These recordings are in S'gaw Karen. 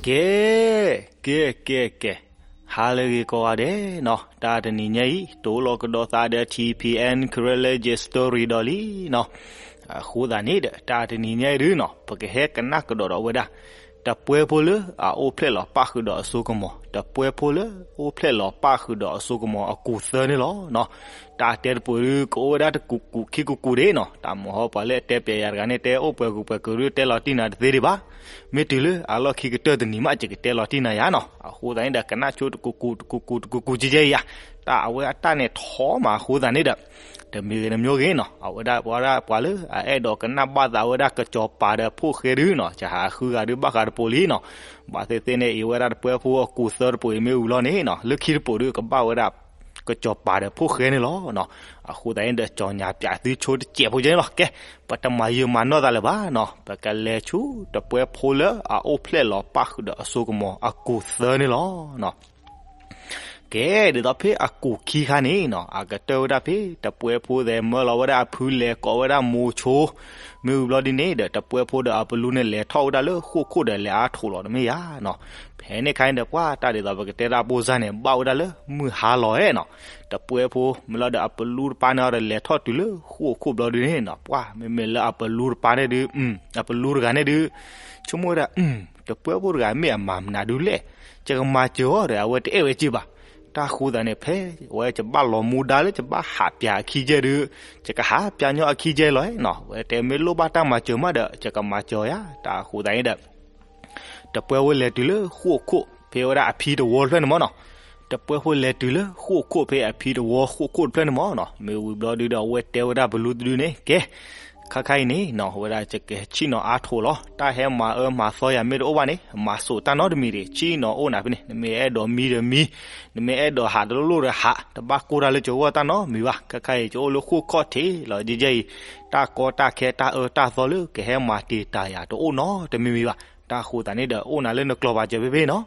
ကဲ, ကဲ ကဲ ကဲ, ဟါလၢအဂ့ၤကိးဂၤဒဲးနီၤ, တၢ်တနံၤညါအံၤ တိၢ်လီၤကဒီးသးဒီး ထံၣ်ဖံးအဲၣ် Karen Legend Story ဒီးလံနီၤ. အဃိသတးန့ၣ်ဒီး တၢ်တနံၤညါအံၤဒုနီၤ ပကဟဲကနၣ်ကဒီးဒီးဝဲဒၣ် တပှဲဖိလၢအအိၣ်ဖျဲၣ်လီၤပၣ်ဃုာ်ဒီးအစိကမီၤ, တပှဲဖိလၢအိၣ်ဖျဲၣ်လီၤပၣ်ဃုာ်ဒီးအစိကမီၤအကူာ်သၢန့ၣ်လီၤ. တၢ်တဲတပူၤဒု ကအိၣ်ဝဲဒၣ်တကူာ်ကူာ်ခံကူာ်ကူာ်ဒၣ်နီၤ, တၢ်မၤဟီပှၤလၢအတဲပျဲယၤတဂၤန့ၣ် တဲအိၣ်ပှဲၤကူာ်ပှဲၤကူာ်ဒု တဲလီၤတံၢ်နၤတသ့ဒံးဘၣ်. မ့ၢ်တုၤလၢအလီၢ်ခံကတၢၢ်တနံၤမး ယကတဲလီၤတံၢ်နၤယၤနီၤ. အဃိသတးန့ၣ်ဒီး ကနၣ်ဆိတကူာ်ကူာ်တကူာ်ကူာ်တကူာ်ကူာ်ကဲကဲယၤ, တၢ်အဝဲအတၢ်န့ၣ်ထီမးအဃိသတးန့ၣ်ဒီး တမံၤဂ့ၤတမံၤဂ့ၤနီၤ, အဝဲဒၣ်ပှၤဒၣ်ပှၤလၢအအဲၣ်ဒိးကနၣ်ဘၣ်သးဝဲဒၣ် ကစီၤပၤဒီးဖိၣ်ဃဲဒုနီၤ, ယဟးဃုဂၤဒုဘၣ်ဃးတပူၤလံနီၤ. ဘၣ်သ့ၣ်သ့ၣ်န့ၣ် အံၤဝဲဒၣ်တပှဲဖိအကူာ်သၢတပူၤအံၤမ့ၢ်ဝံၤလီၤန့ၣ်နီၤ, လၢခံတပူၤဒုကဘၣ်ဝဲဒၣ် ကစီၤပၤဒီးဖိၣ်ဃဲန့ၣ်လီၤ. အဃိသတးန့ၣ်ဒီး ကၠီညါပၠးသုဆိတစဲးဖိကဲန့ၣ်လီၤ. ကဲ, ပတမၤယံာ်မၤနီၢ်သးလၢၤဘၣ်နီၤ, ပကလဲၤဆူတပှဲဖိလၢအအိၣ်ဖျဲၣ်လီၤပၣ်ဃုာ်ဒီးအစိကမီၤအကူာ်သၢန့ၣ်လီၤ. ကဲ, ဒ်သိးဖဲအကူာ်ခံခါန့ၣ်နီၤ, အကတၢၢ်ဝဲဒၣ်ဖဲ တပှဲဖိသဲးမၢလီၤဝဲဒၣ်အဖုလဲၤကိးဝဲဒၣ်မိၤဆိ, မ့ၢ်ဝံၤဘျီဒ်န့ၣ်ဒီး တပှဲဖိဒီးအပလူန့ၣ်လဲၤထီၣ်ဝဲဒၣ်လၢဃိာ်ခိၣ်ဒီးလဲၤအါထိးလီၤတမ့ၢ်ဧါနီၤ. ဖဲန့ၣ်ခါန့ၣ်ဒီး ပှၤတၢ်ဒ်သိးပကတဲတၢ်ပိၢ်စၢ်န့ၣ် ဘၣ်ဝဲဒၣ်လၢမုၢ်ဟါလီၤဧါနီၤ. တပှဲဖိမ့ၢ်လီၤဒီးအပလူတပၤန့ၣ်ဒီးလဲၤထီၣ်တုၤလၢဃိာ်ခိၣ်ဘျီဒုန့ၣ်နီၤ, ပှၤမ့မ့ၢ်လၢအပလူတပၤန့ၣ်ဒု အပလူတဂၤန့ၣ်ဒု ဆိကမိၣ်ဝဲဒၣ် တပှဲဖိတဂၤမ့ၢ်အမၤမနုၤဒုလဲၣ်, ယကမၤစၢၤအီၤဒီး အဝဲတအဲၣ်ဝဲစ့ၢ်ဘၣ်. တၢ်ဃိသတးန့ၣ် ဖဲဝဲယဘၣ်လီၤမူဒါလၢယဘၣ်ဟးပၠးအခံကဲဒု, ယကဟးပၠးညီအခံကဲလီၤနီၤ. အဝဲတဲမ့ၢ်လိၣ်ဘၣ်တၢ်မၤစၢၤမးဒီး ယကမၤစၢၤယၤ. တၢ်ဃိသတးန့ၣ်ဒီး တပှဲဖိလဲၤတုၤလၢဃိာ်ခိၣ်ဖဲဝဲဒၣ်အဖံတဝီတဖျၢၣ်န့ၣ်မးနီၤ. တပှဲဖိလဲၤတုၤလၢဃိာ်ခိၣ်ဖဲအဖံတဝီဃိာ်ခိၣ်တဖျၢၣ်န့ၣ်မးနီၤ. မ့ၢ်ဝံၤဘျီဒုဒီး အဝဲတဲဝဲဒၣ်ပလူတဒုန့ၣ် ကဲ, ခါခါအံၤန့ၣ်နီၤ ဝဲဒၣ်ယကဆ့ၣ်နီၤအါထိးလီၤ. တၢ်ဟဲမၤအၢမၤသီယၤမ့ၢ်တအိၣ်ဘၣ်န့ၣ် မၤစိာ်တၢ်နီတမံၤတဂ့ၤ. ဆ့ၣ်နီၤအိၣ်နၤဖဲန့ၣ် နမ့ၢ်အဲၣ်ဒိးမံဒီးမံ, နမ့ၢ်အဲၣ်ဒိးဟးတလိၣ်လိၣ်ဒီးဟး, တဘၣ်ကိၢ်တၢ်လၢကဝီၤတၢ်နီတမံၤဘၣ်. ခါခါအံၤ ယအိၣ်လၢဃိာ်ခီၣ်ထံးလီၤ. ယဲယဲအံၤ တၢ်ကီတၢ်ခဲတၢ်အၢတၢ်သီလၢကဟဲမၤတံာ်တာ်ယၤတအိၣ်နီတမံၤမံၤဘၣ်. တၢ်ဃိသတးန့ၣ်ဒီး အိၣ်နၤလၢနကျိၤဘၣ်စၢၤဖဲဖဲနီၤ.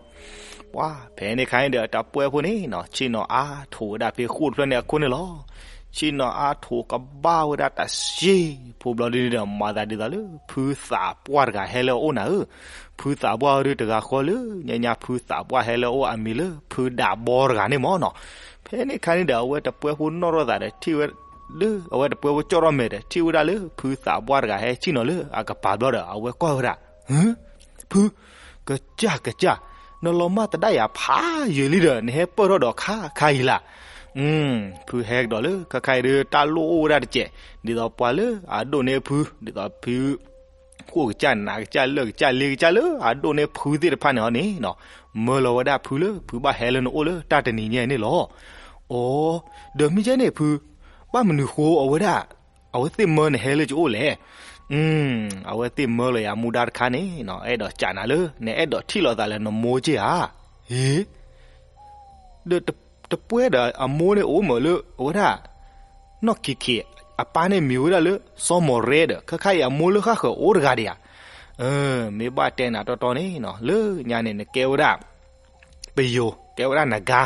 ပှၤဖဲန့ၣ်ခါန့ၣ်ဒီး တပှဲဖိန့ၣ်နီၤ ဆ့ၣ်နီၤအါထိးဝဲဒၣ်ဖဲဃိာ်တဖျၢၣ်န့ၣ်အခိၣ်န့ၣ်လီၤ. ဆ့ၣ်နီၤအါထိးကဘၣ်ဝဲဒၣ်တၢ်စ့ၢ်ဖိဘျီဒုန့ၣ်ဒီး မၤသးဒ်သိးလၢ ဖုသးပှၢ်တဂၤဟဲလၢအအိၣ်နၤဧၢ. ဖုသးပှၢ်ဒုတဂၤဃီလၢ ညါညါဖုသးပှၢ်ဟဲလၢအအိၣ်အမံၤလၢ ဖုဒးဘီတဂၤန့ၣ်မးနီၤ. ဖဲန့ၣ်ခါန့ၣ်ဒီး အဝဲတပှဲဖိနီၣ်ထီၣ်သးဒီးထံၣ်ဝဲ လၢအဝဲတပှဲဖိကၠီၣ်ထီၣ်မဲာ်ဒီး ထံၣ်ဝဲဒၣ်လၢ ဖုသးပှၢ်တဂၤဟဲဆ့ၣ်နီၤလၢအကပၤဘျီဒီး အဝဲကွၢ်ဝဲဒၣ် ဖု, ကစၢ်ကစၢ်, နလီၤမၢ်သဒၣ်ယၤဖးယံာ်လံဒီး နဟဲပၢၢ်ထီၣ်ဒီးခါခါအံၤလၢ်. ဖုဟဲကဒီးလၢခါခါအံၤဒီး တၢ်လိၣ်အိၣ်ဝဲဒၣ်တစဲး, ဒ်သိးပှၤလၢအဒိၣ်န့ၢ်ဖု, ဒ်သိးဖု ဃိၣ်ကစၢ်နးကစၢ်လၢၢ်ကစၢ်လ့ကစၢ်လၢ အဒိၣ်န့ၢ်ဖုသ့ၣ်တဖၣ်န့ၣ်အီၤန့ၣ်နီၤ, မၢလီၤဝဲဒၣ်ဖုလၢ ဖုဘၣ်ဟဲလၢနအိၣ်လၢတၢ်တနံၤညါအံၤန့ၣ်လီၤ. အိ, ဒီးမ့ၢ်ကဲန့ၣ်ဖု, ဘၣ်မနုၤဃိအဝဲဒၣ် အဝဲသ့ၣ်မၢနဟဲလၢယအိၣ်လဲၣ်. အဝဲသ့ၣ်မၢလီၤယၤမူဒါတခါန့ၣ်နီၤ, အဲၣ်ဒိးကးနၤလၢ နအဲၣ်ဒိးထံၣ်လိာ်သးလၢနမိၢ်က့ဧါ. ဟ့ၣ် ဒီးတပှဲဒီးအမိၢ်န့ၣ်အိၣ်မးလၢအဝဲဒၣ် နီၢ်ခံခံ, အပၢ်န့ၣ်မံၤဝဲဒၣ်လၢ စီၤမီၢ်ရဲဒီး ခါခါအံၤအမိၢ်လၢဃၣ်ဃၢၤအိၣ်တဂၤဒံးဧါ. မ့ၢ်ဘၣ်တဲနၤတီတီန့ၣ်နီၤ, လၢညါန့ၣ် နကဲဝဲဒၣ် ပယိၤ, ကဲဝဲဒၣ်နဂါ,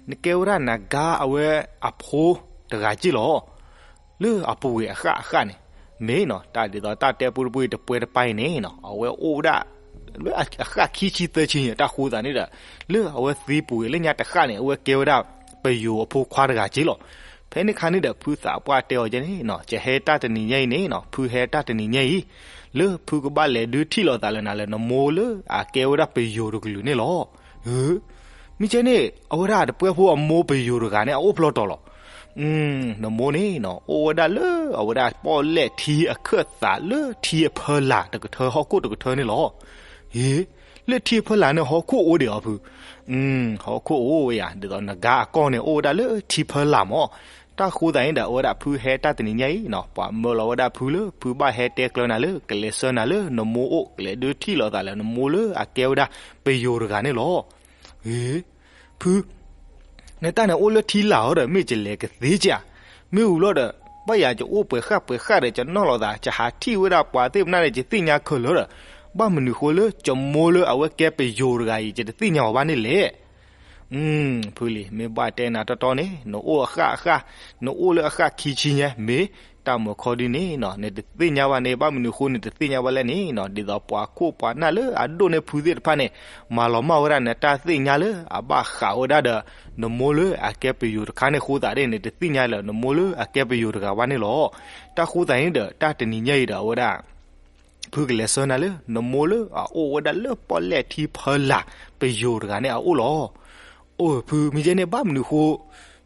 နကဲဝဲဒၣ်နဂါအဝဲအဖိတဂၤက့လီၤ. လၢအပူၤကွံာ်အဃၣ်အဃၣ်န့ၣ် မ့ၢ်နီၤ, တၢ်ဒ်သိးတၢ်တဲပူတပူအံၤ တပှဲတပၢ်အံၤန့ၣ်နီၤ, အဝဲအိၣ်ဝဲဒၣ် လၢအဃၣ်ခံဆံသၢဆံန့ၣ် တၢ်ဃိသးန့ၣ်ဒီး လၢအဝဲသံပူၤကွံာ်လၢညါတဃၣ်န့ၣ် အဝဲကဲဝဲဒၣ်ပယိၤအဖိခွါတဂၤက့လီၤ. ဖဲန့ၣ်ခါန့ၣ်ဒီး ဖုသးပှၢ်တဲအီၤကဲန့ၣ်နီၤ, ယဟဲတၢ်တနံၤညါအံၤန့ၣ်နီၤ, ဖုဟဲတၢ်တနံၤညါအံၤ လၢဖုကဘၣ်လဲၤဒုးထံၣ်လိာ်သးလၢနၤလၢနမိၢ်လၢအကဲဝဲဒၣ်ပယိၤတကလုာ်န့ၣ်လီၤ. မ့ၢ်ကဲန့ၣ် အဝဲဒၣ်တပှဲဖိအမိၢ်ပယိၤတဂၤန့ၣ် အအိၣ်ဖျီတီၤလီၤ. နမိၢ်န့ၣ်နီၤ အိၣ်ဝဲဒၣ်လၢအဝဲဒၣ်ပီၣ်လဲၣ်ထံအခၢၣ်သးလၢထံအဖၢလာ်တကထၢ ဟီၣ်ခိၣ်တကထၢန့ၣ်လီၤ. ဟ့ၣ်, လၢထံအဖၢလာ်န့ၣ် ဟီၣ်ခိၣ်အိၣ်ဒံးအီၤဖု. ဟီၣ်ခိၣ်အိၣ်ဝဲယၤ, ဒ်သိးနဂါအကီၢ်န့ၣ်အိၣ်ဝဲဒၣ်လၢထံဖၢလာ်မး. တၢ်ဃိသးန့ၣ်ဒီး အဝဲဒၣ်ဖုဟဲတၢ်တနံၤညါအံၤနီၤ, ပှၤမၢလီၤဝဲဒၣ်ဖုလၢ ဖုဘၣ်ဟဲတဲကျၢၤနၤလၢ ကလဲၤဆှၢနၤလၢနမိၢ်အိၣ်, ကလဲၤဒုးထံၣ်လိာ်သးလၢနမိၢ်လၢအကဲဝဲဒၣ်ပယိၤတဂၤန့ၣ်လီၤ. ဟ့ၣ်, ဖု နတၢ်န့ၣ်အိၣ်လၢထံလာ်အီၤဒီး မ့ၢ်ယလဲၤကသ့ကဧါ. မ့ၢ်ဝံၤလီၤဒီး ဘၣ်ယၤယအိၣ်ပှဲၤဃၣ်ပှဲၤဃၣ်ဒီး ယနီၢ်လိာ်သး ယဟးထံၣ်ဝဲဒၣ်ပှၤသ့ၣ်ပနၢ်န့ၣ် ယသ့ၣ်ညါခဲလၢာ်ဒီး ဘၣ်မနုၤဃိလၢယမိၢ်လၢအဝဲကဲပယိၤတဂၤအံၤ ယတသ့ၣ်ညါအီၤဘၣ်န့ၣ်လဲၣ်. ဖုလံၤ မ့ၢ်ဘၣ်တဲနၤတီတီန့ၣ် နအိၣ်အဃၣ်အဃၣ်, နအိၣ်လၢအဃၣ်ခံဆံညါ မ့ၢ် တၢ်မုၢ်ခီဒုန့ၣ်နီၤ နတသ့ၣ်ညါဘၣ်န့ၣ် ဘၣ်မနုၤဃိနတသ့ၣ်ညါဘၣ်လဲၣ်န့ၣ်နီၤ ဒ်သိးပှၤခိၣ်ပှၤနၢ်လၢအဒိၣ်န့ၢ်ဖုသ့ၣ်တဖၣ်န့ၣ် မၤလီၤမၢ်ဝဲဒၣ်နတၢ်သ့ၣ်ညါလၢအဘၣ်ဃးဝဲဒၣ်ဒီး နမိၢ်လၢအကဲပယိၤတခါန့ၣ်အဃိသတးန့ၣ် နတသ့ၣ်ညါလၢနမိၢ်လၢအကဲပယိၤတဂၤဘၣ်န့ၣ်လီၤ. တၢ်ဃိသတးန့ၣ်ဒီး တၢ်တနံၤညါအံၤဒီးအဝဲဒၣ် ဖုကလဲၤဆှၢနၤလၢ နမိၢ်လၢအအိၣ်ဝဲဒၣ်လၢပီၣ်လဲၣ်ထံဖီလာ်ပယိၤတဂၤန့ၣ်အအိၣ်လီၤ. အိၣ်ဖု မ့ၢ်ကဲန့ၣ် ဘၣ်မနုၤဃိ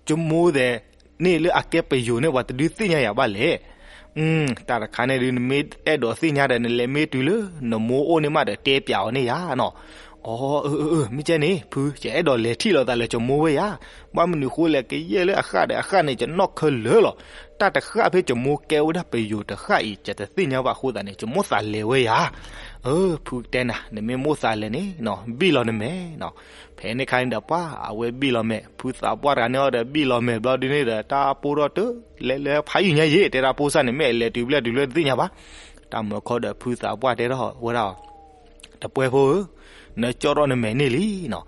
ကမိၢ်သဲးန့ၣ်လၢအကဲပယိၤန့ၣ် ပှၤတဒုးသ့ၣ်ညါယၤဘၣ်လဲၣ်. တၢ်တခါန့ၣ်ဒုး နမ့ၢ်အဲၣ်ဒိးသ့ၣ်ညါဒီး နလဲၤမ့ၢ်တုၤလၢနမိၢ်အိၣ်န့ၣ်မးဒီး တဲပၠးအီၤန့ၣ်ယၤနီၤ. အိ မ့ၢ်ကဲန့ၣ် ဖု ယအဲၣ်ဒိးလဲၤထံၣ်လိာ်သးလၢကမိၢ်ဝဲယၤ. ဘၣ်မနုၤဃိလဲၣ် ကယဲၢ်လၢအဃၣ်ဒီးအဃၣ်န့ၣ် ယနီၣ်ခဲလၢာ်လီၤ. တၢ်တဃၣ်ဖဲကမိၢ်ကဲဝဲဒၣ်ပယိၤတဃၣ်အံၤ ယတသ့ၣ်ညါဘၣ်အဃိသတးန့ၣ် ကမိၢ်သးလဲၤဝဲယၤ. ဖုတဲနၤ နမ့ၢ်မိၣ်သးလဲၤန့ၣ်နီၤ ဘံၣ်လီၤနမဲာ်နီၤ. ဖဲန့ၣ်ခါန့ၣ်ဒီး ပှၤအဝဲဘံၣ်လီၤမဲာ် ဖုသးပှၢ်တဂၤန့ၣ်အီၤဒီး ဘံၣ်လီၤမဲာ်ဘျီဒုန့ၣ်ဒီး တၢ်ပိၢ်ထီၣ်တၢ် လဲၤလၢဖးယံာ်ညါယံာ် တဲဒၣ်ပိၢ်စၢ်န့ၣ် မ့ၢ်အလဲၤတုၤဘျဲၣ်တုၤဘျဲၣ်တသ့ၣ်ညါဘၣ်. တၢ်မုၢ်ခီဒီး ဖုသးပှၢ်တဲထီၣ်ဝဲဒၣ်အီၤ တပှဲဖိဧၢ, နကၠီၣ်ထီၣ်နမဲာ်န့ၣ်လံနီၤ.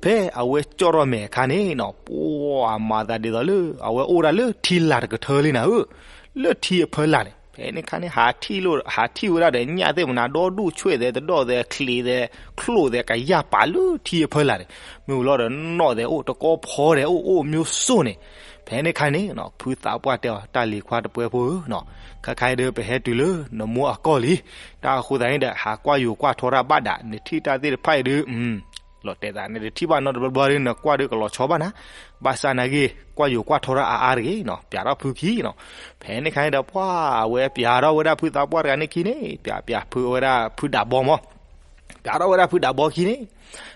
ဖဲအဝဲကၠီၣ်ထီၣ်မဲာ်အခါန့ၣ်နီၤ ပှၤမၤသးဒ်သိးလၢ အဝဲအိၣ်ဒၣ်လၢထံလာ်တကထၢလံနၤဧၢ, လၢထံအဖီလာ်န့ၣ်. ဖဲန့ၣ်ခါန့ၣ် ဟးထံၣ်ဝဲဒၣ်ဒီးညၣ်သ့ၣ်မနၤ ဒီဒူၣ်ဆွဲၣ်သဲး တဒီၣ်သဲး ချံးသဲး ချိၣ်သဲး ကယၢ်ပာ်လၢထံအဖီလာ်န့ၣ်. မ့ၢ်ဝံၤလီၤဒီး နီၣ်သဲးအိၣ် တကီဖီသဲးအိၣ် အိၣ်မျိုးစုံန့ၣ်. ဖဲန့ၣ်ခါန့ၣ်နီၤ ဖုသးပှၢ်တဲအီၤ တၢ်လံၤခွါတပှဲဖိဧၢနီၤ, ခဲခါအံၤဒုး ပဟဲတုၤလၢနမိၢ်အကီၢ်လံ. တၢ်အဃိသတးန့ၣ်ဒီး ဟးကွၢ်ယိၤကွၢ်ထီရၣ်ဘၣ်ဒၣ် နထံၣ်တၢ်သ့ၣ်တဖၣ်အံၤဒုး လီၤတဲာ်သး နတထံၣ်ဘၣ်နီတဘျီဘျီဒီး နကွၢ်ဒုးကလီၤဆီဘၣ်နၤ. ဘၣ်ဆၣ်နာ်က့ ကွၢ်ယိၤကွၢ်ထီရၣ်အါအါတဂ့ၤနီၤ ပၠးထီၣ်ဖုခံနီၤ. ဖဲန့ၣ်ခါန့ၣ်ဒီး ပှၤအဝဲပၠးထီၣ်ဝဲဒၣ်ဖုသးပှၢ်တဂၤန့ၣ်ခံန့ၣ် ပၠးပၠးဖုဝဲဒၣ်ဖုဒးဘီမး ပၠးထီၣ်ဝဲဒၣ်ဖုဒးဘီခံန့ၣ်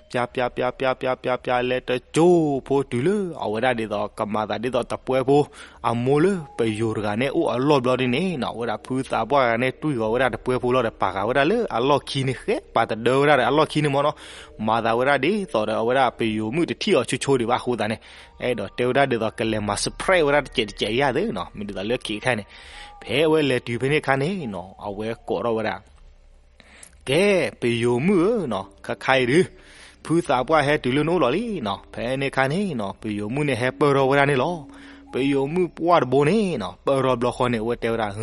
ပၠးပၠးပၠးပၠးပၠးပၠးပၠး လဲၤတကၠိဖိတုၤလၢ အဝဲဒၣ်ဒ်သိး ကမၤသးဒ်သိးတပှဲဖိ အမိၢ်လၢပယိၤတဂၤန့ၣ်အိၣ်အလီၢ်ဘျီဒ်န့ၣ်နီၤ အဝဲဒၣ်ဖုသးပှၢ်တဂၤန့ၣ် တွံၢ်ဃီၤဝဲဒၣ်တပှဲဖိလီၤဒီး ပာ်ဃာ်ဝဲဒၣ်လၢအလီၢ်ခံန့ၣ် ဃဲပာ်တဒၢဝဲဒၣ်ဒီးအလီၢ်ခံန့ၣ်မးနီၤ. မၤသးဝဲဒၣ်ဒ်သိးဒီး အဝဲဒၣ်ပယိၤမုၣ်တထံၣ်အီၤဆိဆိဒံးဘၣ်အဃိသတးန့ၣ် အဲၣ်ဒိးတဲဝဲဒၣ်ဒ်သိး ကလဲၤမၤ surprise ဝဲဒၣ်တစဲးတစဲးယၤသ့နီၤ မ့ၢ်ဒ်သိးလၢခံခါန့ၣ်. ဖဲအဝဲလဲၤတုၤဖဲန့ၣ်ခါန့ၣ်နီၤ အဝဲကိးထီၣ်ဝဲဒၣ် ကဲ ပယိၤမုၣ်ဧၢနီၤ ခဲခါအံၤဒုး ဖုသးပှၢ်ဟဲတုၤလၢနအိၣ်လီၤလံနီၤ. ဖဲန့ၣ်ခါန့ၣ်နီၤ ပယိၤမုၣ်န့ၣ်ဟဲပၢၢ်ထီၣ်ဝဲဒၣ်န့ၣ်လီၤ. ပယိၤမုၣ်ပှၢ်တဘိန့ၣ်နီၤ ပၢၢ်ထီၣ်ဘျီဃီန့ၣ် အဝဲတဲဝဲဒၣ်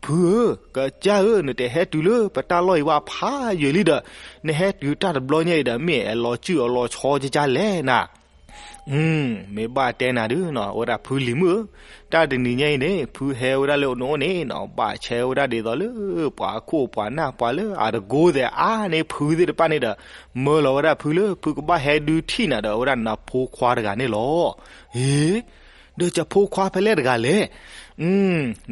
ဖုဧၢ, ကစၢ်ဧၢ, နတဟဲတုၤလၢပတၢ်လီၢ်အံၤဘၣ်ဖးယံာ်လံဒီး နဟဲတုၤတၢ်တဘျီညါအံၤဒီး မ့ၢ်အလီၤစုၣ်အလီၤဆီကကၢ်လဲၣ်နၤ. မ့ၢ်ဘၣ်တဲနၤဒုးနီၤ အဝဲဒၣ်ဖုလံၤမုၣ်ဧၢ, တၢ်တနံၤညါအံၤန့ၣ် ဖုဟဲဝဲဒၣ်လၢနအိၣ်န့ၣ်နီၤ ဘၣ်ဆဲဝဲဒၣ်ဒ်သိးလၢ ပှၤခိၣ်ပှၤနၢ်ပှၤလၢအတကိးသဲးအါန့ၢ်ဖုသ့ၣ်တဖၣ်န့ၣ်ဒီး မၢလီၤဝဲဒၣ်ဖုလၢ ဖုကဘၣ်ဟဲဒုးထံၣ်နၤဒီး အဝဲဒၣ်နဖိခွါတဂၤန့ၣ်လီၤ. အ့ ဒီးယဖိခွါဖဲလဲၣ်တဂၤလဲၣ်.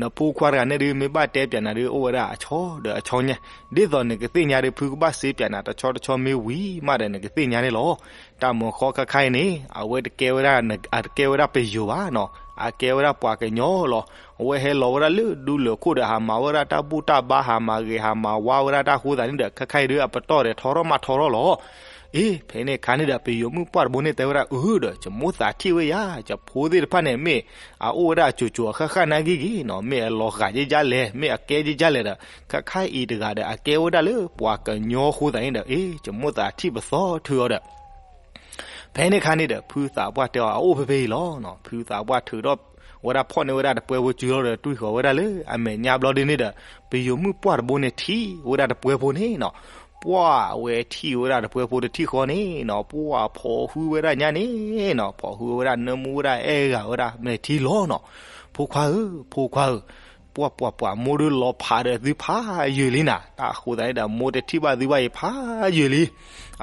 နဖိခွါတဂၤန့ၣ်ဒုး မ့ၢ်ဘၣ်တဲပၠးနၤဒုး အိၣ်ဝဲဒၣ်အဆီဒီးအဆီညါ, ဒ်သိးနကသ့ၣ်ညါဒုး ဖုကဘၣ်စ့ပၠးနၤတဆီတဆီမ့ၢ်ဝံၤမးဒီး နကသ့ၣ်ညါန့ၣ်လီၤ. တၢ်မုၢ်ဃီခဲခါအံၤန့ၣ် အဝဲတကဲဝဲဒၣ် အတကဲဝဲဒၣ်ပယိၤဘၣ်နီၤ, အကဲဝဲဒၣ်ပှၤကညီလီၤ. အဝဲဟဲလီၤဝဲဒၣ်လၢဒူလၢၢ်ခိၣ်ဒီး ဟးမၤဝဲဒၣ်တၢ်ဘူၣ်တၢ်ဘါ ဟးမၤဂ့ၤဟးမၤဝါဝဲဒၣ်တၢ်အဃိသတးန့ၣ်ဒီး ခဲခါအံၤဒုး အပတီၢ်ဒီးထီထီၣ်မးထီထီၣ်လီၤ. အ့ ဖဲန့ၣ်ခါန့ၣ်ဒီး ပယိၤမုၣ်ပှၢ်တဘိန့ၣ်တဲဝဲဒၣ် အၢဒီး ယမိၢ်သးထံၣ်ဝဲယၤ, ယဖိသ့ၣ်တဖၣ်န့ၣ် မ့ၢ်အအိၣ်ဝဲဒၣ်အစိၤစိၤအဃၣ်ဃၣ်နာ်ဂ့ၤဂ့ၤနီၤ, မ့ၢ်အလီၤဂာ်ကကၢ်လဲၣ်, မ့ၢ်အကဲကကၢ်လဲၣ်ဒီး ခဲခါအံၤတဂၤဒီး အကဲဝဲဒၣ်လၢပှၤကညီအဃိသတးန့ၣ်ဒီး အ့ ယမိၢ်သးထံၣ်ပသီထုအီၤဒီး ဖဲန့ၣ်ခါန့ၣ်ဒီး ဖုသးပှၢ်တဲအီၤ အအိၣ်ဖဲဖဲအံၤလီၤ. ဖုသးပှၢ်ထုးထီၣ်ဝဲဒၣ်ဖီၣ်န့ၢ်ဝဲဒၣ်တပှဲဖိစုလီၤဒီး တွံၢ်ဃီၤဝဲဒၣ်လၢအမဲာ်ညါဘျီဒ်န့ၣ်ဒီး ပယိၤမုၣ်ပှၢ်တဘိန့ၣ်ထံၣ်ဝဲဒၣ်တပှဲဖိန့ၣ်နီၤ, ပှၢ်အဝဲထံၣ်ဝဲဒၣ်တပှဲဖိတထံၣ်ဃီန့ၣ်နီၤ, ပှၢ်ဖီၣ်ဟုဝဲဒၣ်ညါန့ၣ်နီၤ, ဖီၣ်ဟုဝဲဒၣ်နၢမူဝဲဒၣ်အဲၣ်ဂၤဝဲဒၣ်မဲာ်ထံလီၤနီၤ. ဖိခွါဧၢ, ဖိခွါဧၢ, ပှၢ်ပှၢ်ပှၢ် မိၢ်ဒုးလီၤဖးဒီးသုဖးယံာ်လံနၤ, တၢ်အဃိသတးန့ၣ်ဒီး မိၢ်တထံၣ်ဘၣ်သုဘၣ်အံၤဖးယံာ်လံ.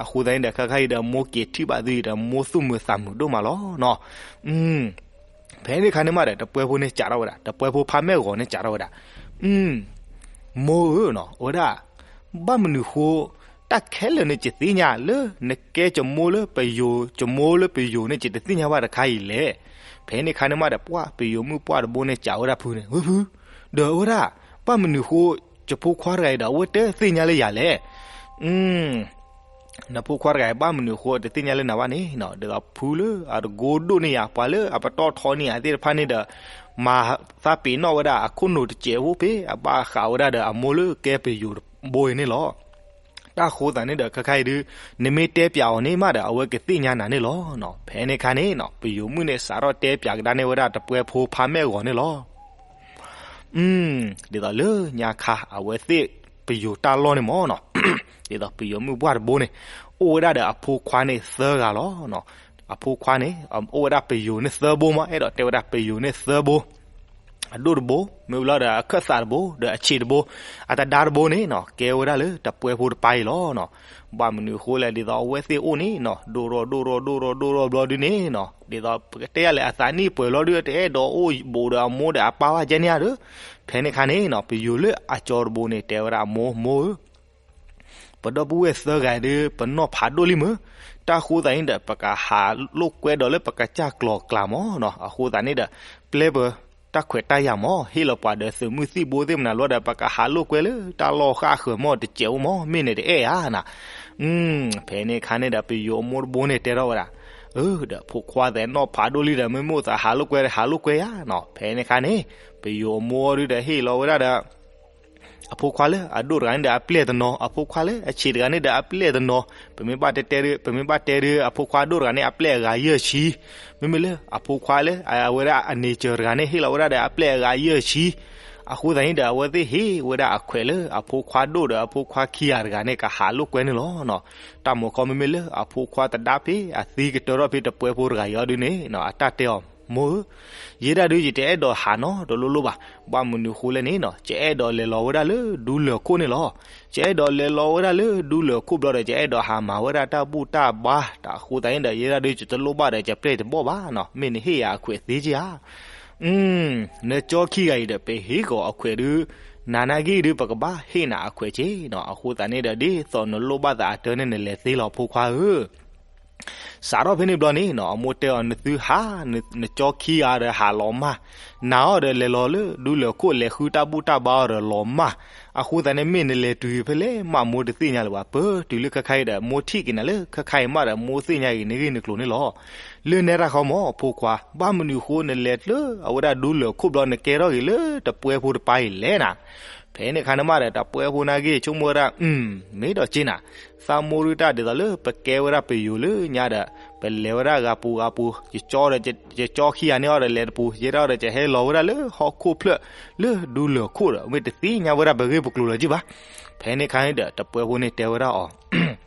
အဃိသတးန့ၣ်ဒီး ခဲခါအံၤဒီး မိၢ်က့ၤထံၣ်ဘၣ်သုအံၤဒီး မိၢ်သူၣ်မုာ်သးမုာ်ဒိၣ်မးလီၤနီၤ. ဖဲန့ၣ်ခါန့ၣ်မးဒီး တပှဲဖိန့ၣ်စးထီၣ်ဝဲဒၣ်, တပှဲဖိဖါမဲာ်ဂီၤန့ၣ်စးထီၣ်ဝဲဒၣ်, မိၢ်ဧၢနီၤ, အဝဲဒၣ် ဘၣ်မနုၤဃိ တၢ်ခဲလၢာ်န့ၣ် ယသ့ၣ်ညါလၢ နကဲယမိၢ်လၢပယိၤ, ယမိၢ်လၢပယိၤန့ၣ် ယတသ့ၣ်ညါဘၣ်တခါအံၤလဲၣ်. ဖဲန့ၣ်ခါန့ၣ်မးဒီး ပှၢ်ပယိၤမုၣ်ပှၢ်တဘိန့ၣ်စးဝဲဒၣ်ဖုန့ၣ်, ဝဲဖု, ဒီးအဝဲဒၣ် ဘၣ်မနုၤဃိ ယဖိခွါတဂၤအံၤဒီး အဝဲတသ့ၣ်ညါလၢယၤလဲၣ်. နဖိခွါတဂၤအံၤ ဘၣ်မနုၤဃိတသ့ၣ်ညါလၢနၤဘၣ်န့ၣ်နီၤ, ဒ်သိးဖုလၢအတကိးဒိၣ်န့ၢ်ယၤ ပှၤလၢအပတီၢ်ထီန့ၢ်ယၤသ့ၣ်တဖၣ်န့ၣ်ဒီး မၤသးပ့ၤနီၣ်ဝဲဒၣ်အခိၣ်နူာ်တစဲးဖိဖဲ အဘၣ်ဃးဝဲဒၣ်ဒီးအမိၢ်လၢကဲပယိၤတဘိအံၤန့ၣ်လီၤ. တၢ်ဃိသးန့ၣ်ဒီး ခဲခါအံၤဒုး နမ့ၢ်တဲပၠးအီၤန့ၣ်မးဒီး အဝဲကသ့ၣ်ညါနၤန့ၣ်လီၤ. ဖဲန့ၣ်ခါန့ၣ်နီၤ ပယိၤမုၣ်န့ၣ် စးထီၣ်တဲပၠးကဒါန့ၢ်ဝဲဒၣ်တပှဲဖိဖါမဲာ်ဂီၤန့ၣ်လီၤ. ဒ်သိးလၢညါခါအဝဲသ့ၣ်ပယိၤတၢ်လီၢ်န့ၣ်မ့ၢ်နီၤ, ဒ်သိးပယိၤမုၣ်ပှၢ်တဘိန့ၣ် အိၣ်ဝဲဒၣ်ဒီးအဖိခွါန့ၣ်သၢဂၤလီၤ. အဖိခွါန့ၣ် အိၣ်ဝဲဒၣ်ပယိၤန့ၣ်သၢဘိမး, အဲၣ်ဒိးတဲဝဲဒၣ်ပယိၤန့ၣ်သၢဘိ, အဒိၣ်တဘိ မ့ၢ်ဝံၤလီၤဒီးအခၢၣ်သးတဘိ ဒီးအဆံးတဘိ, အတဒါတဘိန့ၣ်နီၤ ကဲဝဲဒၣ်လၢတပှဲဖိတပၤအံၤလီၤနီၤ. ဘၣ်မနုၤအဃိလဲၣ် ဒ်သိးအဝဲသ့ၣ်အိၣ်န့ၣ်နီၤ ဒိၣ်ထီၣ်ဒိၣ်ထီၣ်ဒိၣ်ထီၣ်ဒိၣ်ထီၣ်ဘျီဒုန့ၣ်နီၤ ဒ်သိးပကတဲယၤလဲၣ် အသးနံၣ်ပှဲၤလီၤဒု တအဲၣ်ဒိးအိၣ်ဘူးဒီးအမိၢ်ဒီးအပၢ်ဘၣ်ကဲန့ၣ်ဧါဒီး, ဖဲန့ၣ်ခါန့ၣ်နီၤ ပယိၤလၢအကၠီတဘိန့ၣ် တဲဝဲဒၣ်အမိၢ်, မိၢ်ဧၢ ပဒီပုၢ်ဝဲၢ်သၢဂၤဒု ပနီၢ်ဖးဒိၣ်လံမ့ၢ်, တၢ်ဃိသးန့ၣ်ဒီး ပကဟးလိာ်ကွဲဒီးလၢပကစၢ်ကျီၤကျါမ့ၢ်နီၤ, အဃိသတးန့ၣ်ဒီး ပျဲပတၢ်ခွဲးတၢ်ယာ်မ့ၢ် ဟ့ၣ်လီၤပှၤဒီးသုးမုၢ်သံၣ်ဘိသ့ၣ်မနုၤလီၤဒီး ပကဟးလိာ်ကွဲလၢတၢ်လီၢ်ဃၣ်ဃၢၤမ့ၢ်တစဲးအိၣ်မ့ၢ် မ့ၢ်န့ၣ်တအဲၣ်ဧါနီၤ. ဖဲန့ၣ်ခါန့ၣ်ဒီး ပယိၤအမိၢ်တဘိန့ၣ်တဲထီၣ်ဝဲဒၣ်, အၢ ဒီးဖိခွါသဲးနီၢ်ဖးဒိၣ်လံဒီး မ့မ့ၢ်အိၣ်သးဟးလိာ်ကွဲဒီး ဟးလိာ်ကွဲယၤနီၤ. ဖဲန့ၣ်ခါန့ၣ် ပယိၤအမိၢ်ဒုဒီးဟ့ၣ်လီၤဝဲဒၣ်ဒီး အဖိခွါလၢအဒိၣ်တဂၤန့ၣ်ဒီးအပျဲၢ်တနီၤ, အဖိခွါလၢအဆံးတဂၤန့ၣ်ဒီးအပျဲၢ်တနီၤ, ပမ့ၢ်ဘၣ်တဲတဲဒု ပမ့ၢ်ဘၣ်တဲဒု အဖိခွါဒိၣ်တဂၤန့ၣ်အပျဲၢ်အဂၤယဲၢ်ဆံ, မ့မ့ၢ်လၢအဖိခွါလၢအဝဲဒၣ်အန့ၢ်စၢၤတဂၤန့ၣ် ဟ့ၣ်လီၤဝဲဒၣ်ဒီးအပျဲၢ်အဂၤယဲၢ်ဆံ, အဃိသတးန့ၣ်ဒီး အဝဲသ့ၣ်ဟ့ၣ်ဝဲဒၣ်အခွဲးလၢအဖိခွါခံဂၤတဂၤန့ၣ် ကဟးလိာ်ကွဲန့ၣ်လီၤ. တၢ်မုၢ်ခီမ့မ့ၢ်လၢအဖိခွါတဒါဖဲအသံကတၢၢ်ထီၣ်ဖဲတပှဲဖိတဂၤအံၤအီၤဒုန့ၣ် အတၢ်တဲအီၤ, မိၢ်ဧၢ ယဲဒၣ်ဒု ယတအဲၣ်ဒိးဟးနီတလိၣ်လိၣ်ဘၣ်. ဘၣ်မနုၤအဃိလဲၣ်န့ၣ်နီၤ ယအဲၣ်ဒိးလဲၤလီၤဝဲဒၣ်လၢဒူလၢၢ်ခိၣ်န့ၣ်လီၤ. ယအဲၣ်ဒိးလဲၤလီၤဝဲဒၣ်လၢဒူလၢၢ်ခိၣ်ဘျီဒီး ယအဲၣ်ဒိးဟးမၤဝဲဒၣ်တၢ်ဘူၣ်တၢ်ဘါ, တၢ်အဃိသတးန့ၣ်ဒီး ယဲဒၣ်ဒု ယတလိၣ်ဘၣ်ဒီး ယပျဲၢ်တဘီၣ်ဘၣ်နီၤ, မ့ၢ်နဟ့ၣ်ယၤအခွဲးသ့က့ဧါ. နကၠီခံဂၤအံၤဒီး ပဟ့ၣ်ကီးအခွဲးဒု, နၤနာ်က့ဒု ပကဘၣ်ဟ့ၣ်နၤအခွဲးက့နီၤ, အဃိသတးန့ၣ်ဒီး ဒ်သိးနလိၣ်ဘၣ်သးအတၢ်န့ၣ် နလဲၤသ့လီၤဖိခွါဧၢ စးထီၣ်ဖဲန့ၣ်ဘျီန့ၣ်နီၤ အမိၢ်တဲအီၤ နသုဟး, နကၠီခံဂၤဒီးဟးလီၤမၢ်, နၤအီၤဒီးလဲၤလီၤလၢဒူလၢၢ်ခိၣ် လဲၤဃုတၢ်ဘူၣ်တၢ်ဘါအီၤဒီးလီၤမၢ်, အဃိသတးန့ၣ် မ့ၢ်နလဲၤတုၤဖဲလဲၣ်မး မိၢ်တသ့ၣ်ညါလၢၤဘၣ်, ပတုၤလၢခဲခါအံၤဒီး မိၢ်ထံၣ်က့ၤနၤလၢခဲခါအံၤမးဒီး မိၢ်သ့ၣ်ညါက့ၤနဂ့ၢ်နကျိၤန့ၣ်လီၤ. လၢနဲဒၣ်ဃီမး အဖိခွါ ဘၣ်မနုၤအဃိ နလဲၤလၢအဝဲဒၣ်ဒူလၢၢ်ခိၣ်ဘျီ နကဲထီၣ်က့ၤလၢတပှဲဖိတပၤအံၤလဲၣ်နၤ. ဖဲန့ၣ်အခါန့ၣ်မးဒီး တပှဲဖိနာ်က့ ဆိကမိၣ်ဝဲဒၣ် မ့ၢ်ဒီးက့နၤ, သးမိၢ်ရူၢ်တၢ်ဒ်သိးလၢပကဲဝဲဒၣ်ပယိၤလၢညါဒီး ပလဲၤဝဲဒၣ်ဂၤပူၤဂၤပူၤ, ယကၠီဒီး ယကၠီခံဂၤန့ၣ်အီၤဒီးလဲၤတပူၤ, ယဲဒၣ်ဒီး ယဟဲလီၤဝဲဒၣ်လၢဟီၣ်ခိၣ်ဖျၢၣ် လၢဒူလၢၢ်ခိၣ်ဒီး မ့ၢ်တသ့ၣ်ညါဝဲဒၣ်ပဂ့ၢ်ပကျိၤလၢၤက့ဘၣ်. ဖဲန့ၣ်အခါန့ၣ်ဒီး တပှဲဖိန့ၣ်တဲဝဲဒၣ်အီၤ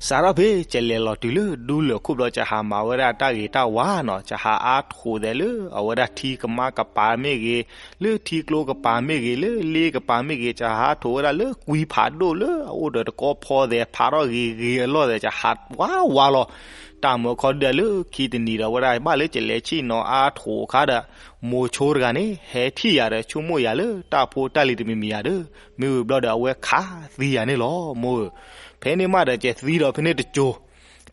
စးထီၣ်ဖဲယလဲၤလီၤတုၤလၢဒူလၢၢ်ခိၣ်ဘျီ ယဟးမၤဝဲဒၣ်တၢ်ဂ့ၤတၢ်ဝါနီၤ, ယဟးအါထိးသဲးလၢအဝဲဒၣ်ထံကမါကပၤမ့ၢ်ဂ့ၤ, လၢထံကျိကပၤမ့ၢ်ဂ့ၤ, လၢလ့ကပၤမ့ၢ်ဂ့ၤ, ယဟးထိးဝဲဒၣ်လၢကွံဖးဒိၣ်လၢအအိၣ်ဒီးတကီဖီသဲး ဖးထီၣ်ဂ့ၤဂ့ၤအလီၢ်သဲး ယဟးဝးဝးလီၤ. တၢ်မုၢ်ခီဒုဒီးလၢခံတနံၤဒီး ဝဲဒၣ်ဘၣ်လၢယလဲၤဆ့ၣ်နီၤအါထိးအခါဒီး မိၤဆိတဂၤန့ၣ် ဟဲထံၣ်ယၤဒီး ဆိကမိၣ်ယၤလၢတၢ်ဖိတၢ်လံၤတမံၤမံၤယၤဒီး မ့ၢ်ဝံၤဘျီဒီး အဝဲခးသံယၤန့ၣ်လီၤ မိၢ်ဧၢ. ဖဲန့ၣ်မးဒီး ယသံဒီးဖဲန့ၣ်တစိၤ,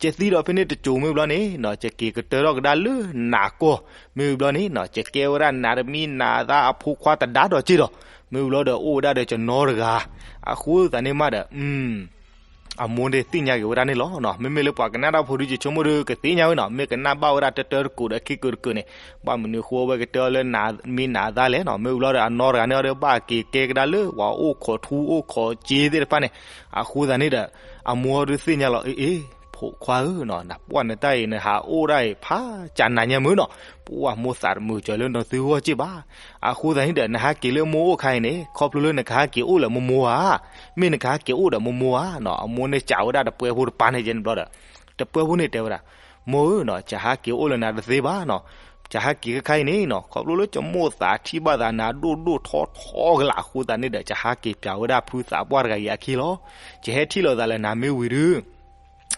ယသံဒီးဖဲန့ၣ်တစိၤမ့ၢ်ဘျီန့ၣ်နီၤ ယက့ၤကတၢၢ်ထီၣ်ကဒါလၢနးကီၢ်, မ့ၢ်ဝံၤဘျီန့ၣ်နီၤ ယကဲဝဲဒၣ်နးတမံနးသးအဖိခွါတဒါဒီးက့ဒီး မ့ၢ်ဝံၤဘျီဒီး အိၣ်ဝဲဒၣ်ဒီးယနီတဂၤ, အဃိသတးန့ၣ်မးဒီး အမိၢ်န့ၣ်သ့ၣ်ညါက့ၤဝဲဒၣ်န့ၣ်လီၤ. မ့မ့ၢ်လၢပှၤကနၣ်တၢ်ဖိဒု ယဆိကမိၣ်ဒု ကသ့ၣ်ညါဝဲနီၤ, မ့ၢ်ကနၣ်ဘၣ်ဝဲဒၣ်တၢတၢတကိးဒီးခံကိးတကိးန့ၣ်, ဘၣ်မနုၤအဃိဝဲကတၢၢ်လၢနးမံနးသးလဲၣ်နီၤ, မ့ၢ်ဝံၤဘျီဒီး အနီတဂၤန့ၣ်အီၤဒီး ဘၣ်က့ၤကဲကဒါလၢ ပှၤအိၣ်ခိးထူအိၣ်ခိးစ့သ့ၣ်တဖၣ်န့ၣ်, အဃိသတးန့ၣ်ဒီး အမိၢ်ဒုသ့ၣ်ညါလီၤ, အ့ အ့ ဖိခွါဧၢနီၤ, နပှၢ်နတၢ်အံၤ နဟးအိၣ်ဒၣ်အံၤ ဖးကၢ်နၤညါမုၢ်နီၤ, ပှၢ်မိၢ်သးတမုာ်စၢၤလၢနသုဂီၢ်က့ဘၣ်. အဃိသတးန့ၣ်ဒီး နဟးက့ၤလၢမိၢ်အိၣ်ခါအံၤန့ၣ် ခီဖျိလၢနကဟးက့ၤအိၣ်လၢမိၢ်မိၢ်ဧါ, မ့ၢ်နကဟးက့ၤအိၣ်ဒီးမိၢ်မိၢ်ဧါနီၤ, အမိၢ်န့ၣ်စံးဝဲဒၣ်တပှဲဖိတပၤန့ၣ် ယဲန့ၣ်ဘျီဒီး တပှဲဖိန့ၣ်တဲဝဲဒၣ်, မိၢ်ဧၢနီၤ, ယဟးက့ၤအိၣ်လၢနၤတသ့ဘၣ်နီၤ, ယဟးက့ၤခဲခါအံၤန့ၣ်နီၤ ခီဖျိလၢယမိၢ်သးထံၣ်ဘၣ်သးနၤဒိၣ်ဒိၣ်ထီထီကလာ်အဃိသတးန့ၣ်ဒီး ယဟးက့ၤပျးဝဲဒၣ်ဖုသးပှၢ်တဂၤအံၤအခံလီၤ. ယဟဲထံၣ်လိာ်သးလၢနၤမ့ၢ်ဝံၤဒု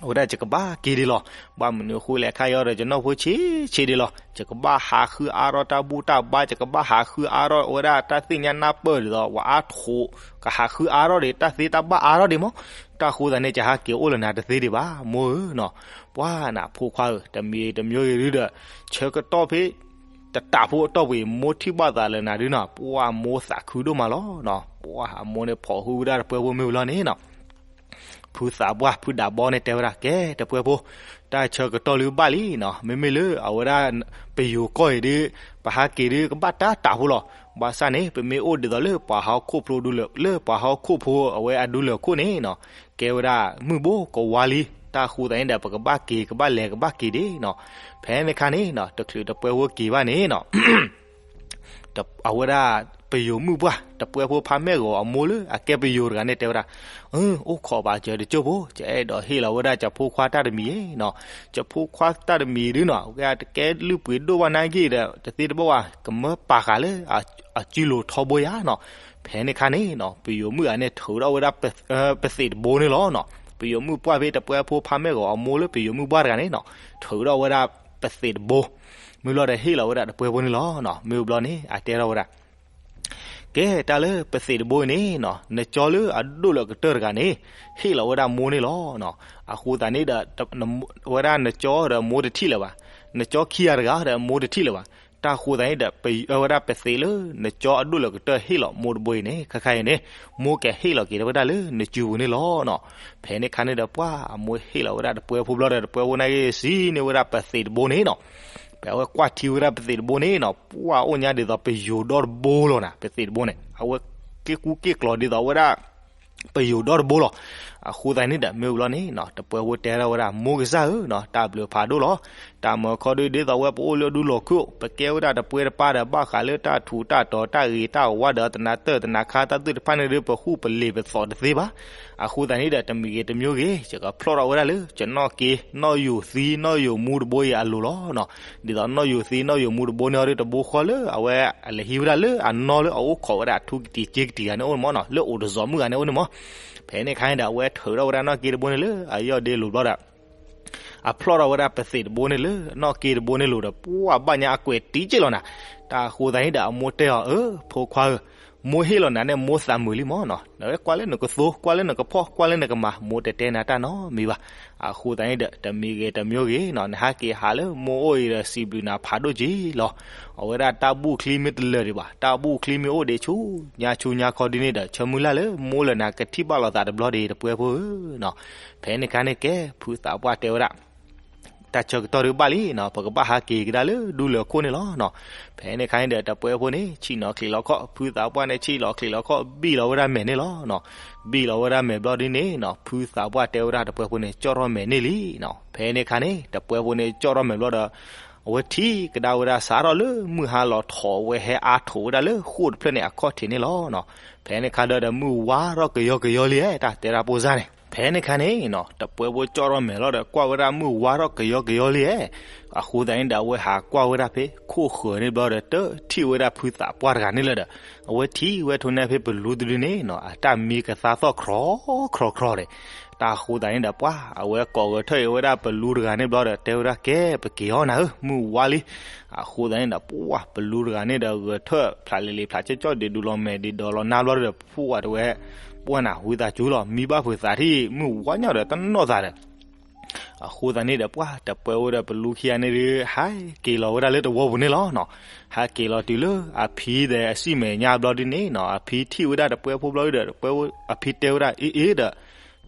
အဝဲဒၣ်ယကဘၣ်က့ၤဒံးလီၤ. ဘၣ်မနုၤအဃိလဲၣ်ခါအံၤဒီး ယနီၢ်ဖိဆံးဆံးဒံးလီၤ. ယကဘၣ်ဟးဃုအါထီၣ်တၢ်ဘူၣ်တၢ်ဘါ, ယကဘၣ်ဟးဃုအါထီၣ်ဝဲဒၣ်တၢ်သ့ၣ်ညါနၢ်ပၢၢ်ဒ်သိး ပှၤအါထိး ကဟးဃုအါထီၣ်ဒံး တၢ်သ့တၢ်ဘၣ်အါထီၣ်ဒံးမး. တၢ်ဃိသတးန့ၣ် ယဟးက့ၤအိၣ်လၢနၤတသ့ဒံးဘၣ် မိၢ်ဧၢနီၤ. ပှၢ်နၤဖိခွါဧၢ, တမံၤတမံၤဂ့ၤဒုဒီး ဆၢကတီၢ်ဖဲ တတးဖိအတီၢ်ပူၤအံၤ မိၢ်ထံၣ်ဘၣ်သးလၢနၤဒုနီၤ ပှၢ်မိၢ်သးခုဒိၣ်မးလီၤနီၤ. ပှၢ်အမိၢ်န့ၣ်ဖီၣ်ဟုဝဲဒၣ်တပှဲဖိမ့ၢ်ဝံၤလီၤန့ၣ်နီၤ ဖုသးပှၢ် ဖုဒးဘီန့ၣ်တဲဝဲဒၣ် ကဲ တပှဲဖိ, တၢ်ဆၢကတီၢ်လၢဘၣ်လံနီၤ, မ့မ့ၢ်လၢအဝဲဒၣ် ပယိၤကီၢ်အံၤဒု ပဟးက့ၤဒု ကဘၣ်တၢ်တးဖိလီၤ. ဘၣ်ဆၣ်န့ၣ် ပမ့ၢ်အိၣ်ဒ်သိးလၢပှၤဟီၣ်ခိၣ်ဖျိဒူလၢ လၢပှၤဟီၣ်ခိၣ်ဖိအဝဲအဒူလၢခိၣ်န့ၣ်နီၤ ကဲဝဲဒၣ်မုၢ်ဘိကဝါလံ. တၢ်ဃိသတးန့ၣ်ဒီး ပကဘၣ်က့ၤ ကဘၣ်လဲၤကဘၣ်က့ၤဒံးနီၤ. ဖဲန့ၣ်ခါန့ၣ်နီၤ တချုးတပှဲဖိက့ၤဘၣ်န့ၣ်နီၤ အဝဲဒၣ် ပယိၤမုၣ်ပှၢ် တပှဲဖိဖါမဲၢ်ဂီၤအမိၢ်လၢအကဲပယိၤတဂၤန့ၣ် တဲဝဲဒၣ်, အိၣ်ခိးဘၣ်စၢၤတကၠိၢ်ဖိ, ယအဲၣ်ဒိးဟ့ၣ်လီၤဝဲဒၣ်ယဖိခွါတၢ်တမံၤနီၤ. ယဖိခွါတၢ်တမံၤဒုနီၤ ဝဲတကဲလုၢ်ပှ့ၤဒိၣ်ဘၣ်နာ်က့ဒီး တသ့တဘၣ်ဝဲ ကမၢပာ်ဃာ်လၢအစုလိၤထီဘိယါနီၤ. ဖဲန့ၣ်ခါန့ၣ်နီၤ ပယိၤမုၣ်ဂၤန့ၣ် ထုးထီၣ်ဝဲဒၣ် ပသ့းတဘိန့ၣ်လီၤနီၤ. ပယိၤမုၣ်ပှၢ်ဖဲ တပှဲဖိဖါမဲၢ်ဂီၤအမိၢ်လၢပယိၤမုၣ်ပှၢ်တဂၤန့ၣ်နီၤ ထုးထီၣ်ဝဲဒၣ်ပသ့းတဘိ, မ့ၢ်ဘျီဒီးဟ့ၣ်လီၤဝဲဒၣ်တပှဲဖိန့ၣ်လီၤနီၤ. မ့ၢ်ဘျီန့ၣ် အတဲထီၣ်ဝဲဒၣ် ကဲ တၢ်လၢပသ့းတဘိအံၤန့ၣ်နီၤ နကၠီလၢအဒိၣ်လၢအကတၢၢ်တဂၤန့ၣ် ဟ့ၣ်လီၤဝဲဒၣ်မိၢ်န့ၣ်လီၤနီၤ. အဃိသတးန့ၣ်ဒီး ဝဲဒၣ်နကၠီဒီးမိၢ်တထံၣ်လၢၤဘၣ်, နကၠီခံဂၤတဂၤဒီးမိၢ်တထံၣ်လၢၤဘၣ်. တၢ်အဃိသတးန့ၣ်ဒီး ပဝဲဒၣ်ပသ့းလၢနကၠီအဒိၣ်လၢအကတၢၢ်ဟ့ၣ်လီၤမိၢ်တဘိအံၤန့ၣ် ခဲခါအံၤန့ၣ် မိၢ်ကဟ့ၣ်လီၤက့ၤဝဲဒၣ်လၢနစုပူၤန့ၣ်လီၤနီၤ. ဖဲန့ၣ်ခါန့ၣ်ဒီး ပှၢ်အမိၢ်ဟ့ၣ်လီၤဝဲဒၣ်တပှဲဖိဘျီဒီး တပှဲဖိနာ်က့စံးန့ၢ်ဝဲဒၣ်ပသ့းတဘိန့ၣ်နီၤ. ဖဲအဝဲကွၢ်ထံဝဲဒၣ်ပသ့းတဘိန့ၣ်နီၤ ပှၢ်အိၣ်ညါဒ်သိးပယိၤဒီတဘိလီၤနီၤ. ပသ့းတဘိန့ၣ် အဝဲက့ၤကူက့ၤကျီၤဒ်သိးဝဲဒၣ် ပယိၤဒီတဘိလီၤ. အဃိသတးန့ၣ်ဒီး မ့ၢ်ဘျီန့ၣ်နီၤ တပှဲဖိတဲထီၣ်ဝဲဒၣ် မိၢ်ကစၢ်ဧၢနီၤ တၢ်ဘျုးဖးဒိၣ်လီၤ. တၢ်မၢခီဒု ဒ်သိးဝဲပအိၣ်လၢဒူလီၤခိၣ် ပကဲဝဲဒၣ်တပှဲတပၢ်ဒီး ဘၣ်ဃးလၢတၢ်ထူးတၢ်တီၤ တၢ်ဂ့ၤတၢ်ဝါဒီး တနၤတၢၢ်တနၤခါ တၢ်သ့ၣ်တဖၣ်န့ၣ်ဒီး ပဃူပလ့ၤပသီၣ်တသ့ဘၣ်. အဃိသတးန့ၣ်ဒီး တမံၤဂ့ၤတမံၤဂ့ၤ ယကဖျီၣ်ထီၣ်ဝဲဒၣ်လၢ ယနီၣ်က့ၤ နီၣ်ယိၤသံ နီၣ်ယိၤမူတဘိအံၤအလိၤလီၤနီၤ. ဒ်သိးနီၣ်ယိၤသံ နီၣ်ယိၤမူတဘိန့ၣ်ဒီး တဘိဃီလၢအဝဲ အလဲၤဟံးဝဲဒၣ်လၢအနီၢ်လၢအအိၣ်ခိးဝဲဒၣ်အထူကတံၤက့ကတံၤဂၤန့ၣ်အိၣ်န့ၣ်မ့ၢ်နီၤ, လၢအိၣ်တစီၤမုၣ်ဂၤန့ၣ်အိၣ်န့ၣ်မ့ၢ်. ဖဲန့ၣ်ခါန့ၣ်ဒီး အဝဲထုးထီၣ်ဝဲဒၣ်နီၣ်က့ၤတဘိန့ၣ်လၢအယီၢ်ဒ့လိၤဘျီဒီး အဖျီၣ်ထီၣ်ဝဲဒၣ်ပသ့းတဘိန့ၣ်လၢ နီၣ်က့ၤတဘိန့ၣ်လိၤဒီး ပှၢ်ဘၣ်ညါအကွဲးတံၢ်က့လီၤနၤ. တၢ်အဃိသတးန့ၣ်ဒီး အမိၢ်တဲအီၤ အၢ ဖိခွါဧၢ, မိၢ်ဟ့ၣ်လီၤနၤန့ၣ် မိၢ်သးမုာ်လံမ့ၢ်နီၤ. နဝဲကွၢ်လၢနကသိ ကွၢ်လၢနကဖီၣ် ကွၢ်လၢနကမၤ မိၢ်တတဲနၤတၢ်နီတမံၤဘၣ်. အဃိသတးန့ၣ်ဒီး တမံၤဂ့ၤတမံၤဂ့ၤနီၤ နဟးက့ၤဟးလၢမိၢ်အိၣ်အံၤဒီး စံးဘျုးနၤဖးဒိၣ်က့လီၤ. အဝဲဒၣ်တၢ်ဘူၣ်ချံမ့ၢ်တလၢာ်ဒံးဘၣ်, တၢ်ဘူၣ်ချံမ့ၢ်အိၣ်ဒံးဆူညါဆူညါခီဒ်န့ၣ်ဒီး ဆၢမုၢ်လၢ်လၢမိၢ်လၢနၤကထံၣ်ဘၣ်လိာ်သးတဘျီဒံး တပှဲဖိဧၢနီၤ. ဖဲန့ၣ်ခါန့ၣ်ကဲ ဖုသးပှၢ်တဲဝဲဒၣ် တၢ်ဆၢကတီၢ်ဒုးဘၣ်လံနီၤ ပကဘၣ်ဟးက့ၤကဒါလၢဒူလၢၢ်ခိၣ်န့ၣ်လီၤနီၤ. ဖဲန့ၣ်ခါန့ၣ်ဒီး တပှဲဖိန့ၣ် ဆံၣ်နီၤချံးလီၤခီၣ်, ဖုသးပှၢ်န့ၣ် ဆံၣ်လီၤချံးလီၤခီၣ် ဘံၣ်လီၤဝဲဒၣ်မဲာ်န့ၣ်လီၤနီၤ. ဘံၣ်လီၤဝဲဒၣ်မဲာ်ဘျီဒ်န့ၣ်နီၤ ဖုသးပှၢ်တဲဝဲဒၣ်တပှဲဖိန့ၣ် ကၠီၣ်ထီၣ်မဲာ်န့ၢ်လံနီၤ. ဖဲန့ၣ်ခါန့ၣ် တပှဲဖိန့ၣ် ကၠီၣ်ထီၣ်မဲာ်ဘျီဒီး အဝဲထံၣ်ကဒါဝဲဒၣ်စးထီၣ်လၢမုၢ်ဟါလီၤထီၣ် အဝဲဟဲအါထီၣ်ဝဲဒၣ်လၢဃိာ်တဖျၢၣ်န့ၣ် အခီၣ်ထံးန့ၣ်လီၤနီၤ. ဖဲန့ၣ်ခါဒီး မုၢ်ဝါထီၣ်ကယီကယီလံဧါ တၢ်တဲဒၣ်ဖိစၢ်န့ၣ်. ဖဲန့ၣ်ခါန့ၣ်နီၤ တပှဲဖိကၠီၣ်ထီၣ်မဲာ်လီၤဒီး ကွၢ်ဝဲဒၣ်မုၢ်ဝါထီၣ်ကယီကယီလံဧါ. အဃိသတးန့ၣ်ဒီး အဝဲဟးကွၢ်ဝဲဒၣ်ဖဲခိၣ်ဃၢၤန့ၣ်ဘျီဒီး တထံၣ်ဝဲဒၣ်ဖုသးပှၢ်တဂၤန့ၣ်လၢၤဒီး အဝဲထံၣ်ဝဲထိၣ်န့ၢ်ဖဲပလူတဒုန့ၣ်နီၤ အတၢ်မံကသါသီၣ်ကြီကြီန့ၣ်. တၢ်အဃိသတးန့ၣ်ဒီး ပှၢ်အဝဲကိးဂဲၤထၢၣ်အံၤဝဲဒၣ်ပလူတဂၤန့ၣ်ဘျီဒီး တဲဝဲဒၣ် ကဲ ပက့ၤအီၤနၤဧၢ မုၢ်ဝါလံ. အဃိသတးန့ၣ်ဒီး ပှၢ်ပလူတဂၤန့ၣ်ဒီး ဂဲၤထၢၣ်ဖျးလံၤလံၤဖျးကၠီၣ်ကၠီၣ် ဒ့ဒူလီၤမဲာ်ဒ့ဒီလီၤနါဘျီဒီး ပှၢ်တဝဲ ပှၢ်နၤဝံသးစူၤလီၤ မံဘၣ်ဖုးသးထံၣ် မုၢ်ဝါညီဒီးတနီၣ်သးဒီး အဃိသတးန့ၣ်ဒီး ပှၢ်တပှဲဖိဒီးပလူခံဂၤန့ၣ်ဒီး ဟဲက့ၤလီၤဝဲဒၣ်လၢတဝီပူၤန့ၣ်လီၤနီၤ. ဟဲက့ၤလီၤတုၤလၢအဖံဒီးအစံၣ်မဲာ်ညါဘျီဒ်န့ၣ်နီၤ အဖံထံၣ်ဝဲဒၣ်တပှဲဖိဘျီဒီး တပှဲဖိ အဖံတဲဝဲဒၣ် အ့ အ့ ဒီး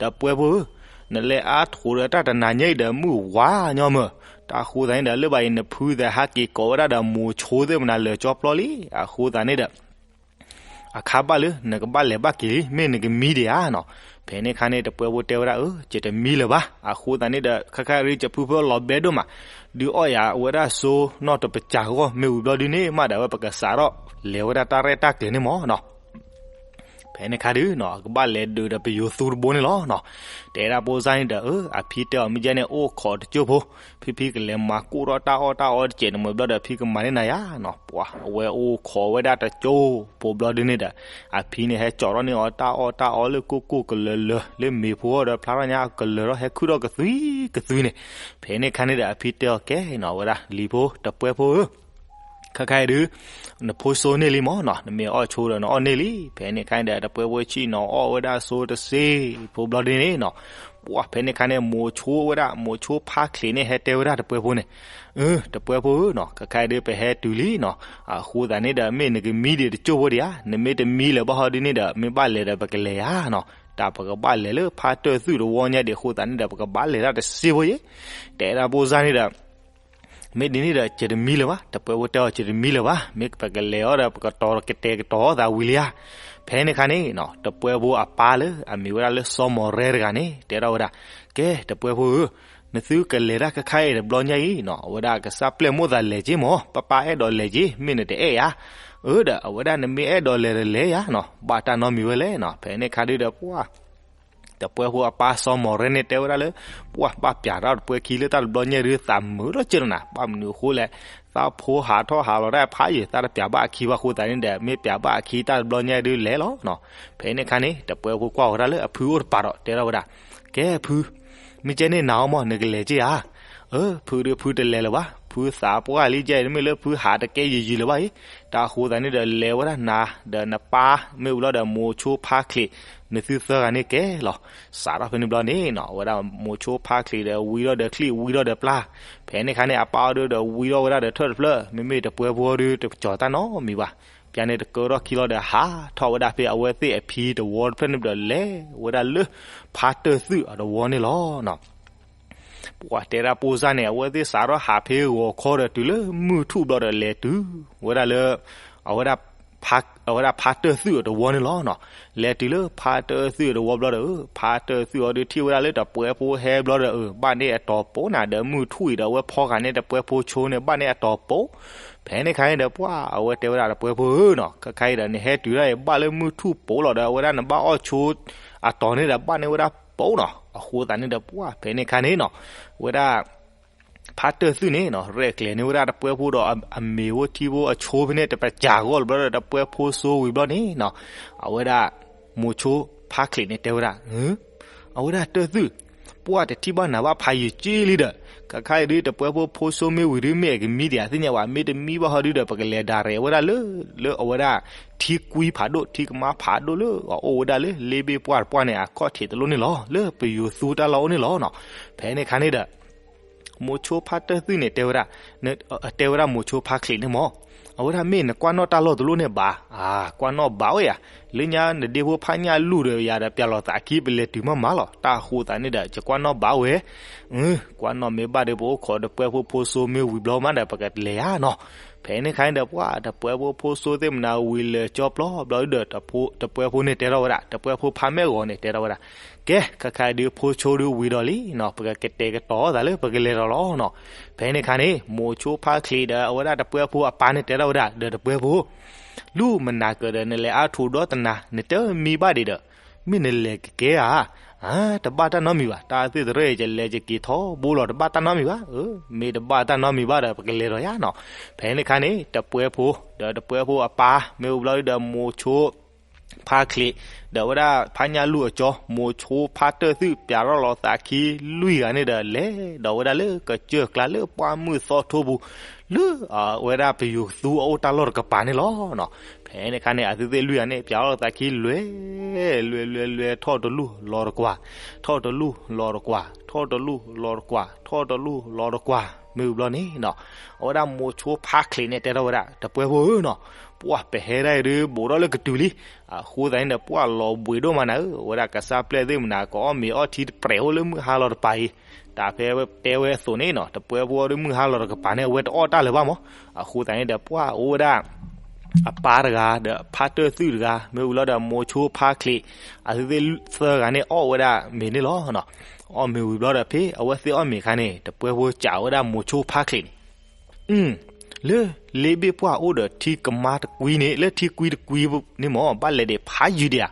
တပှဲဖိဧၢ, နလဲၤအါထီၣ်ဒီးတၢ်တနၤညါအံၤဒီး မုၢ်ဝါညီမၢ်. တၢ်အဃိသတးန့ၣ်ဒီး လၢဘၣ်အံၤနဖုသးဟဲက့ၤကိးဝဲဒၣ်ဒီး မိၤဆိသ့ၣ်မနုၤလၢာ်ကၠီပျီလံ. အဃိသတးန့ၣ်ဒီး အခါဘၣ်လၢနကဘၣ်လဲၤဘၣ်က့ၤလံ မ့ၢ်နကမံဒံးဧါနီၤ. ဖဲန့ၣ်ခါန့ၣ် တပှဲဖိတဲဝဲဒၣ် အၢ ယတမံလၢၤဘၣ်. အဃိသတးန့ၣ်ဒီး ခါခါရံ ယဖုဖုလီၤဘဲဒိၣ်မး ဒုးအီၣ်ယၤဝဲဒၣ်စိနီၢ်တပစၢ်ဂီၢ် မ့ၢ်ဝံၤဘျီဒ်န့ၣ် မ့ၢ်ဒၣ်ဝဲပကစးထီၣ်လဲၤဝဲဒၣ်တၢ်ရဲၣ်တၢ်ကျဲၤန့ၣ်မၢ်နီၤ. ဖဲန့ၣ်ခါဒုးနီၤ အကဘၣ်လဲၤဒုးဒီးပယိၤသူတဘိန့ၣ်လီၤနီၤ. တဲဒၣ်ဖိစၢ်န့ၣ်ဒီး အၢ အဖံတဲအီၤမ့ၢ်ကဲန့ၣ် အိၣ်ခိးတကၠိၢ်ဖိ, ဖံဖံကလဲၤမၤကိၢ်ထီၣ်တၢ်အီၣ်တၢ်အီတစဲးတမှဲၤဘျီဒီး ဖံကမၤန့ၢ်နၤယါနီၤ. ပှၢ်အဝဲအိၣ်ခိးဝဲဒၣ်တကၠိၢ်ဖိဘျီဒ်န့ၣ်ဒီး အဖံန့ၣ်ဟဲကၠီၣ်ထီၣ်န့ၢ်အီၤတၢ်အီၣ်တၢ်အီလၢကိၢ်ကိၢ်ကလၢၤလၢၤ လၢမ့ၤဖိအီၤဒီးဖျါထီၣ်ညါကလၢၤထီၣ် ဟဲခုၣ်ထီၣ်ကသွံကသွံန့ၣ်. ဖဲန့ၣ်ခါန့ၣ်ဒီး အဖံတဲအီၤကဲနီၤ ဝဲဒၣ်လံၤဖိ တပှဲဖိဧၢ ခဲခါအံၤဒုး နဖိစိန့ၢ်လံမၢ်နီၤ, နမ့ၢ်အီၣ်ဆိဒီးနအီၣ်န့ၢ်လံ. ဖဲန့ၣ်ခါန့ၣ်ဒီး တပှဲဖိဆ့ၣ်နီၤအီၣ်ဝဲဒၣ်ဆိတစ့ဖိဘျီဒ်န့ၣ်နီၤ, ပှၢ်ဖဲန့ၣ်ခါန့ၣ် မိၤဆိဝဲဒၣ် မိၤဆိဖါချ့းန့ၣ် ဟဲတဲဝဲဒၣ်တပှဲဖိန့ၣ်, အၢ တပှဲဖိဧၢနီၤ, ခဲခါအံၤဒုး ပဟဲတုၤလံနီၤ, အဃိသတးန့ၣ်ဒီး မ့ၢ်နကမံဒံးတကၠိၢ်ဖိဒံးဧါ, နမ့ၢ်တမံလၢၤဘၣ်ဟီဒ်န့ၣ်ဒီး မ့ၢ်ဘၣ်လဲၤဒီးပကလဲၤဧါနီၤ, တၢ်ပကဘၣ်လဲၤလၢဖါတၢၢ်သူၣ်တဝီညါဒံးအဃိသတးန့ၣ်ဒီး ပကဘၣ်လဲၤဒၣ်တစ့ဖိယဲ, တဲဒၣ်ဖိစၢ်န့ၣ်ဒီး မ့ၢ်ဒ်န့ၣ်ဒီး ယတမံလၢၤဘၣ်, တပှဲဖိတဲအီၤ ယတမံလၢၤဘၣ်, မ့ၢ်ပကလဲၤအီၤဒီး ပကတီၤကတဲာ်ကတီၤအီၤသးဝံၤလံဧါ. ဖဲန့ၣ်ခါန့ၣ်နီၤ တပှဲဖိအပၢ်လၢအမံၤဝဲဒၣ်လၢစီၤမီၤရဲတဂၤန့ၣ် တဲထီၣ်ဝဲဒၣ်, ကဲ တပှဲဖိဧၢ, နသုကလဲၤတၢ်ခဲခါအံၤတဘျီညါအံၤနီၤ, အဝဲဒၣ်ကစၢ်ပျဲၢ်မိၣ်သးလဲၤက့ၤမၢ်, ပၢ်ပၢ်အဲၣ်ဒိးလဲၤက့ၤ, မ့ၢ်နတအဲၣ်ဧါ. အၢ ဒီးအဝဲဒၣ်နမ့ၢ်အဲၣ်ဒိးလဲၤဒီးလဲၤယၤနီၤ, ဘၣ်တၢ်နီတမံၤဝဲလဲၣ်နီၤ. ဖဲန့ၣ်အခါဒုဒီးပှၢ် တပှဲၤဖိအပၢ်စီၤမီၤရဲၣ်န့ၣ်တဲဝဲဒၣ်လၢ ပှၢ်ဘၣ်ပျးတၢ်တပှဲၤခံလၢတၢ်တဘျီညါဒု သးမုာ်ထီၣ်ကၢၢ်နၤ, ဘၣ်မနုၤအဃိလဲၣ်, သးဖိဟးထီၣ်ဟးလီၤဒၣ်ဖးယံာ် သးတပျးဘၣ်အခံဘၣ်အဃိသတးန့ၣ်ဒီး မ့ၢ်ပျးဘၣ်အခံတၢ်တဘျီညါဒုလဲၤလီၤနီၤ. ဖဲန့ၣ်အခါန့ၣ် တပှဲၤဖိကွၢ်ဝဲဒၣ်လၢအဖုအိၣ်တပၤဒီး တဲထီၣ်ဝဲဒၣ်, ကဲဖု, မ့ၢ်ကဲန့ၣ်နၤအီၤမး နကလဲၤက့ၤဧါ. အၢ ဖုဒု ဖုတလဲၤလၢၤဘၣ်, ဖုသးပှၢ်လံကဲအံၤ တမ့ၢ်လၢဖုဟးတကဲယံာ်ယံာ်လၢၤဘၣ်အံၤ, တၢ်အဃိသတးန့ၣ်ဒီး လဲၤဝဲဒၣ်နၤ ဒီးနပၢ် မ့ၢ်ဝံၤလီၤဒီးမိၤဆိဖါချံး နသုသၢဂၤန့ၣ်ကဲလီၤ. စးထီၣ်ဖဲန့ၣ်ဘျီန့ၣ်နီၤ အဝဲဒၣ်မိၤဆိဖါချံးဒီး ဝံထီၣ်ဒီးချံၣ် ဝံထီၣ်ဒီးပျၢ်, ဖဲန့ၣ်အခါန့ၣ် အပၢ်အီၤဒုဒီး ဝံထီၣ်ဝဲဒၣ်ဒီးထၢၣ်တဖျၢၣ်, မ့မ့ၢ်တပှဲၤဖိအီၤဒု တကၠီၤတၢ်နီတမံၤဘၣ်. ပျၢ်န့ၣ်တကၢထီၣ်ခံလီၤဒီး ဟးထီၣ်ဝဲဒၣ်ဖဲအဝဲသ့ၣ်အဖံတဝီတဖျၢၣ်န့ၣ်ဒီး လဲၤဝဲဒၣ်လၢ ဖါတၢၢ်သုးအတဝီန့ၣ်လီၤနီၤ. ပှၢ်တဲဒၣ်ပိၢ်စၢ်န့ၣ် အဝဲသ့ၣ်စးထီၣ်ဟးဖဲဂီၤခီဒီးတုၤလၢမုၢ်ထူၣ်ဘျီဒီး လဲၤတုၤဝဲဒၣ်လၢ အဝဲဒၣ် အဝဲဒၣ်ဖါတၢၢ်သုးအတဝီန့ၣ်လီၤနီၤ. လဲၤတုၤလၢဖါတၢၢ်သုးအတဝီဘျီဒီး ဖါတၢၢ်သုးအီၤဒု ထံၣ်ဝဲဒၣ်လၢတပှဲၤဖိဟဲဘျီဒီး အၢ ဘၣ်န့ၢ်အတီၤပိာ်နၤဒီး မုၢ်ထူၣ်အံၤဒီး အဝဲဖီဂာ်န့ၢ်တပှဲၤဖိဆိန့ၣ် ဘၣ်န့ၢ်အတီၤပိာ်. ဖဲန့ၣ်အခါန့ၣ်ဒီး ပှၢ်အဝဲတဲဝဲဒၣ်တပှဲၤဖိဧၢနီၤ, ခဲခါအံၤဒီး နဟဲတုၤဒၣ်အံၤ ဘၣ်လၢမုၢ်ထူၣ်ပိာ်လီၤဒီး အဝဲဒၣ်နဘၣ်အီၣ်ဆိအတီၤန့ၣ်ဒီး ဘၣ်န့ၢ်ဝဲဒၣ်ပိာ်နီၤ. အဃိသတးန့ၣ်ဒီး ပှၢ်ဖဲန့ၣ်အခါန့ၣ်နီၤ ဝဲဒၣ် ဖါတၢၢ်သုးန့ၣ်နီၤ ရဲၣ်ကျဲၤန့ၢ်ဝဲဒၣ်တပှဲၤဖိဒီးအမ့ၤဖိထံဖိအဆိဖဲန့ၣ် တပစၢ်ဂီၢ်လၢၤဘျီဒီး တပှဲၤဖိဆိဝံၤဘျီန့ၣ်နီၤ အဝဲဒၣ် မိၤဆိဖါချံးန့ၣ်တဲဝဲဒၣ် အဝဲဒၣ်တၢၢ်သုး, ပှၢ်တထံၣ်ဘၣ်နၤဘၣ်ဖးယံာ်က့လံဒီး ခဲခါအံၤဒု တပှဲၤဖိဖိဆိမ့ၢ်ဝံၤဒု မ့ၢ်အကမံဒံးဧါသ့ၣ်ညါဝဲ မ့ၢ်တမံဘၣ်ဟီဒုဒီး ပကလဲၤဒၣ်ရဲၣ်ဝဲဒၣ်လၢ လၢအဝဲဒၣ် ထံကွံဖးဒိၣ် ထံကမါဖးဒိၣ်လၢအအိၣ်ဝဲဒၣ်လၢ လ့ဘ့ၣ်ပှၢ်တပှၢ်န့ၣ် အခီၣ်ထံးတလိၣ်န့ၣ်လီၤ လၢပယိၤသူတၢ်လီၢ်အိၣ်န့ၣ်လီၤနီၤ. ဖဲန့ၣ်အခါန့ၣ်ဒီး မိၤဆိဖါတၢၢ်သုးန့ၣ်တဲဝဲဒၣ်, တဲဝဲဒၣ်မိၤဆိဖါချံးန့ၣ်မး, အဝဲဒၣ်မ့ၢ်နကွၢ်နီၣ်တၢ်လီၢ်တလိၣ်န့ၣ်ဘၣ်, အါ ကွၢ်နီၣ်ဘၣ်ဝဲယၤ, လၢညါနဒ့ဖိဖးညၣ်လူၢ်ဒီးယၤဒီး ပျၢ်လီၤသးခံ ပလဲၤတုၤမးမးလီၤ, တၢ်အဃိသတးန့ၣ်ဒီး ယကွၢ်နီၣ်ဘၣ်ဝဲ, ကွၢ်နီၣ်မ့ၢ်ဘၣ်ဒီး ပအိၣ်ခိးတပှဲၤဖိဖိဆိမ့ၢ်ဝံၤဘျီမးဒီး ပကလဲၤဧါနီၤ. ဖဲန့ၣ်အခါန့ၣ်ဒီး ပှၢ်တပှဲၤဖိဖိဆိသ့ၣ်မနၤဝံၤလဲၤကၠီပျီဘျီဒီး တပှဲၤဖိန့ၣ်တဲထီၣ်ဝဲဒၣ်, တပှဲၤဖိဖးမဲာ်ဂီၤန့ၣ်တဲထီၣ်ဝဲဒၣ်, ကဲ ခဲခါဒုးဖိဆိဒုးဝံၤဒီးလံနီၤ, ပကကတဲာ်ကတီၤသးလၢပကလဲၤဒီးလီၤနီၤ. ဖဲန့ၣ်အခါန့ၣ် မိၤဆိဖါချံးဒီး အဝဲဒၣ်တပှဲၤဖိအပၢ်န့ၣ်တဲထီၣ်ဝဲဒၣ် ဒီးတပှဲၤဖိ လူၢ်မနၤကၢၤဒီး နလဲၤအါထူးဒီတနၤ နတမံဘၣ်ဒံးဒီး မ့ၢ်နလဲၤကကဲဧါ, အါ တဘၣ်တၢ်နီတမံၤဘၣ်, တၢ်သ့ၣ်တရၢၣ်အံၤ ယလဲၤယက့ၤထီဘိလီၤ တဘၣ်တၢ်နီတမံၤဘၣ်, မ့ၢ်တဘၣ်တၢ်နီတမံၤဘၣ်ဒီး ပကလဲၤဒီးယၤနီၤ. ဖဲန့ၣ်အခါန့ၣ် တပှဲၤဖိ ဒီးတပှဲၤဖိအပၢ် မ့ၢ်ဝံၤဘျီဒီး မိၤဆိ ဖါချံး ဒီးအဝဲဒၣ်ဖးညၣ်လူၢ်အကၠီ မိၤဆိဖါတၢၢ်သုး ပျးထီၣ်လီၤသးခံလွံၢ်ဂၤန့ၣ်ဒီး လဲၤဒီးဝဲဒၣ်လၢကစၢၢ်ကျါလၢပှၢ်မုၢ်သီထိပူၤ လၢအဝဲဒၣ်ပယိၤသူအအိၣ်တၢ်လီၢ်တကပၤန့ၣ်လီၤ. ဖဲန့ၣ်အခါန့ၣ် အသုသ့ၣ်လွံၢ်ဂၤန့ၣ် ပျးထီၣ်လီၤသးခံလွဲ လွဲ လွဲ လွဲ ထီၣ်တလူၢ်လီၤတကွၢ်, ထီၣ်တလူၢ်လီၤတကွၢ်, ထီၣ်တလူၢ်လီၤတကွၢ်, ထီၣ်တလူၢ်လီၤတကွၢ် မ့ၢ်ဝံၤဘျီန့ၣ်နီၤ အဝဲဒၣ်မိၤဆိဖါချံးန့ၣ်တဲထီၣ်ဝဲဒၣ် တပှဲၤဖိဧၢနီၤ, ပှၢ်ပဟဲဒၣ်အံၤဒုး ဘူးထီၣ်လၢကတုၤလံ, အဃိသတးန့ၣ်ဒီး ပှၢ်လီၤဘှံးဒိၣ်မးနၤဧၢ, အဝဲဒၣ်ကစၢ်ပျဲၢ်သ့ၣ်မနၤ ကအီၣ်မ့ၤအီထံတပြဲးအိၣ်လၢမုၢ်ဟါလီၤတပၤအံၤ, တၢ်ဖဲတဲဝဲအသိးန့ၣ်နီၤ တပှဲၤဖိအီၤဒုးမုၢ်ဟါလီၤတကပၤန့ၣ် အဝဲတအီၣ်တၢ်လၢၤဘၣ်မး, အဃိသတးန့ၣ်ဒီး ပှၢ်အိၣ်ဝဲဒၣ် အပၢ်တဂၤ ဒီးဖါတၢၢ်သုးတဂၤ မ့ၢ်ဝံၤလီၤဒီးမိၤဆိဖါချံး အသုသ့ၣ်သၢဂၤန့ၣ် အီၣ်ဝဲဒၣ်မ့ၤန့ၣ်လီၤ. အီၣ်မ့ၤဝံၤဘျီဒီး ဖဲအဝဲသ့ၣ်အီၣ်မ့ၤအခါန့ၣ် တပှဲၤဖိစံးဝဲဒၣ်မိၤဆိဖါချံးန့ၣ် လၢလ့ဘ့ၣ်ပှၢ်အိၣ်ဒီးထံကမါတကွံန့ၣ် လၢထံကွံတကွံန့ၣ်မး ဘၣ်လဲၤဒံးဖးယံာ်ဒံးဧါ,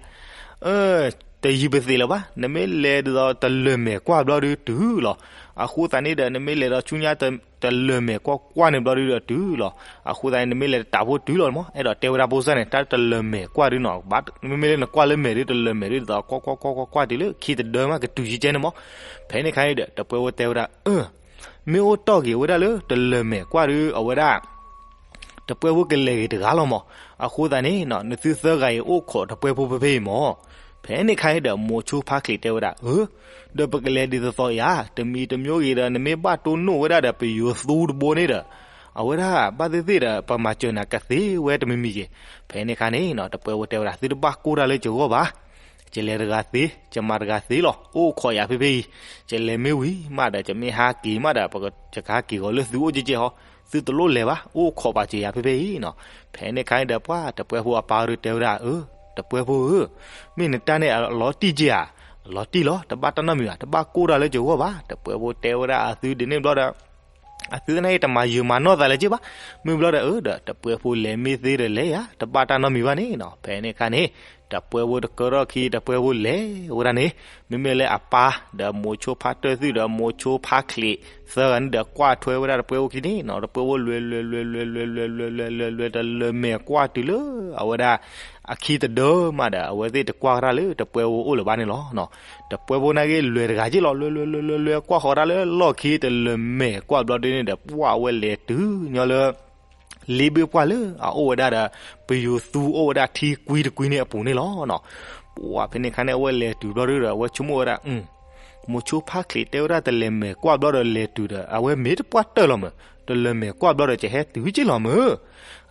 တယံာ်ပသ့ၣ်လၢၤဘၣ်, နမ့ၢ်လဲၤဒ်သိးတလၢၢ်မဲာ်ကွၢ်ဘျီဒုးတုၤလီၤ. အဃိသတးန့ၣ်ဒီး နမ့ၢ်လဲၤဒီးဆူညါတလၢၢ်မဲာ်ကွၢ်ကွၢ်န့ၣ်ဘျီဒုးဒီးတုၤလီၤ. အဃိသတးန့ၣ် နမ့ၢ်လဲၤတတးဖိတုၤလီၤမး, အဲၣ်ဒိးတဲဝဲဒၣ်ဖိစၢ်န့ၣ် တၢ်တလၢၢ်မဲာ်ကွၢ်ဒုးနီၤ, မ့မ့ၢ်လၢနကွၢ်လၢမဲာ်ဒုး တလၢၢ်မဲာ်ဒုးဒ်သိး ကွၢ်ကွၢ်ကွၢ်ကွၢ်ကွၢ်တုၤလၢခံတဒၢမး ကတုၤကဲကဲန့ၣ်မး. ဖဲန့ၣ်အခါန့ၣ်ဒီး တပှဲၤဖိတဲဝဲဒၣ် အၢ မ့ၢ်အိၣ်တီၢ်က့ၤဝဲဒၣ်လၢတလၢၢ်မဲာ်ကွၢ်ဒုး အဝဲဒၣ် တပှဲၤဖိကလဲၤဂ့ၤတဂၤလီၤမး, အဃိသတးန့ၣ် နသုသၢဂၤအံၤအိၣ်ခိးတပှဲၤဖိဖဲဖဲအံၤမး. ဖဲန့ၣ်အခါန့ၣ်ဒီး မိၤဆိဖါချံးတဲဝဲဒၣ် အၢ ဒီးပကလဲၤဒ်သိးသိးအံၤဧါ, တမံၤတမံၤဂ့ၤဒီး နမ့ၢ်ဘၣ်တိၢ်နီၣ်ဝဲဒၣ်ဒီးပယိၤသူတဘိန့ၣ်ဒီး အဝဲဒၣ်ဘၣ်သ့ၣ်သ့ၣ်ဒီး ပမၤစၢၤနၤကသ့ဝဲတမံၤမံၤက့ၤ. ဖဲန့ၣ်အခါန့ၣ် တပှဲၤဖိတဲဝဲဒၣ် သုတဘၣ်ကိၢ်တၢ်လၢယဂီၢ်ဘၣ်, ယလဲၤတဂၤသ့, ယမၤတဂၤသ့လီၤ, အိၣ်ခိးယၤဖဲဖဲအံၤ, ယလဲၤမ့ၢ်ဝံၤမးဒီး ယမ့ၢ်ဟးက့ၤမးဒီး ယကဟးက့ၤဂီၤလၢသုအိၣ်ကဲကဲဟီ, သုတလိၣ်လဲၤဘၣ်, အိၣ်ခိးပာ်စၢၤယၤဖဲဖဲအံၤနီၤ. ဖဲန့ၣ်အခါန့ၣ်ဒီး ပှၢ်တပှဲၤဖိအပၢ်ဒုးတဲဝဲဒၣ် အၢ တပှဲၤဖိဧၢ, မ့ၢ်နတၢ်န့ၣ်အလီၤတံၢ်ကဲဧါ, လီၤတံၢ်လီၤ, တဘၣ်တၢ်နီတမံၤဘၣ်, တဘၣ်ကိၢ်တၢ်လၢယဂီၢ်ဘၣ်. တပှဲၤဖိတဲဝဲဒၣ်အသုဒ်န့ၣ်ဘျီဒီး အသုသနာ်က့ တမၤယုာ်မၤနီၢ်သးလၢၤက့ဘၣ်. မုၢ်ဘျီဒီး အၢဒီး တပှဲဖိလဲၤမ့ၢ်သ့ဒီးလဲၤယၤ တဘၣ်တၢ်နီတမံၤဘၣ်န့ၣ်နီၤ. ဖဲန့ၣ်အခါန့ၣ် တပှဲဖိတကၢထီၣ်ခံ တပှဲဖိလဲၤဝဲဒၣ်န့ၣ် မ့မ့ၢ်လၢအပၢ်ဒီးမိၤဆိဖါတၢၢ်သုၣ်ဒီးမိၤဆိဖါချံးသၢဂၤန့ၣ်ဒီး ကွၢ်ထွဲဝဲဒၣ်တပှဲဖိခံန့ၣ်နီၤ. တပှဲဖိလဲၤလဲၤလဲၤလဲၤလဲၤလဲၤလဲၤလဲၤလဲၤလဲၤလဲၤ တလၢၤမဲာ်ကွၢ်တုၤလၢအဝဲဒၣ် အခံတဒၢမးဒီး အဝဲသ့ၣ်တကွၢ်ကတၢၢ်လၢတပှဲဖိအိၣ်လၢၤဘၣ်န့ၣ်လီၤ. တပှဲဖိနာ်က့လဲၤတဂၤက့လီၤ. လဲၤလဲၤလဲၤလဲၤလဲၤ ကွၢ်ဃီၤဒၣ်လၢလီၢ်ခံ တလၢၤမဲာ်ကွၢ်ဘျီဒုန့ၣ်ဒီး ပှၢ်အဝဲလဲၤတုၤညီလၢ လ့ဘ့ၣ်ပှၢ်လၢအအိၣ်ဝဲဒၣ်ဒီး ပယိၤသူအိၣ်ဝဲဒၣ်ထံကွံတကွံန့ၣ်အပူၤန့ၣ်လီၤ. ပှၢ်ဖဲန့ၣ်အခါန့ၣ် အဝဲလဲၤတုၤဘျီဒုဒီး အဝဲဆိကမိၣ်ဝဲဒၣ် မိၤဆိဖါချံးတဲဝဲဒၣ် တလဲၤမဲာ်ကွၢ်ဘျီဒီးလဲၤတုၤဒီး အဝဲမ့ၢ်တပှၢ်တၢၢ်လီၤမၢ်, တလဲၤမဲာ်ကွၢ်ဘျီဒီး ကဟဲတုၤက့လီၤမၢ်.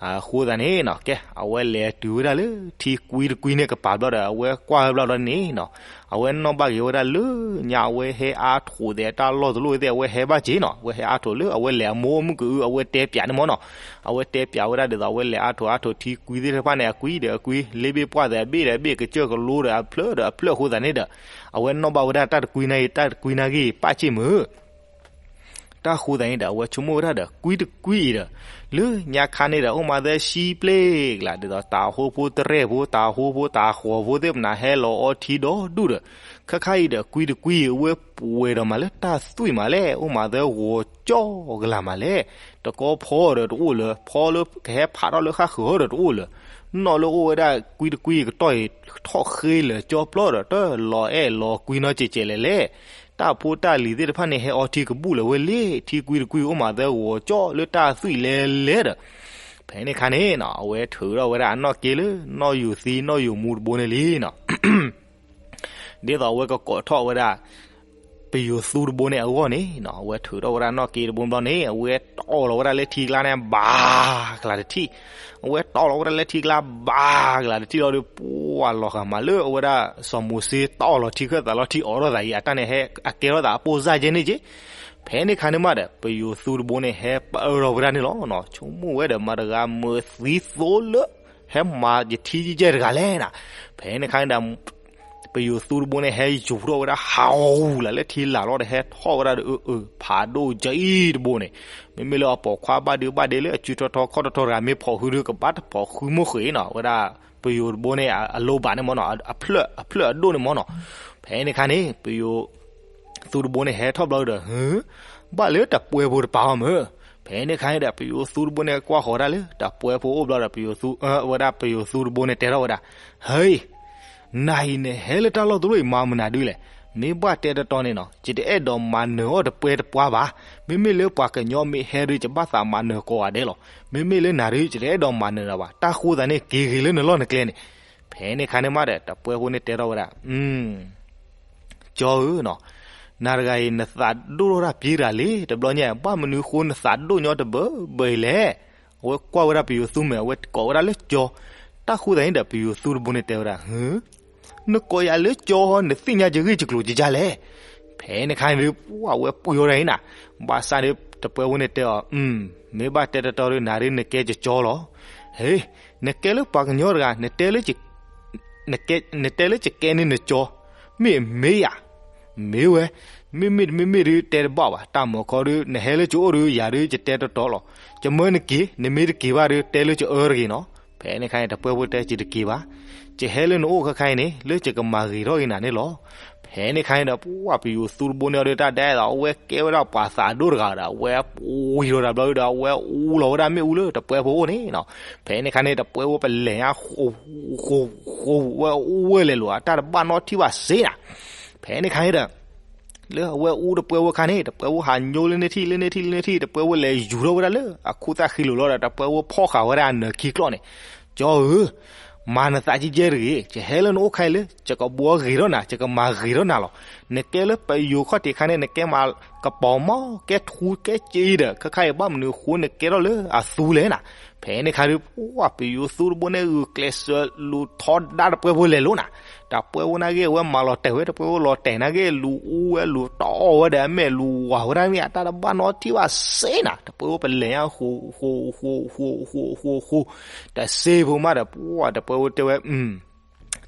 အဃိသတးန့ၣ်နီၤ ကဲ အဝဲလဲၤတုၤဝဲဒၣ်လၢထံကွံတကွံန့ၣ်ကပၤဘျီဒီး အဝဲကွၢ်ဝဲဘျီဒီးန့ၣ်နီၤ အဝဲနီၣ်ဘၣ်က့ၤဝဲဒၣ်လၢညါ အဝဲဟဲအါထိးသဲးတၢ်လီၢ်တလီၢ်သ့ၣ် အဝဲဟဲဘၣ်က့နီၤ. အဝဲဟဲအါထိးလၢအဝဲလဲၤအမိၢ်အိၣ်မုၢ်ကအု အဝဲတဲပၠးန့ၣ်မၢ်နီၤ. အဝဲတဲပၠးဝဲဒၣ်ဒ်သိး အဝဲလဲၤအါထိးအါထိး ထံကွံသ့ၣ်တဖၣ်န့ၣ် အကွံဒီးအကွံ, လ့ဘ့ၣ်ပှၢ်သဲးအဘ့ၣ်ဒီးအဘ့ၣ်, ကစၢၢ်ကလိဒီးအဖျၢၣ်ဒီးအဖျၢၣ်အဃိသတးန့ၣ်ဒီး အဝဲနီၣ်ဘၣ်ဝဲဒၣ်တၢ်တကွံနာ်က့ တၢ်တကွံနာ်က့ ပၣ်က့ၢ်မၢ်. တၢ်ဃိသတးန့ၣ်ဒီး အဝဲဆိကမိၣ်ဝဲဒၣ်ဒီး ကွံတကွံအံၤဒီး လၢညါခါန့ၣ်ဒီး အိၣ်မးသၢဆံဘျဲၣ်ကလး ဒ်သိးတၤဟိဖိတရဲၣ်ဖိ တၤဟိဖိတၤဃီၤဖိသ့ၣ်မနၤ ဟဲလီၤအီထံဒီဒူၣ်ဒီး ခဲခါအံၤဒီး ကွံတကွံအံၤ အဝဲပှဲၤဒီးမးလၢတၢ်သွံၣ်မးလဲၣ်, အိၣ်မးသၢဂီၤကၠီကလးမးလဲၣ်. တကီဖီဒီးတအိၣ်လၢၤ, ဖီလၢကဟဲဖးထီၣ်လၢဃၣ်ဃၢၤဒီးတအိၣ်လၢၤ. နီၣ်လၢအိၣ်ဝဲဒၣ်ကွံတကွံအံၤကတီၢ်အံၤ ထီၣ်ဃ့လၢာ်ကၠီပျီဒီး တလီၤအဲၣ်လီၤကွံနီတစဲးစဲးလဲၣ်လဲၣ်. တၢ်ဖိတၢ်လံၤသ့ၣ်တဖၣ်န့ၣ် ဟဲအီထံကဘူၣ်လၢၤဝဲလံ, ထံကွံတကွံအိၣ်မးသၢဂီၤကၠီလၢတၢ်သွံၣ်လဲၤလဲၤဒီး ဖဲန့ၣ်ခါန့ၣ်နီၤ အဝဲထုးထီၣ်ဝဲဒၣ်အနီၣ်က့လၢ နီၣ်ယိၤသံနီၣ်ယိၤမူတဘိန့ၣ်လံနီၤ. ဒ်သိးအဝဲကကိးထီၣ်ဝဲဒၣ် ပယိၤသူတဘိန့ၣ်အဂီၢ်န့ၣ်နီၤ အဝဲထုးထီၣ်ဝဲဒၣ်နီၣ်က့တဘိဘျီန့ၣ် အဝဲတီၢ်လီၤဝဲဒၣ်လၢထံကျါန့ၣ် ဘၣ်ကလးတထံၣ်. အဝဲတီၢ်လီၤဝဲဒၣ်လၢထံကျါ ဘၣ်ကလးတထံၣ်လီၤဒီး ပှၢ်လီၤဂာ်မးလၢအဝဲဒၣ် စီၤမိၤၡ့တီၢ်လီၤထံခၢၣ်သးလီၤထံအီၣ်ထီၣ်သးအံၤ အတၢ်န့ၣ်ဟဲအကဲထီၣ်သးအပိၢ်စၢ်ကဲန့ၣ်က့. ဖဲန့ၣ်ခါန့ၣ်မးဒီး ပယိၤသူတဘိန့ၣ် ဟဲပၢၢ်ထီၣ်ဝဲဒၣ်န့ၣ်လီၤ. ဆိကမိၣ်ဝဲဒီး မတၤတဂၤမၤသံသိလၢ ဟဲမၤယထံယကဲတဂၤလဲၣ်နီၤ. ဖဲန့ၣ်ခါန့ၣ်ဒီး ပယိၤသူတဘိန့ၣ် ဟဲယူၤထီၣ်ဝဲဒၣ် ဟးဂူၤလၢလၢထံလာ်လီၤဒီး ဟဲထီၣ်ဝဲဒၣ်ဒီး အၢ အၢ ဖးဒိၣ်ကအံၤတဘိန့ၣ် မ့မ့ၢ်လၢအပိာ်ခွါဘၣ်ဒုးဘၣ်ဒဲလၢအစုထီထီခီၣ်ထီထီတဂၤ မ့ၢ်ဖီၣ်ဃုဒုး ကဘၣ်တဖီၣ်ဃုမိၢ်ဃ့နီၤ. ဝဲဒၣ်ပယိၤတဘိန့ၣ် အလိၤဘၣ်န့ၣ်မၢ်နီၤ အဖျၢၣ်အဒိၣ်န့ၣ်မၢ်နီၤ. ဖဲန့ၣ်ခါန့ၣ် ပယိၤသူတဘိန့ၣ် ဟဲထီၣ်ဘျီဒီး ဟၢ ဘၣ်လၢတပှဲဖိတပၤအီၤမၢ်. ဖဲန့ၣ်ခါန့ၣ်ဒီး ပယိၤသူတဘိန့ၣ် ကွၢ်ဃီၤဒၣ်လၢ တပှဲဖိအိၣ်ဘျီဒီး ပယိၤသူ ဝဲဒၣ်ပယိၤသူတဘိန့ၣ် တဲထီၣ်ဝဲဒၣ်, ဟဲ နၤအံၤနဟဲလၢတၢ်လီၢ်တလီၢ်အံၤ မၤမနုၤဒုလဲၣ်. မ့ၢ်ဘၣ်တဲတတီၤန့ၣ်နီၤ ယတအဲၣ်ဒိးမၤနၢၤအီၣ်တပှဲတပှၤဘၣ်. မ့မ့ၢ်လၢပှၤကညီမ့ၢ်ဟဲဒုး ယဘၣ်သးမၤနၢၤကိးဂၤဒဲးလီၤ. မ့မ့ၢ်လၢနၤဒုး ယတအဲၣ်ဒိးမၤနၢၤနၤဘၣ်. တၢ်ဃိသတးန့ၣ် က့ၤဂ့ၤလၢနလီၢ်နကျဲန့ၣ်. ဖဲန့ၣ်ခါန့ၣ်မးဒီး တပှဲဖိန့ၣ်တဲထီၣ်ဝဲဒၣ်, ကၠီဧၢနီၤ, နၤတဂၤအံၤ နသးဒိၣ်ထီၣ်တၢ်ပျံၤတဂၤလံ တဘျီညါ ဘၣ်မနုၤဃိနသးဒိၣ်ညီတဘၢဘၢအံၤလဲၣ်. အဝဲကွၢ်ဝဲဒၣ်ပယိၤသူမ့ၢ် အဝဲကိးဝဲဒၣ်လၢကၠီ, တၢ်ဃိသတးန့ၣ်ဒီး ပယိၤသူတဘိန့ၣ်တဲဝဲဒၣ်, နကိးယၤလၢကၠီ နသ့ၣ်ညါယဂ့ၢ်ယကျိၤယကလဲၣ်. ဖဲန့ၣ်ခါန့ၣ်ဒီး ပှၢ်ဝဲပှ့ၤအီၤဒၣ်အံၤနၤ, ဘၣ်ဆၣ်ဒီး တပှဲဖိန့ၣ်တဲအီၤ, မ့ၢ်ဘၣ်တဲတတီၤဒီး နၤဒုးနကဲယကၠီလီၤ. ဟ့, နကဲလၢပှၤကညီတဂၤ နတဲလၢယကဲန့ၢ်နကၠီ, မ့ၢ်မ့ၢ်ယၤ, မ့ၢ်ဝဲ, မ့မ့ၢ်တမ့မ့ၢ်ဒုးတဲတဘၣ်ဘၣ်, တၢ်မၤခီဒုး နဟဲလၢယအိၣ်ဒုး ယၤဒုးယတဲတတီၤလီၤ. ယမၢနက့ၤ, နမ့ၢ်တက့ၤဘၣ်ဒုး တဲလၢယအၢတဂ့ၤနီၤ. ဖဲန့ၣ်ခါန့ၣ် တပှဲဖိတဲ ယတက့ၤဘၣ်, ယဟဲလၢနအိၣ်ခဲခါအံၤန့ၣ် လၢယကမၤဂ့ၤထီၣ်ဂ့ၤနၤန့ၣ်လီၤ. ဖဲန့ၣ်ခါန့ၣ်ဒီး ပှၢ်ပယိၤသူတဘိန့ၣ်အီၤဒီး တၢ်ဒဲးသိး အဝဲကဲဝဲဒၣ်ပှၤသးဒိၣ်တဂၤဒီး အဝဲပှ့ၤထီၣ်တၢ်ဘျီဒီး အဝဲအူလီၤဝဲဒၣ်မ့ၣ်အူလၢတပှဲဖိအအိၣ်န့ၣ်နီၤ. ဖဲန့ၣ်ခါန့ၣ် တပှဲဖိပလဲၤညါဃိ ဃိ ဃိ ဝဲအူဝဲလဲၤလိာ် အတၢ်တဘၣ်နီတထံၣ်ဘၣ်စ့နၤ. ဖဲန့ၣ်ခါန့ၣ်ဒီး လၢအဝဲအူတပှဲဖိအခါန့ၣ် တပှဲဖိဟးညိလၢန့ၢ်ထံၣ် လၢန့ၢ်ထံၣ် လၢန့ၢ်ထံၣ် တပှဲဖိလဲၤယူၤထီၣ်ဝဲဒၣ်လၢအခိၣ်သၣ်ဃံလိၤလီၤဒီး တပှဲဖိဖီၣ်ဃာ်ဝဲဒၣ်အနၢၤခံကျီၢ်န့ၣ်, ကၠီဧၢ, မၤနသးကဲကဲတဂ့ၤ, ယဟဲလၢနအိၣ်ခါအံၤလၢ ယကဘှီဂ့ၤထီၣ်နၤ ယကမၤဂ့ၤထီၣ်နၤလီၤ. နကဲလၢပယိၤခီၣ်ထံးခါန့ၣ် နကဲမၤကပီၤမီၢ် ကဲထူကဲစ့အံၤဒီး ခဲခါအံၤဘၣ်မနုၤအဃိ နကဲထီၣ်လၢအသူလဲၣ်နၤ. ဖဲန့ၣ်ခါဒီး ပှၢ်ပယိၤသူတဘိန့ၣ် ဂုာ်ကျဲးစၢးလူၤထီဒါတပှဲဖိလဲၤလိၤနၤ. တပှဲဖိနာ်က့ အဝဲမၤလီၤတဲာ်ဝဲ တပှဲဖိလီၤတဲာ်နာ်က့ လူၤအူဝဲ လူၤတီၢ်ဝဲဒီးအမဲာ် လူၤဝၤဝဲဒၣ်မ့ၢ် အတၢ်တဘၣ်နီတထံၣ်ဘၣ်စ့နၤ. တပှဲဖိပလဲၤညါဃိ ဃိ ဃိ ဃိ ဃိ ဃိ ဃိ ဃိ တစ့ဖိမးဒီး ပှၢ်တပှဲဖိတဲဝဲ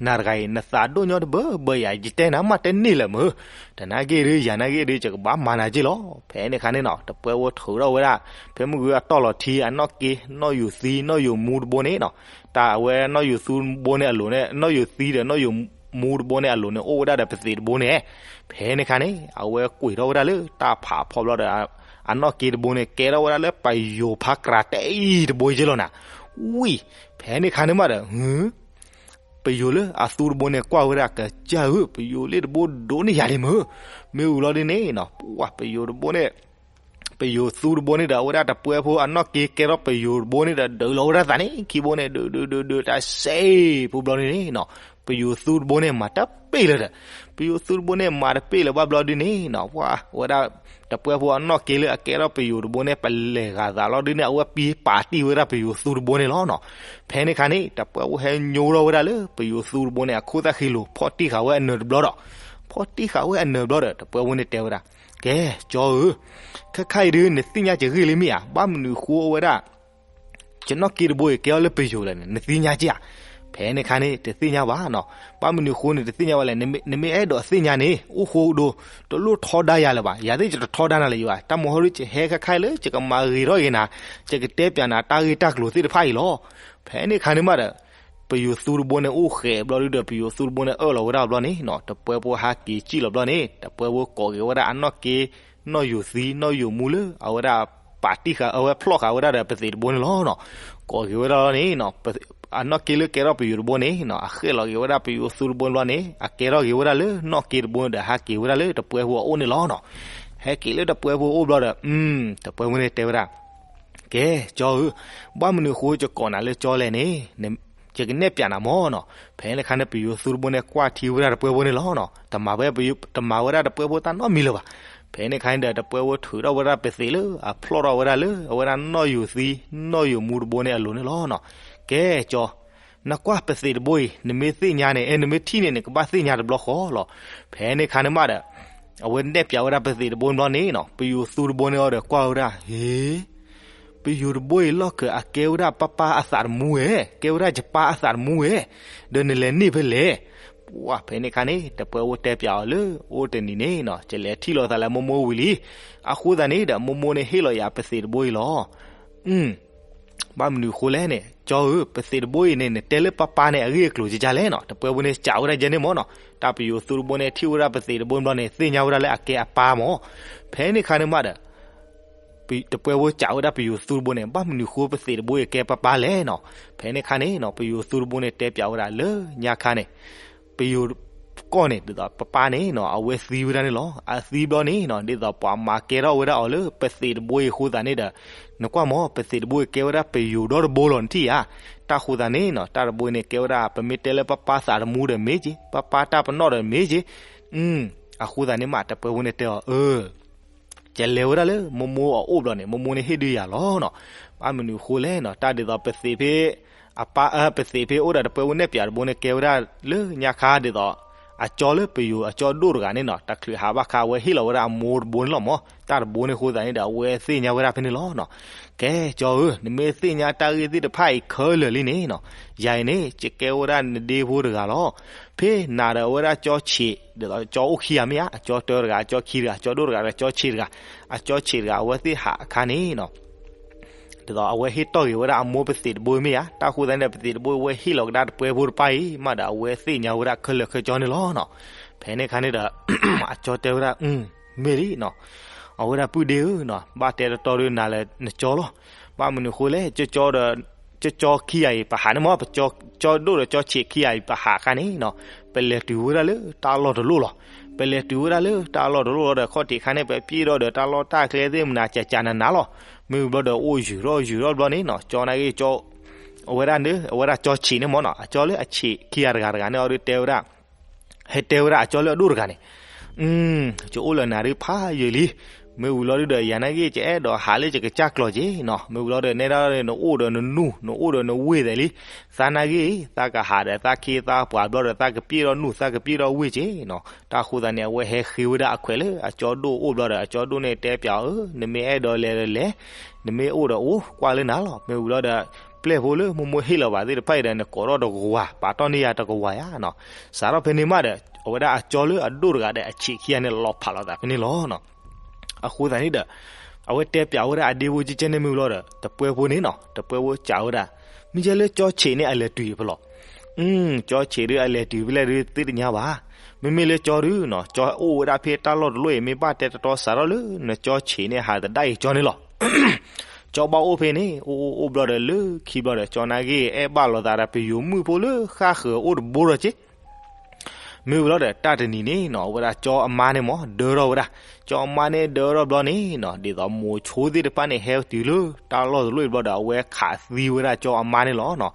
အ နၤတဂၤအံၤ နသးဒိၣ်ညီတဘၢဘၢယၤ ယတဲနၤမးတန့ၢ်လၢၤမုၢ်, တနာ်က့ၢ်ဒုး ယၤနာ်က့ၢ်ဒုး ယကဘၣ်မၤနၤက့ၢ်လီၤ. ဖဲန့ၣ်အခါန့ၣ်နီၤ တပှဲၤဖိထုးထီၣ်ဝဲဒၣ် ဖဲမုၢ်ဂုၤအတီၢ်လီၤထံ အနီၢ်က့ နီၢ်ယိၤသံ နီၢ်ယိၤမူတဘိန့ၣ်နီၤ, တၢ်အဝဲနီၢ်ယိၤသံတဘိန့ၣ်အလိၤန့ၣ် နီၢ်ယိၤသံဒီးနီၢ်ယိၤမူတဘိန့ၣ်အလိၤန့ၣ် အိၣ်ဝဲဒၣ်ဒီးပသံးတဘိန့ၣ်, ဖဲန့ၣ်အခါန့ၣ် အဝဲကွံာ်ထီၣ်ဝဲဒၣ်လၢတၢ်ဖးဖီဘျီဒီး အနီၢ်က့တဘိန့ၣ် ကဲထီၣ်ဝဲဒၣ်လၢပယိၤဖးကြးတအံၤတဘိက့ၢ်လီၤနၤ, ဝံၤ, ဖဲန့ၣ်အခါန့ၣ်မးဒီး ပယိၤလၢအသူတဘိန့ၣ် ကွၢ်ဝဲဒၣ်ကစၢ်ဧၢ, ပယိၤလ့ၣ်တဘိဒိးန့ၢ်ယၤဒံးမုၢ်, မ့ၢ်ဝံၤလီၤဒ်န့ၣ်နီၤ ပှၤပယိၤတဘိန့ၣ် ပယိၤသူတဘိန့ၣ်ဒီး အဝဲဒၣ်တပှဲၤဖိအနီၢ်က့ကဲထီၣ်ပယိၤတဘိန့ၣ်ဒီး ဒုးလီၤဝဲဒၣ်သးန့ၣ် ခံဘိန့ၣ် ဒုးဒုးဒုးဒုးတၢ်စ့ၢ်ဖိဘျီဒ်န့ၣ်နီၤ, ပယိၤသူတဘိန့ၣ် မၤတပ့ၢ်လၢၤဒီး ပယိၤသူတဘိန့ၣ်မၤတပ့ၢ်လၢၤဘၣ်ဘျီဒ်န့ၣ်နီၤ, ပှၤဝဲဒၣ် တပှဲၤဖိအနီၢ်က့လၢအကဲထီၣ်ပယိၤတဘိန့ၣ် ပလဲၤဂၤသးလီၤဒ်န့ၣ် အဝဲပံပာ်တံၢ်ဝဲဒၣ်ပယိၤသူတဘိန့ၣ်လီၤနီၤ. ဖဲန့ၣ်အခါန့ၣ် တပှဲၤဖိဟဲညိထီၣ်ဝဲဒၣ်လၢပယိၤသူတဘိန့ၣ် အခိၣ်သၣ်ဃံလိၤ ဖီၣ်တံၢ်ဃာ်ဝဲအနၢၤတဘျီဒီး ဖီၣ်တံၢ်ဃာ်ဝဲအနၢၤတဘျီဒီး တပှဲၤဖိန့ၣ်တဲဝဲဒၣ်, ကဲ, ကၠီဧၢ, ခဲခါအံၤဒုး နသ့ၣ်ညါကဂ့ၢ်လံမ့ၢ်ဧါ, ဘၣ်မနုၤဃိဝဲဒၣ် ယနီၢ်က့တဘိအံၤ ကဲအီၤလၢပယိၤလဲၣ်န့ၣ် နသ့ၣ်ညါက့ဧါ. ဖဲန့ၣ်အခါန့ၣ် တသ့ၣ်ညါဘၣ်နီၤ. ဘၣ်မနုၤဃိန့ၣ် တသ့ၣ်ညါဘၣ်လဲၣ်, နမ့ၢ်အဲၣ်ဒိးသ့ၣ်ညါန့ၣ် အိၣ်ဃိဒိ တလိၣ်ထီဒါယၤလၢၤဘၣ်. ယၤသ့ၣ်ယတထီဒါနၤလၢၤဘၣ်. တၢ်မဟီဒုး ယဟဲခဲခါအံၤလၢ ယကမၤဂ့ၤထီၣ်က့ၤနၤ, ယကတဲပၠးနၤတၢ်ဂ့ၢ်တၢ်ကျိၤသ့ၣ်တဖၣ်အံၤလီၤ. ဖဲန့ၣ်အခါန့ၣ်မးဒီး ပယိၤသူတဘိန့ၣ် အိၣ်ဃဲးဘျီဒုဒီး ပယိၤသူတဘိန့ၣ် အၢၣ်လီၤဝဲဒၣ်ဘျီန့ၣ်နီၤ, တပှဲၤဖိဟးက့ၤစံၣ်လီၤဘျီန့ၣ် တပှဲၤဖိကိးက့ၤဝဲဒၣ်အနီၢ်က့ နီၢ်ယိၤသံ နီၢ်ယိၤမူလၢ အဝဲဒၣ်ပာ်တံၢ်ဃာ် အဝဲဖျီၣ်ဃာ်ဝဲဒၣ်ဒီးပသံးတဘိန့ၣ်လီၤနီၤ. ကိးက့ၤဝဲဒၣ်လီၤန့ၣ်နီၤ, အနီၢ်က့လၢကဲထီၣ်ပယိၤတဘိန့ၣ်နီၤ အဃဲၣ်လီၤက့ၤဝဲဒၣ်ပယိၤသူတဘိန့ၣ်ဘျီန့ၣ် အကဲထီၣ်က့ၤဝဲဒၣ်လၢနီၢ်က့တဘိန့ၣ်ဒီး ဟးက့ၤဝဲဒၣ်လၢတပှဲၤဖိအအိၣ်န့ၣ်လီၤနီၤ. ဟဲက့ၤလၢတပှဲၤဖိအအိၣ်ဘျီဒီး တပှဲၤဖိန့ၣ်တဲဝဲဒၣ် ကဲ, ကၠီဧၢ, ဘၣ်မနုၤအဃိယကိးနၤလၢကၠီလဲၣ်န့ၣ်, ယကနဲၣ်ပၠးနၤမၢ်နီၤ. ဖဲန့ၣ်အခါန့ၣ် ပယိၤသူတဘိန့ၣ် ကွၢ်ထံဝဲဒၣ်တပှဲၤဖိန့ၣ်လီၤနီၤ. တမၤဝဲ တမၤဝဲဒၣ်တပှဲၤဖိတၢ်နီတမံၤလၢၤဘၣ်. ဖဲန့ၣ်အခါန့ၣ်ဒီး တပှဲၤဖိထုးထီၣ်ဝဲဒၣ်ပသံးလၢ အဖျီၣ်ထီၣ်ဝဲဒၣ်လၢ အဝဲဒၣ်နီၢ်ယိၤသံ နီၢ်ယိၤမူတဘိန့ၣ်အလိၤန့ၣ်လီၤနီၤ. ကဲ, ကၠီ, နကွၢ်ပသံးတဘိအံၤ နမ့ၢ်သ့ၣ်ညါန့ၣ် အဲ နမ့ၢ်ထံၣ်န့ၣ် နကဘၣ်သ့ၣ်ညါတဘျီဃီလီၤ. ဖဲန့ၣ်အခါန့ၣ်မးဒီး အဝဲနဲၣ်ပၠးဝဲဒၣ်ပသံးတဘိန့ၣ်ဘျီန့ၣ်နီၤ, ပယိၤသူတဘိန့ၣ်အီၤဒီးကွၢ်ဝဲဒၣ်, ဟ့, ပယိၤတဘိအံၤလီၢ်ခၢး အကဲဝဲဒၣ်ပၢ်ပၢ်အသးတမူဝဲ, ကဲဝဲဒၣ်ယပၢ်အသးတမူဝဲ, ဒီးနလဲၤန့ၢ်ဖဲလဲၣ်. ပှၢ်ဖဲန့ၣ်အခါန့ၣ် တပှဲၤဖိတဲပၠးအီၤလၢ အိၣ်တနံၤန့ၣ်နီၤ ယလဲၤထံၣ်လိာ်သးလၢမိၢ်မိၢ်ဝံၤလံ. အဃိသတးန့ၣ်ဒီး မိၢ်မိၢ်န့ၣ်ဟ့ၣ်လီၤယၤပသံးတဘိအံၤလီၤ. ဘၣ်မနုၤအဃိလဲၣ်န့ၣ် ကၠီဧၢ, ပသံးတဘိအံၤန့ၣ် နတဲလၢပၢ်ပၢ်န့ၣ် အဂ့ၢ်အကျိၤကကလဲၣ်နီၤ. တပှဲၤဖိန့ၣ်စံးဝဲဒၣ်ယဲန့ၣ်မၢ်နီၤ. တၢ်ပယိၤသူတဘိန့ၣ် ထံၣ်ဝဲဒၣ်ပသံးတဘိန့ၣ်ဘျီန့ၣ် သ့ၣ်ညါဝဲဒၣ်လၢအကဲအပၢ်မၢ်. ဖဲန့ၣ်အခါန့ၣ်မးဒီး တပှဲၤဖိစံးဝဲဒၣ်ပယိၤသူတဘိန့ၣ် ဘၣ်မနုၤဃိပသံးတဘိအံၤကဲပၢ်ပၢ်လဲၣ်နီၤ. ဖဲန့ၣ်အခါန့ၣ်နီၤ ပယိၤသူတဘိန့ၣ် တဲပၠးဝဲဒၣ်လၢညါခါန့ၣ် ပယိၤကီၢ်န့ၣ် ဒ်သိးပၢ်ပၢ်န့ၣ်နီၤ အဝဲသံဝဲဒၣ်န့ၣ်လီၤ. အသံဘျီန့ၣ်နီၤ ဒ်သိးပှၤမၤကဲထီၣ်ဝဲဒၣ်အီၤလၢပသံးတဘိအံၤအဃိသတးန့ၣ်ဒီး နကွၢ်မၢ် ပသံးတဘိအံၤကဲဝဲဒၣ်ပယိၤဒီတဘိလီၤ နထံၣ်ဧါ. တၢ်ဃိသတးန့ၣ်နီၤ တၢ်တဘိန့ၣ်ကဲဝဲဒၣ် ပမ့ၢ်တဲလၢပၢ်ပၢ်သးတမူဒီးမ့ၢ်က့ၤ ပၢ်ပၢ်တၢ်ပနီၣ်ဒီးမ့ၢ်က့ၤ အဃိသတးန့ၣ်မး တပှဲၤဖိန့ၣ်တဲအီၤ အၢ ယလဲၤဝဲဒၣ်လၢမိၢ်မိၢ်အအိၣ်ဘျီန့ၣ် မိၢ်မိၢ်န့ၣ်ဟ့ၣ်ဒုးယၤလီၤနီၤ. ဘၣ်မနုၤအဃိလဲၣ်နီၤ တၢ်ဒ်သိးပသံးဖဲ အပၢ် ပသံးဖဲအိၣ်ဒီးတပှဲၤဖိနဲၣ်ပၠးတဘိန့ၣ် ကဲဝဲဒၣ်လၢညါခါဒ်သိး အကၠီလၢပယိၤအကၠီဒိၣ်တဂၤန့ၣ်နီၤ တချုးဟးဘၣ်ခါ အဝဲဟ့ၣ်လီၤဝဲဒၣ်အမိၢ်တဘိန့ၣ်လီၤမၢ်. တၢ်တဘိန့ၣ်အဃိသတးန့ၣ်ဒီး အဝဲသ့ၣ်ညါဝဲဒၣ်ဖဲန့ၣ်လီၤနီၤ. ကဲ ကၠီဧၢ, နမ့ၢ်သ့ၣ်ညါတၢ်ဂ့ၢ်သ့ၣ်တဖၣ်အံၤခဲလၢာ်လံန့ၣ်နီၤ ယၤအံၤန့ၣ် ယကဲဝဲဒၣ်နဒ့ဖိတဂၤလီၤ. ဖဲနၤဒီးအဝဲဒၣ်ကၠီဆံး ဒ်သိးကၠီအိၣ်ခံဂၤမ့ၢ်ဧါ, အကၠီတၢတဂၤ အကၠီခံတဂၤ အကၠီဒိၣ်တဂၤဒီးကၠီဆံးတဂၤ, အကၠီဆံးတဂၤ အဝဲသ့ၣ်ဟးအခါန့ၣ်နီၤ ဒ်သိးအဝဲဟ့ၣ်တီၢ်က့ၤဝဲဒၣ်အမိၢ်ပသံးတဘိမ့ၢ်ဧါ, တၢ်ဃိသတးန့ၣ်ဒီး ပသံးတဘိအံၤ အဝဲဟ့ၣ်လီၤကဒါတပှဲၤဖိတဖၣ်အံၤမးဒီး အဝဲသ့ၣ်ညါဝဲဒၣ်ခဲလၢာ်ခဲဆ့န့ၣ်လီၤနီၤ. ဖဲန့ၣ်အခါန့ၣ်ဒီး အကၠီတဲဝဲဒၣ် မ့ၢ်လံနီၤ, အဝဲဒၣ်ပုၢ်ဒ့ဧၢနီၤ, ဘၣ်တဲတတီဒီးနၤလၢနကၠီလီၤ. ဘၣ်မနုၤအဃိလဲၣ်, ကၠီဒီး ကၠီခံဂၤအံၤ ပဟးန့ၣ်မး, ပကၠီဒိၣ်ဒီးကၠီဆံးခံဂၤအံၤ ပဟးအခါန့ၣ်နီၤ, ပလဲၤတုၤဝဲဒၣ်လၢတၢ်လီၢ်တလီၢ်လီၤ. ပလဲၤတုၤဝဲဒၣ်လၢတၢ်လီၢ်တလီၢ်လီၤဒီး ခီၣ်ထံးအခါန့ၣ် ပပျ့ၢ်ထီၣ်ဒီးတၢ်လီၢ်တၢ်ကျဲသ့ၣ်မနၤ ကကနးနးလီၤ. မ့ၢ်ဝံၤဘျီဒီး အိၣ်ယုာ်ထီၣ်ယုာ်ထီၣ်ဘျီန့ၣ်နီၤ, ကၠီနာ်က့ ကၠီ အဝဲဒၣ်န့ၣ် အဝဲဒၣ်ကၠီဆံးန့ၣ်မးနီၤ, အကၠီလၢအဆံးခံဂၤတဂၤတဂၤန့ၣ် အီၤဒုးတဲဝဲဒၣ် ဟဲတဲဝဲဒၣ်အကၠီလၢအဒိၣ်တဂၤန့ၣ်, ယအိၣ်လၢနၤဒုးဖးယံာ်လံ. မ့ၢ်ဝံၤလီၤဒုးဒီး ယၤနာ်က့ ယအဲၣ်ဒိးဟးလၢယကစၢ်ကျိးက့နီၤ. မ့ၢ်ဝံၤလီၤဒီး နဲဒၣ်န့ၣ် နအိၣ်ဒီးနနူၢ် နအိၣ်ဒီးနဝ့ၢ်သဲးလံ. သးနာ်က့ သးကဟးဒီးသးခ့သးပှၤဘျီဒီး သးကပျ့ၢ်ထီၣ်နူၢ် သးကပျ့ၢ်ထီၣ်ဝ့ၢ်က့နီၤ. တၢ်ဃိသတးန့ၣ် အဝဲဟဲဃ့ဝဲဒၣ်အခွဲးလၢအကၠီဒိၣ်အအိၣ်ဘျီဒီး အကၠီဒိၣ်န့ၣ်တဲပၠးအီၤ, နမ့ၢ်အဲၣ်ဒိးလဲၤဒီးလဲၤ, နမ့ၢ်အိၣ်ဒီးအိၣ် ကွၢ်လၢနၤလီၤ. မ့ၢ်ဝံၤလီၤဒီး ပျဲၢ်ဖိလၢမိၢ်မိၢ်ဟ့ၣ်လီၤဘၣ်သ့ၣ်တဖၣ်အံၤဒီး နကိးထီၣ်တကဝၤ ပာ်ထီၣ်န့ၢ်ယၤတကဝၤယါနီၤ. စးထီၣ်ဖဲန့ၣ်မးဒီး အဝဲဒၣ်အကၠီလၢအဒိၣ်တဂၤဒီးအဆံးခံဂၤန့ၣ် လီၤဖးလိာ်သးဖဲန့ၣ်လီၤနီၤ. အဃိသတးန့ၣ်ဒီး အဝဲတဲပၠးဝဲဒၣ်အဒ့ဖိကဲကဲန့ၣ် မ့ၢ်ဘျီဒီး တပှဲၤဖိန့ၣ်နီၤ, တပှဲၤဖိစံးဝဲဒၣ်, မ့ၢ်ကဲလၢကၠီဆံးန့ၣ်အလဲၤတုၤဖဲလဲၣ်. ကၠီဆံးဒုးအလဲၤတုၤဖဲလဲၣ်ဒုးသ့ၣ်ညါဘၣ်. မ့မ့ၢ်လၢကၠီဒုးနီၤ, ကၠီအိၣ်ဝဲဒၣ်ဖဲတၢ်လီၢ်တလီၢ်အံၤ မ့ၢ်ဘၣ်တဲတတီ စးထီၣ်လၢနကၠီဆံးန့ၣ် ဟးသဒၣ်အံၤကၠီန့ၣ်လီၤ. ကၠီဘၣ်အိၣ်ဖဲန့ၣ် အိၣ်အိၣ်အိၣ်ဘျီဒီး လၢခံဘျီဒီး ကၠီနာ်က့ အဲၣ်ဘၣ်လိာ်သးဒီး ပယိၤမုၣ်ဖိလၢဃၣ်ဃၢၤအိၣ်တဘိဒီးက့ မ့ၢ်ဝံၤလီၤဒီး တၢ်တနံၤန့ၣ်နီၤ, အဝဲဒၣ်ကၠီအမါန့ၣ်မ့ၢ်ဒၢထီၣ်ဝဲဒၣ်, ကၠီအမါန့ၣ်ဒၢထီၣ်ဘျီန့ၣ်နီၤ, ဒ်သိးမိၤဆိသ့ၣ်တဖၣ်န့ၣ် ဟဲတုၤလၢတၢ်လီၢ်တလီၢ်အံၤဘျီဒီး အဝဲခးသံဝဲဒၣ်ကၠီအမါန့ၣ်လီၤနီၤ.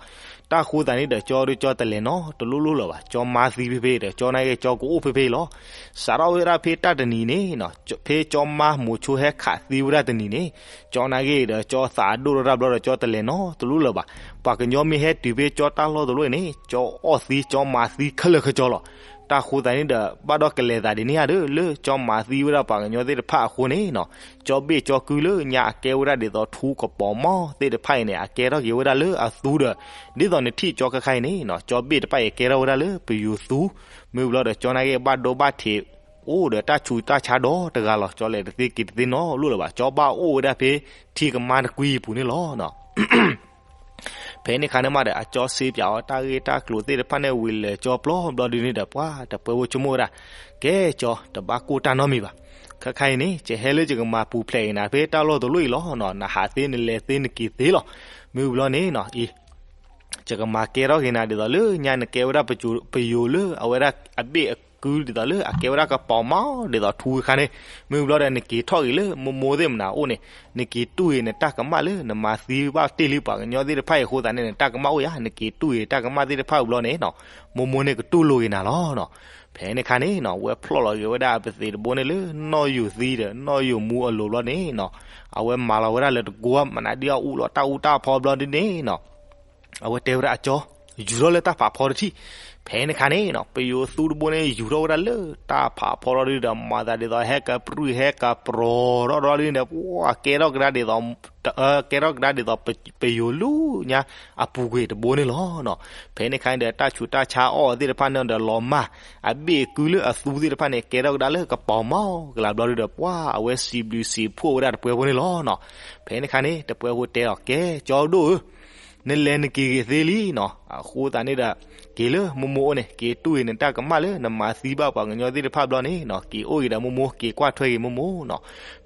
တၢ်ဃိသတးန့ၣ်ဒီး ကၠီဒုးကၠီတလဲၤနီတလိၣ်လိၣ်လၢၤဘၣ်, ကၠီမါသံဖဲဖဲဒီး ကၠီနာ်က့ ကၠီကအိၣ်ဖဲဖဲလီၤ. စးထီၣ်ဝဲဒၣ်ဖဲတၢ်တနံၤန့ၣ်နီၤ, ဖဲကၠီမါမိၤဆိဟဲခးသံဝဲဒၣ်တနံၤန့ၣ်, ကၠီနာ်က့ဒီး ကၠီသးဒိၣ်ထီၣ်တၢ်ဘျီဒီး ကၠီတလဲၤနီတလိၣ်လၢၤဘၣ်. ပှၤကညီမ့ၢ်ဟဲတုၤဖဲကၠီတၢ်လီၢ်တလီၢ်အံၤန့ၣ် ကၠီအီၣ်သံ ကၠီမၤသံခဲလၢာ်ခဲဆ့လီၤ. တၢ်ဃိသတးန့ၣ်ဒီး ဘၣ်ဒီးကလဲၤသးဒ်န့ၣ်ဧါဒီး လၢကၠီမၤသံဝဲဒၣ်ပှၤကညီသ့ၣ်တဖၣ်အဃိန့ၣ်နီၤ, ကၠီဘ့ၣ်ကၠီကုလၢညါအကဲဝဲဒၣ်ဒ်သိးထူကပီၤမီသ့ၣ်တဖၣ်အံၤန့ၣ် အကဲထီၣ်က့ၤဝဲဒၣ်လၢအသူဒီး ဒ်သိးနထံၣ်ကၠီခဲခါအံၤန့ၣ်နီၤ, ကၠီဘ့ၣ်တဖၣ်အံၤကဲထီၣ်ဝဲဒၣ်လၢပယိၤသူ, မ့ၢ်ဘျီဒီး ကၠီနာ်က့ဘၣ်ဒိဘၣ်ထံး အိၣ်ဒီးတၢ်ဆူးတၢ်ဆါဒီတဂၤလီၤ. ကၠီလဲၤတသ့က့ၤတသ့နီတလိၣ်လၢၤဘၣ်, ကၠီဘၣ်အိၣ်ဝဲဒၣ်ဖဲထံကမါတကွံအပူၤန့ၣ်လီၤ. ဖဲန့ၣ်ခါန့ၣ်မးဒီး အကၠီစ့ပၠးအီၤတၢ်ဂ့ၢ်တၢ်ကျိၤသ့ၣ်တဖၣ်န့ၣ် ဝံၤလဲၤကၠီပျီဘျီဒုန့ၣ်ဒီး ပှၤတပှဲၤဖိဆိကမိၣ်ဝဲဒၣ်, ကဲကၠီ တဘၣ်ကိၢ်တၢ်နီတမံၤဘၣ်. ခဲခါအံၤန့ၣ် ယဟဲလၢယကမၤပူၤဖျဲးက့ၤနၤ ဖဲတၢ်လီၢ်တလီၢ်အံၤလီၤနီၤ, နဟးသ့နလဲၤသ့နက့ၤသ့လီၤ. မ့ၢ်ဘျီန့ၣ်နီၤ အံၤ ယကမၤကဲထီၣ်က့ၤနၤဒ်သိးလၢညါနကဲဝဲဒၣ်ပယိၤ လၢအဝဲဒၣ်အဘ့ၣ်အကုဒ်သိးလၢအကဲဝဲဒၣ်ကပီၤမီဒ်သိးထူဝဲခါန့ၣ်, မ့ၢ်ဘျီဒီး နက့ၤထီၣ်က့ၤလၢမိၢ်မိၢ်သ့ၣ်မနၤအအိၣ်န့ၣ်, နက့ၤတူၢ်က့ၤနတၢ်ကမၣ်လၢနမၤသံဘၣ်တ့ၢ်လံပှၤကညီသ့ၣ်တဖၣ်အံၤအဃိသတးန့ၣ် နတၢ်ကမၣ်အိၣ်ယၤ, နက့ၤတူၢ်က့ၤတၢ်ကမၣ်သ့ၣ်တဖၣ်အံၤဘျီန့ၣ်နီၤ, မိၢ်မိၢ်န့ၣ်ကတူၢ်လိာ်က့ၤနၤလီၤနီၤ. ဖဲန့ၣ်ခါန့ၣ်နီၤ ဝဲဖျီၣ်လီၤက့ၤဝဲဒၣ်အပသံးတဘိန့ၣ်လၢနီၣ်ယိၤသံဒီး နီၣ်ယိၤမူအလိၤဘျီန့ၣ်နီၤ, အဝဲမၤလီၤဝဲဒၣ်လၢတကိး မနုၤဒ်အအူလီၤတၢ်အူတၢ်ဖီဘျီဒ်န့ၣ်နီၤ အဝဲတဲဝဲဒၣ်အကၠီ, ယူၤထီၣ်လၢတၢ်ဖးဖီတထံၣ်. ဖဲန့ၣ်ခါန့ၣ်နီၤ ပယိၤသူတဘိန့ၣ် ယူၤထီၣ်ဝဲဒၣ်လၢတၢ်ဖးဖီလီၤဒုဒီး မၤသးဒ်သိးဟဲကပြုၢ်ဟဲကပြီၤထီၣ်ဒ်န့ၣ်ဒီး ပှၤကဲထီၣ်ကဒါဒ်သိး ကဲထီၣ်ကဒါဒ်သိးပယိၤလူညါအပူၤကွံာ်တဘိန့ၣ်လီၤနီၤ. ဖဲန့ၣ်ခါန့ၣ်ဒီး တၢ်ဆူးတၢ်ဆါအီၣ်သ့ၣ်တဖၣ်န့ၣ်ဒီး လီၤမၢ် အဘ့ၣ်အကုလၢအသူသ့ၣ်တဖၣ်န့ၣ် ကဲထီၣ်ကဒါလၢကပီၤမီကလၤဘျီဒုဒီး ပှၤအဝဲစံးဘျုးစံးဖှိၣ်ဝဲဒၣ်တပှဲၤဖိန့ၣ်လီၤနီၤ. ဖဲန့ၣ်ခါန့ၣ် တပှဲၤဖိတဲလီၤ ကဲကၠီဒိၣ်ဧၢ နလဲၤနက့ၤဂ့ၤသ့လံနီၤ, အဃိသတးန့ၣ်ဒီး က့ၤလၢမိၢ်မိၢ်အိၣ်န့ၣ် က့ၤတူၢ်ဂ့ၤနတၢ်ကမၣ်လၢနမၤသံဘၣ်ပှၤကညီသ့ၣ်တဖၣ်ဘျီန့ၣ်နီၤ, က့ၤအိၣ်ဂ့ၤဒီးမိၢ်မိၢ် က့ၤကွၢ်ထွဲဂ့ၤမိၢ်မိၢ်နီၤ.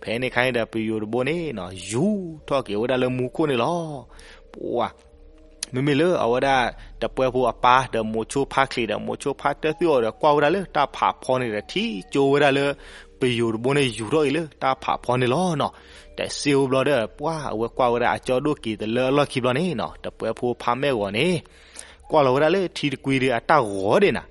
ဖဲန့ၣ်ခါန့ၣ်ဒီး ပယိၤတဘိန့ၣ်နီၤ ယူၤထီၣ်က့ၤဝဲဒၣ်လၢမူခိၣ်န့ၣ်လီၤ. ပှၤ မ့မ့ၢ်လၢအဝဲဒၣ် တပှဲၤဖိအပၢ်ဒီးမိၤဆိဖါချံးဒီး မိၤဆိဖါတၢၢ်သုၣ်အီၤဒီး ကွၢ်ဝဲဒၣ်လၢတၢ်ဖးဖီန့ၣ်ဒီး ထံၣ်ကၠိဝဲဒၣ်လၢ ပယိၤတဘိန့ၣ် ယူၤထီၣ်အံၤလၢတၢ်ဖးဖီန့ၣ်လီၤနီၤ. တစ့အိၣ်ဘျီဒီး ပှၤအဝဲကွၢ်ဝဲဒၣ်အကၠီဒိၣ်က့ၤတလၢအလီၢ်ခံဘျီန့ၣ်နီၤ တပှဲၤဖိဖါမဲာ်ဂီၤန့ၣ် ကွၢ်လီၤဝဲဒၣ်လၢထံတကွံဒုးအတၢ်ဂီၤဒဲးနၤ,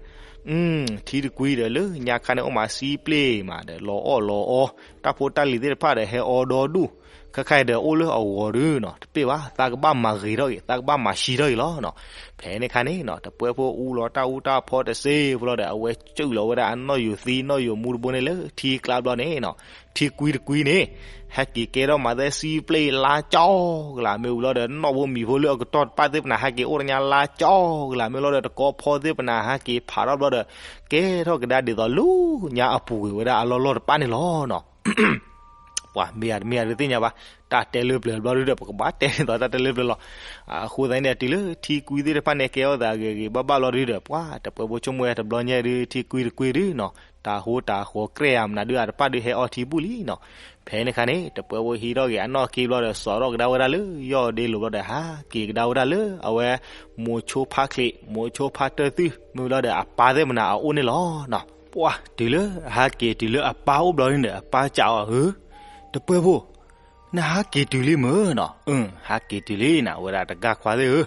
ထံတကွံဒီးလၢညါခါန့ၣ် အိၣ်မးစံပျ့ၣ်မးဒီး လီၤအီၣ်လီၤအီ တၢ်ဖိတၢ်လံၤသ့ၣ်တဖၣ်ဒီး ဟဲအီဒီဒူၣ်, ခဲခါအံၤဒီး အိၣ်လၢအဂီၤဒုနီၤ တပ့ၢ်ဘၣ် သးကဘၣ်မၤဂ့ၤထီၣ်ဂ့ၤ သးကဘၣ်မၤဆံးထီၣ်ဂ့ၤလီၤနီၤ. ဖဲန့ၣ်ခါန့ၣ်နီၤ တပှဲၤဖိအူလီၤတၢ်အူတၢ်ဖီတစ့ဖိလီၤဒီး အဝဲစုၣ်လီၤဝဲဒၣ်အနီၣ်ယိၤသံနီၣ်ယိၤမူတဘိန့ၣ်လၢထံကျါဘျီန့ၣ်နီၤ, ထံကွံတကွံန့ၣ် ဟဲက့ၤကဲထီၣ်မၤသဲစံပျ့ၣ်လါကၠီကလၤ မ့ၢ်ဝံၤလီၤဒီး နီၣ်ဘိမံၤဖိလၢအကတီၢ်တပၣ်သ့ၣ်ပနၤ ဟဲက့ၤအိၣ်တညါလါကၠီကလၤ မ့ၢ်လီၤဒီး တကီဖီသ့ၣ်ပနၤ ဟဲက့ၤဖးထီၣ်ဘျီဒီး ကဲထီၣ်ကဒါဒ်သိးလူညါအပူၤကွံာ်ဝဲဒၣ်အလီၢ်လီၢ်တပၣ်န့ၣ်လီၤနီၤ. ပှၤမ့ၢ်ယၤတမ့ၢ်ယၤတသ့ၣ်ညါဘၣ်, တၢ်တဲလၢပျၢၤဘျီဒုဒီး ပကဘၣ်တဲဒ်သိးတၢ်တဲလၢပျၢၤလီၤ. အဃိသတးန့ၣ်ဒီး တုၤလၢထံကွံသ့ၣ်တဖၣ်န့ၣ် ကဲထီၣ်သးဂ့ၤဂ့ၤဘၣ်ဘၣ်လီၤဒုဒီး ပှၤတပှဲၤဖိဆိကမိၣ်ဝဲတဘျီညါဒု ထံကွံတကွံဒုနီၤ တၢ်ဟိတၢ်ဃီၤကြဲၢ်ဧါမနုၤဒု အတပၣ်ဒုဟဲအီထံဘူၣ်လံနီၤ. ဖဲန့ၣ်ခါန့ၣ် တပှဲၤဖိဟံးထီၣ်က့ၤအနီၢ်က့ဘျီဒီး စိာ်ထီၣ်ကဒါဝဲဒၣ်လၢယီၢ်ဒ့လိၤဘျီဒီး ဟးက့ၤကဒါဝဲဒၣ်လၢအဝဲ မိၤဆိဖါချံး မိၤဆိဖါတၢၢ်သုၣ် မ့ၢ်ဘျီဒီး အပၢ်သ့ၣ်မနၤအအိၣ်န့ၣ်လီၤနီၤ. ပှၤတုၤလၢဟးက့ၤတုၤလၢအပၢ်အိၣ်ဘျီန့ၣ်ဒီး အပၢ်စံးအီၤ ဧၢ တပှဲၤဖိ နဟးက့ၤတုၤလံမ့ၢ်နီၤ. အၢ ဟးက့ၤတုၤလံနၤ ဝဲဒၣ်တဂၤခွါသ့ၣ်ဧၢ,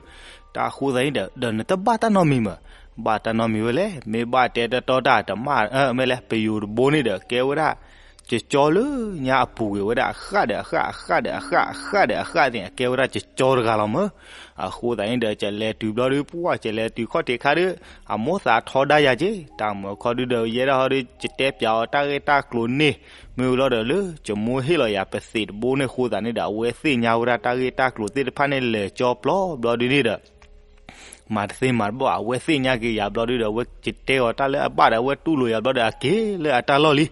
တၢ်ဃိသတးန့ၣ်ဒီး ဒီးနတဘၣ်တၢ်နီတမံၤမ့ၢ်, ဘၣ်တၢ်နီတမံၤဝဲလဲၣ်, မ့ၢ်ဘၣ်တဲတတီတၢ်တမၣ် မ့ၢ်လဲၣ် ပယိၤတဘိန့ၣ်ဒီး ကဲဝဲဒၣ် ကၠီလၢညါအပူၤကွံာ်ဝဲဒၣ်အဃၣ်ဒီးအဃၣ် အဃၣ်ဒီးအဃၣ် အဃၣ်ဒီးအဃၣ်သ့ၣ် အကဲဝဲဒၣ်ကၠီတဂၤလီၤမၢ်. အဃိသတးန့ၣ်ဒီး ကလဲၤတုၤဘျီဒုး ပှၢ် ကလဲၤတုၤခီၣ်ထံးခါဒီး အမိၢ်သးထီဒါယၤက့ၤ တၢ်မၢခီဒုဒီး ယဲဒၣ်ဟီဒီး ကတဲပၠးအီၤတၢ်ဂ့ၢ်တၢ်ကျိၤန့ၣ် မ့ၢ်ဝံၤလီၤဒီးလၢ ကမိၢ်ဟ့ၣ်လီၤယၤပသံးတဘိန့ၣ်အဃိသတးန့ၣ်ဒီး အဝဲသ့ၣ်ညါဝဲဒၣ်တၢ်ဂ့ၢ်တၢ်ကျိၤသ့ၣ်တဖၣ်န့ၣ် လဲၤကၠီပျီဘျီဒုန့ၣ်ဒီး မၤတသ့မၤတဘၣ် အဝဲသ့ၣ်ညါက့ၤယၤဘျီဒုဒီး အဝဲကတဲအီၤတၢ်လၢအဘၣ်ဒီး အဝဲတူၢ်လိာ်ယၤဘျီဒီး အက့ၤလၢအတၢ်လီၢ်လံ.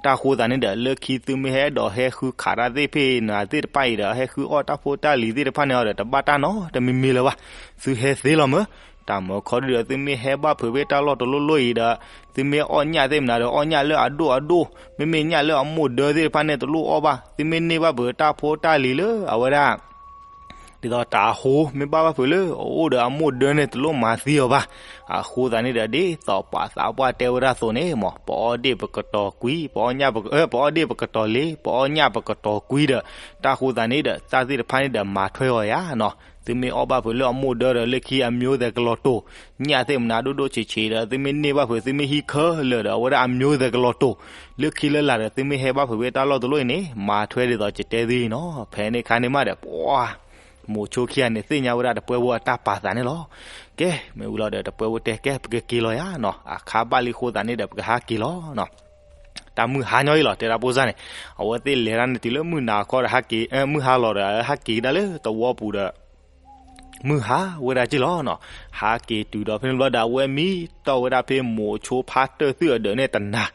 တၢ်ဃိသတးန့ၣ်ဒီး လၢခံသုမ့ၢ်ဟဲဒီးဟဲဃုခးတၢ်သ့ၣ်ဖ့ၣ်နၤသ့ၣ်တဖၣ်အံၤဒီး ဟဲဃုအီၣ်တၢ်ဖိတၢ်လံၤသ့ၣ်တဖၣ်န့ၣ်အီၤဒီး တဘၣ်တၢ်နီတမံၤမံၤလၢၤဘၣ်. သုဟဲသ့လီၤမၢ်. တၢ်မၢခီဒုဒီး သုမ့ၢ်ဟဲဘၣ်ဖုးဖဲတၢ်လီၢ်တလိၣ်လိၣ်အံၤဒီး သုမ့ၢ်အီၣ်ညၣ်သ့ၣ်မနၤဒီး အီၣ်ညၣ်လၢအဒိၣ်အဒိၣ်, မ့မ့ၢ်ညၣ်လၢအမိၢ်ဒၢသ့ၣ်တဖၣ်န့ၣ် တလိၣ်အီၣ်ဘၣ်. သုမ့ၢ်န့ၢ်ဘၣ်ဖုးတၢ်ဖိတၢ်လံၤလၢအဝဲဒၣ် ဒ်သိးတၢ်အဟိ မ့ၢ်ဘၣ်ဘၣ်ဖုးလၢအအိၣ်ဒီးအမိၢ်ဒၢန့ၣ် တလိၣ်မၤသံအီၤဘၣ်. အဃိသတးန့ၣ်ဒီး ဒ်သိးပှၤသးပှၢ်တဲဝဲဒၣ်အသိးန့ၣ်မၢ်, ပအီၣ်ဒ့ၣ်ပကတီၤကွံ, ပအီၣ်ညၣ်ပက, ပအီၣ်ဒ့ၣ်ပကတီၤလံ, ပအီၣ်ညၣ်ပကတီၤကွံဒီး တၢ်ဃိသတးန့ၣ်ဒီး တၢ်သ့ၣ်တဖၣ်န့ၣ်ဒီးမၤထွဲအီၤယၤနီၤ. သုမ့ၢ်အီၣ်ဘၣ်ဖုးလၢအမိၢ်ဒၢဒီး လၢခံအမျိုးသဲးကလီၤတိာ်, ညၣ်သ့ၣ်မနၤဒိၣ်ဒိၣ်ဆံးဆံးဒီး သုမ့ၢ်န့ၢ်ဘၣ်ဖုး သုမ့ၢ်ဟံးခဲလၢာ်ဒီး အဝဲဒၣ်အမျိုးသဲးကလီၤတိာ်, လၢခံလၢလာ်ဒီး သုမ့ၢ်ဟဲဘၣ်ဖုးဖဲတၢ်လီၢ်တလိၣ်အံၤန့ၣ် မၤထွဲဒ်သိးကတဲသုအံၤနီၤ. ဖဲန့ၣ်ခါန့ၣ်မးဒီး ပှၤ မိၤဆိခံဂၤန့ၣ် သ့ၣ်ညါဝဲဒၣ်တပှဲၤဖိအတၢ်ပာ်သးန့ၣ်လီၤ. ကဲ မ့ၢ်ဝံၤလီၤဒီး တပှဲၤဖိတဲ ကဲ ပကက့ၤလီၤယၤနီၤ, အခါဘၣ်လံအဃိသတးန့ၣ်ဒီး ပကဟးက့ၤလီၤနီၤ. တၢ်မုၢ်ဟါညီအံၤလီၤ တဲဒၣ်ဖိစၢ်န့ၣ်, အဝဲသ့ၣ်လဲၤတၢ်န့ၣ်တုၤလၢမုၢ်နၤခီဒီး ဟးက့ၤ, မုၢ်ဟါလီၤဒီး ဟးက့ၤကဒါလၢသဝီပူၤဒီး မုၢ်ဟါဝဲဒၣ်က့ၤလီၤနီၤ. ဟးက့ၤတုၤဒီးဖဲန့ၣ်ဘျီဒီး အဝဲမံတီၢ်ဝဲဒၣ်ဖဲမိၤဆိဖါတၢၢ်သုၣ်အဒၢးန့ၣ်တနၤ,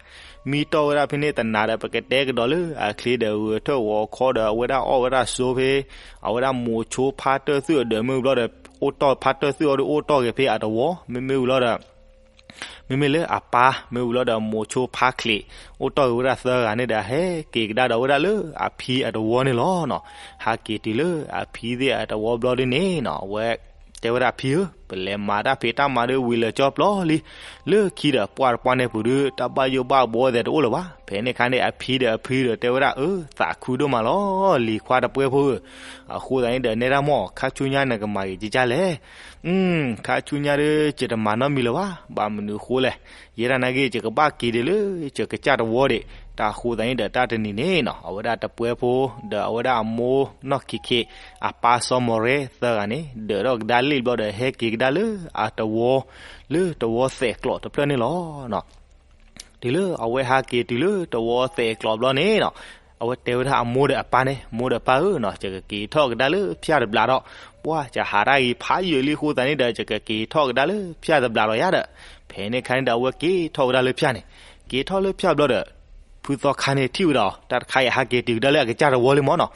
မံတီၢ်ဝဲဒၣ်ဖဲန့ၣ်တနၤဒီး ပကတဲကဒီးလၢအချ့ဒီး ဂဲၤထၢၣ်ဂီၤခီဒီး အဝဲဒၣ်အီၣ်ဝဲဒၣ်ဆိဖဲ အဝဲဒၣ်မိၤဆိဖါတၢၢ်သုၣ်အဒၢးမ့ၢ်ဝံၤဘျီဒီး အိၣ်တီၢ်ဖါတၢၢ်သုၣ်အီၤဒီး အိၣ်တီၢ်ဂ့ၤဖဲအတဝီ, မ့မ့ၢ်ဝံၤလီၤဒီး မ့မ့ၢ်လၢအပၢ် မ့ၢ်ဝံၤလီၤဒီး မိၤဆိဖါချံး အိၣ်တီၢ်ဂ့ၤဝဲဒၣ်သၢဂၤန့ၣ်ဒီး ဟဲက့ၤကဒါဒီးဝဲဒၣ်လၢအဖံအတဝီန့ၣ်လီၤနီၤ. ဟးက့ၤတုၤလၢအဖံသ့ၣ်အတဝီဘျီဒုန့ၣ်နီၤ အဝဲတဲဝဲဒၣ် ဖံဧၢ, ပလဲၤမၤတၢ်ဖံးတၢ်မၤဒီးဝံၤလၢာ်ကၠီပျီလံ, လၢခံဒီးပှၢ်တပှၢ်န့ၣ်ပူၤဒု တၢ်ဘၣ်ယိၣ်ဘၣ်ဘှီသဲးတအိၣ်လၢၤဘၣ်. ဖဲန့ၣ်ခါန့ၣ် အဖံဒီးအဖုဒီးတဲဝဲဒၣ် အၢ သးခုဒိၣ်မးလီၤ လံၤခွါတပှဲၤဖိဧၢ, အဃိသတးန့ၣ်ဒီး နဲဒၣ်မီၢ် ခါဆူညါနကမၤဂ့ၤကကၢ်လဲၣ်. ခါဆူညါဒီး ယတမၤနီတမံၤလၢၤဘၣ်, ဘၣ်မနုၤအဃိလဲၣ်, ယဲဒၣ်နာ်က့ ယကဘၣ်က့ၤဒံးလၢယကစၢ်တဝီဒံး, တၢ်အဃိသတးန့ၣ်ဒီး တၢ်တနံၤန့ၣ်နီၤ အဝဲဒၣ်တပှဲၤဖိ ဒီးအဝဲဒၣ်အမိၢ်နီၢ်ခံခံ အပၢ်စီၤမီၢ်ရဲသၢဂၤန့ၣ် ဒၢးထီၣ်ကဒါလံာ်ဘျီဒီး ဟဲက့ၤကဒါလၢအတဝီ, လၢတဝီသဲးကျိးတဖျၢၣ်န့ၣ်လီၤ. တုၤလၢအဝဲဟးက့ၤတုၤလၢတဝီသဲးကျိးဘျီန့ၣ်နီၤ, အဝဲတဲဝဲဒၣ်အမိၢ်ဒီးအပၢ်န့ၣ်, မိၢ်ဒီးပၢ်ဧၢနီၤ, ယကက့ၤထီၣ်ကဒါလၢဖၠၣ်တဘျီဒီး, ပှၢ် ယဟးတၢ်ဂ့ၤဖးယံာ်လံအဃိသတးန့ၣ်ဒီး ယကက့ၤထီၣ်ကဒါလၢဖၠၣ်တဘျီဒီးယၤဒီး, ဖဲန့ၣ်ခါန့ၣ်ဒီး အဝဲက့ၤထီၣ်ဝဲဒၣ်လၢဖၠၣ်န့ၣ်, က့ၤထီၣ်လၢဖၠၣ်ဘျီဒီး ဖုသီခါန့ၣ်ထံၣ်ဝဲဒၣ်အီၤ, တၢ်တခါအံၤဟးက့ၤတုၤကဒါလၢအကစၢ်တဝီလံမီၢ်နီၤ,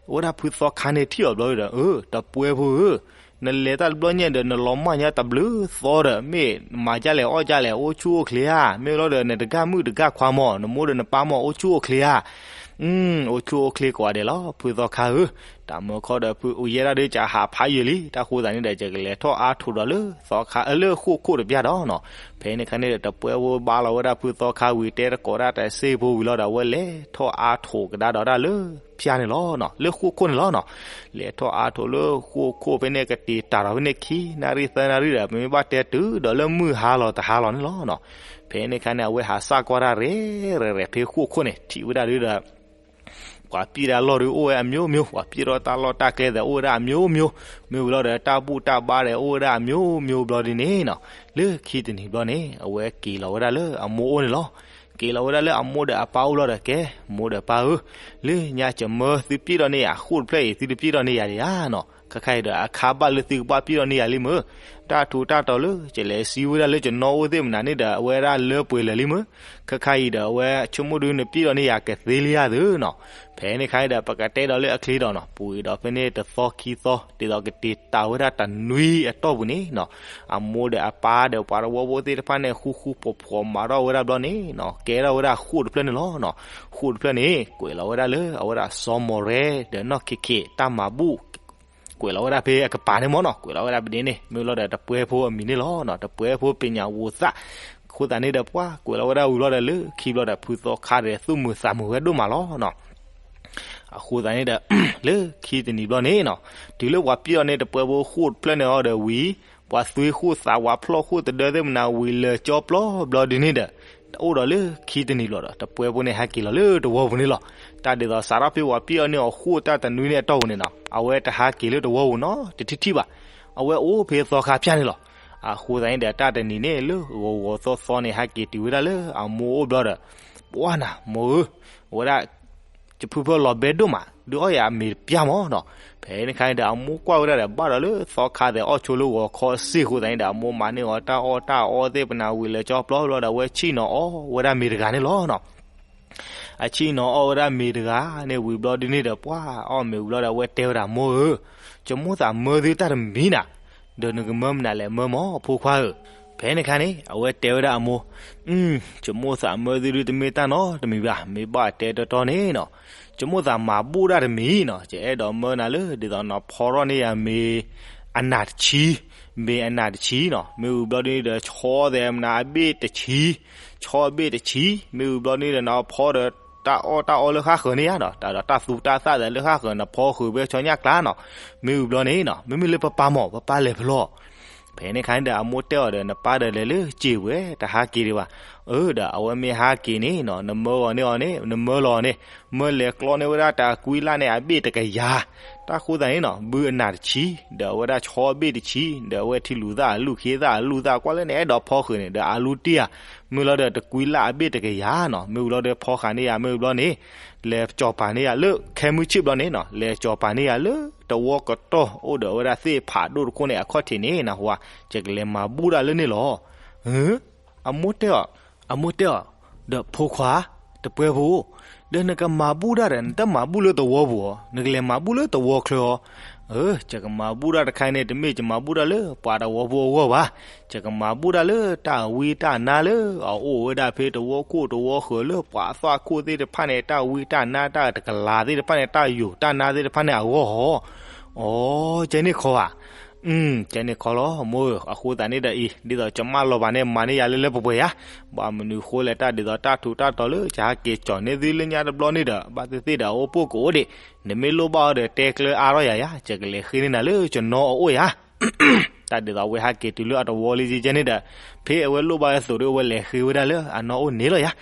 အဝဲဒၣ်ဖုသီခါန့ၣ်ထံၣ်အီၤဘျီဒီး အၢ တပှဲၤဖိဧၢ နလဲၤတၢ်တဘျီညါဒီး နလီၤမၢ်ညါတဘျုးသီဒီး မ့ၢ်မၤဒ်လဲၣ်အီၣ်ဒ်လဲၣ် အိၣ်ဆူၣ်အိၣ်ချ့ဧါ, မ့ၢ်လီၤဒီး နတဂၤမုၣ်တဂၤခွါမီၢ် နမိၢ်ဒီးနပၢ်မီၢ် အိၣ်ဆူၣ်အိၣ်ချ့ဧါ. အိၣ်ဆူၣ်အိၣ်ချ့ကိးဂၤဒဲးလီၤ ဖုသီခါဧၢ, တၢ်မၢခီဒီး ဖုအိၣ်ယဲဒၣ်ဒီး ကဟးဖးယံာ်လံ တၢ်ဃိသတးန့ၣ်ဒီး ယကလဲၤထီၣ်အါထိးဒီးလၢသီခါ လၢဃိၣ်ခိၣ်တပျၢ်ဒီးနီၤ, ဖဲန့ၣ်ခါန့ၣ်ဒီး တပှဲၤဖိဘါလီၤဝဲဒၣ်ဖုသီခါဝံၤ တဲတကိးဒၣ်တစ့ဖိဝံၤလီၤဒီး အဝဲလဲၤထီၣ်အါထိးကဒါဒီးဒၣ်လၢဖၠၣ်န့ၣ်လီၤ, လၢဃိၣ်ခိၣ်န့ၣ်လီၤနီၤ, လဲၤထီၣ်အါထိးလၢဃိၣ်ခိၣ်ဖဲန့ၣ် ကတ့ၤတၢ်ဒီးဖဲန့ၣ် ခံနၣ်ရံၣ်သၢနၣ်ရံၣ်ဒီး ပမ့ၢ်ဘၣ်တဲတုၤဒီးလၢမုၢ်ဟါလီၤတဟါလီၤန့ၣ်လီၤနီၤ, ဖဲန့ၣ်ခါန့ၣ် အဝဲဟးစၢ်ကွၢ်တၢ်ရဲၣ်ရဲၣ်ရဲၣ်ဖဲဃိၣ်ခိၣ်န့ၣ် ထံၣ်ဝဲဒၣ်ဒုဒီး ပှၤပျံၢ်တၢ်လီၢ်ဒုအိၣ်ဝဲအမျိုးမျိုး, ပှၤပျံၢ်ထီၣ်တၢ်လီၢ်တၢ်ကျဲသဲးအိၣ်ဝဲဒၣ်အမျိုးမျိုး, မ့ၢ်ဝံၤလီၤဒီး တၢ်ဘူၣ်တၢ်ဘါဒီးအိၣ်ဝဲဒၣ်အမျိုးမျိုးဘျီဒ်န့ၣ်နီၤ, လၢခံတနံၤဘျီန့ၣ် အဝဲက့ၤလီၤဝဲဒၣ်လၢအမိၢ်အိၣ်န့ၣ်လီၤ. က့ၤလီၤဝဲဒၣ်လၢအမိၢ်ဒီးအပၢ်အိၣ်ဘျီဒီး ကဲ မိၢ်ဒီးပၢ်ဧၢ, လၢညါကမၢသုပျံၢ်ထီၣ်န့ၢ်ယၤဃိၣ်တဖျၢၣ်အံၤ သုတပျံၢ်ထီၣ်န့ၢ်ယၤဒံးဧါနီၤ, ခဲခါအံၤဒီး အခါဘၣ်လၢသုကဘၣ်ပျံၢ်ထီၣ်န့ၢ်ယၤလံမၢ်, တၢ်ထူးတၢ်တီၤလၢ ကလဲၤစံးဝဲဒၣ်လၢကနီအိၣ်သ့ၣ်မနုၤန့ၣ်ဒီး အဝဲဒၣ်လၢပှဲၤလၢာ်လံမၢ်, ခဲခါအံၤဒီး အဝဲဆိကမိၣ်ဒု နပျံၢ်ထီၣ်န့ၢ်ယၤကသ့လံဧါသုနီၤ, ဖဲန့ၣ်ခါအံၤဒီး ပကတဲဒီးလၢအချ့ဒီးနီၤ, ပူၤအံၤဒီးဖဲန့ၣ်တသီခံသီ ဒ်သိးကတ့ၤတၢ်ဝဲဒၣ်တနွံအတီၢ်ပူၤန့ၣ်နီၤ, အမိၢ်ဒီးအပၢ်ဒီးပှၤတဝီဖိသ့ၣ်တဖၣ်န့ၣ် ဃူဃူဖိးဖိးမၤထီၣ်ဝဲဒၣ်ဘျီန့ၣ်နီၤ, ကဲထီၣ်ဝဲဒၣ်ဃိၣ်တဖျၢၣ်န့ၣ်လီၤနီၤ, ဃိၣ်တဖျၢၣ်န့ၣ် ကွဲးလီၤဝဲဒၣ်လၢအဝဲဒၣ်စီၤမီၢ်ရဲဒီးနီၢ်ခံခံ တၢ်မၤဘူၣ် ကွဲးလီၤဝဲဒၣ်ဖဲအကပၤန့ၣ်မၢ်နီၤ, ကွဲးလီၤဝဲဒၣ်ပဒ်န့ၣ် မ့ၢ်လီၤဒီးတပှဲၤဖိအမံၤန့ၣ်လီၤနီၤ, တပှဲၤဖိပညးဝိသး, အဃိသတးန့ၣ်ဒီး ပှၤကွဲးလီၤဝဲဒၣ်ဝံၤလီၤဒီး လၢခံဘျီဒီး ဖုသီခါဒီးသူၣ်မုာ်သးမုာ်ဝဲဒိၣ်မးလီၤနီၤ. အဃိသတးန့ၣ်ဒီး လၢခံတနံၤဘျီန့ၣ်နီၤ, တုၤလၢပှၤပျံၢ်ထီၣ်န့ၢ်တပှဲၤဖိဃိၣ်တဖျၢၣ်န့ၣ်အီၤဒီးဝံၤ, ပှၤသွံဃိၣ်သးဝးဖျီၣ်ဃိၣ်တဒၢသ့ၣ်မနုၤဝံၤလၢာ်ကၠီပျီဘျီဒ်န့ၣ်ဒီး တအိၣ်ဒီးလၢခံတနံၤလီၤဒီး တပှဲဖိန့ၣ်ဟဲက့ၤလီၤလၢတဝီပူၤန့ၣ်လီၤ. တၢ်ဒ်သိးစးထီၣ်ဖဲဝၤပံၣ်အီၤန့ၢ်အီၤဃိၣ်တၢ်တနွံန့ၣ်အတီၢ်ပူၤန့ၣ်နီၤ အဝဲတဟဲက့ၤလၢတဝီပူၤနီတထံၣ်ထံၣ်ဘၣ်. အဝဲအိၣ်ဖဲသီခါဖၠၣ်န့ၣ်လီၤ. အဃိသတးန့ၣ်ဒီး တၢ်တနံၤန့ၣ်လၢဂီၤဂီၤသီသီန့ၣ် ဟဲက့ၤတုၤဝဲဒၣ်လၢအမိၢ်အိၣ်ဘျီဒီး ပှၢ်နၤ မိၢ်ဧၢ, အဝဲဒၣ် ယဖုဖၢလီၤဘဲဒိၣ်မး ဒုးအီၣ်ယၤအမ့ၤတပျၢ်မၢ်နီၤ. ဖဲန့ၣ်ခါန့ၣ်ဒီး အမိၢ်ကွၢ်ဝဲဒၣ်ဒီး ဘၣ်ဒီးလၢသီခါသဲးအီၣ်ဆိလၢဂီၤခီစ့ၢ်အဃိသတးန့ၣ်ဒီး အမိၢ်မၤန့ၢ်အီၤတၢ်အီၣ်တၢ်အီသ့ၣ်ပနၢ်ဝံၤလၢကၠီပျီဘျီဒီး အဝဲဆံၣ်နီၤအီၣ်ဝဲဒၣ်မ့ၤတဂၤန့ၣ်လီၤနီၤ. အဆံၣ်နီၤအီၣ်ဝဲဒၣ်မ့ၤတဂၤန့ၣ်ဝံၤဘျီဒုန့ၣ်ဒီး ပှၢ်အီၣ်မ့ၤဝံၤဘျီဒီး အဝဲတဲဝဲဒၣ် မိၢ်ဧၢ, ယမိၣ်သးမၢသုတၢ်တမံၤနၤ, ဒီးနကမၢမနုၤလဲၣ် မၢမၢ် အဖိခွါဧၢ. ဖဲန့ၣ်ခါန့ၣ် အဝဲတဲဝဲဒၣ်အမိၢ်, ယမိၣ်သးမၢသုဒုတမ့ၢ်တၢ်နီတမံၤဘၣ်, မ့ၢ်ဘၣ်တဲတီတီန့ၣ်နီၤ, ယမိၣ်သးမၤဘူၣ်တၢ်တမံၤနီၤ, ယအဲၣ်ဒိးမၢနၤလၢ ဒ်သိးနဖီထီၣ်န့ၢ်ယၤမ့ၤအနၢ်တဆံ, မ့ၤအနၢ်တဆံနီၤ, မ့ၢ်ဝံၤဘျီဒုန့ၣ်ဒီး ဆီသဲးမနၤအဘ့ၣ်တဆံ, ဆီအဘ့ၣ်တဆံ, မ့ၢ်ဝံၤဘျီဒုန့ၣ်ဒီး နဖီဒီးတၢ်အီၣ်တၢ်အီလၢဃၣ်ဃၢၤန့ၣ်ယါနီၤ, တၢ်ဒီးတၢ်သူတၢ်သၣ်သဲးလၢဃၣ်ဃၢၤ နဖီဃုာ်ဖဲဆီညၣ်ကျါနီၤ, မ့ၢ်ဝံၤဘျီန့ၣ်နီၤ, မ့မ့ၢ်လၢပပၢ်မၢ် ပပၢ်လဲၤဖဲလဲၣ် ဖဲန့ၣ်ခါန့ၣ်ဒီး အမိၢ်တဲအီၤဒီး နပၢ်ဒီးလဲၤလၢစ့ၢ်ဝဲ တဟးက့ၤဒံးဘၣ်. အၢ ဒီးအဝဲမ့ၢ်ဟးက့ၤန့ၣ်နီၤ နမၢအီၤန့ၢ်အီၤန့ၣ် နမၢလီၤအီၤန့ၣ် မၢလဲၤကျီန့ၢ်ဝဲဒၣ်တၢ်ကွံလၢ်န့ၣ်အဘ့ၣ်တကယၤ, တၢ်ဃိသးန့ၣ်နီၤ ဘုအနၢ်တဆံ, ဒီးအဝဲဒၣ်ဆီအဘ့ၣ်တဆံ, ဒီးအဝဲထံလူၤသၣ်အလူၢ်ခံသၣ်အလူၢ်သၣ် ကွၢ်လၢနအဲၣ်ဒိးဖီဃုာ်န့ၣ် ဒီးအလူတ့ၢ်ဧါ, မ့ၢ်လီၤဒီးတကွံလၢ်အဘ့ၣ်တကယၤနီၤ, မ့ၢ်ဝံၤလီၤဒီးဖီဃာ်န့ၢ်ယၤ မ့ၢ်ဝံၤဘျီန့ၣ် လဲၤကၠီၤပၤန့ၢ်ယၤလၢ ခဲမုၢ်ဆ့ၣ်ဘျီန့ၣ်နီၤ လဲၤကၠီၤပၤန့ၢ်ယၤလၢ တဝီကတီၢ်အိၣ်ဒီးဝဲဒၣ်သ့ၣ်ဖးဒိၣ်တခိၣ်န့ၣ် အခီၣ်ထံးန့ၣ်နဟူဧါ, ယကလဲၤမၤဘူၣ်တၢ်လၢန့ၣ်လီၤ. အမိၢ်တဲအီၤ, အမိၢ်တဲအီၤ, ဒီးဖိခွါ, တပှဲဖိ, ဒီးနကမၤဘူၣ်တၢ်ဒီး နတမၤဘူၣ်လၢတဝီပူၤဧါ, နကလဲၤမၤဘူၣ်လၢတဝီချၢဧါ. အၢ ယကမၤဘူၣ်တၢ်တခါန့ၣ် တမ့ၢ်ယမၤဘူၣ်တၢ်လၢပှၤတဝီဖိအဂီၢ်ဘၣ်, ယကမၤဘူၣ်တၢ်လၢတၢ်ဝံတၢ်နါလၢအအိၣ်ဝဲဒၣ်ဖဲတဝီခိၣ်တဝီဃၢၤလၢပှၤအသွၣ်ခိၣ်သ့ၣ်တဖၣ်န့ၣ် တၢ်ဝံတၢ်နါတၢ်တကလၤသ့ၣ်တဖၣ်န့ၣ် တၢ်ယိာ်တၢ်နါသ့ၣ်တဖၣ်န့ၣ်အဂီၢ်ဧါ. အိ ကဲန့ၣ်ခီဧါ, ကဲန့ၣ်ခီလီၤ မိၢ်ဧၢ, အဃိသတးန့ၣ်ဒီးအံၤ ဒ်သိးယမၢလီၤဘၣ်န့ၣ် မၤန့ၢ်ယၤလၢလၢပှဲၤပှဲၤဧါ, ဘၣ်မနုၤဃိလဲၣ် တၢ်ဒ်သိးတၢ်ထူးတၢ်တီၤလၢ ယဟးက့ၤကၠီၤန့ၢ်သုလၢညါတဘျီန့ၣ်ဒီး ဘၣ်သ့ၣ်သ့ၣ်ဒီး အအိၣ်ပိၢ်ကအိၣ်ဒံး, နမ့ၢ်လိၣ်ဘၣ်အီၤဒီး တဲကျၢၤအါထီၣ်ယၤယါ, ယကလဲၤဃ့န့ၢ်နၤလၢယနီၢ်အအိၣ်ယါ. တၢ်ဒ်သိးအဝဲဟဲက့ၤတုၤလၢအတဝီလံကဲန့ၣ်ဒီး ဖဲအဝဲလိၣ်ဘၣ်အသိးဒီး အဝဲလဲၤဃ့ဝဲဒၣ်လၢအနီၢ်အိၣ်န့ၣ်လီၤယါ.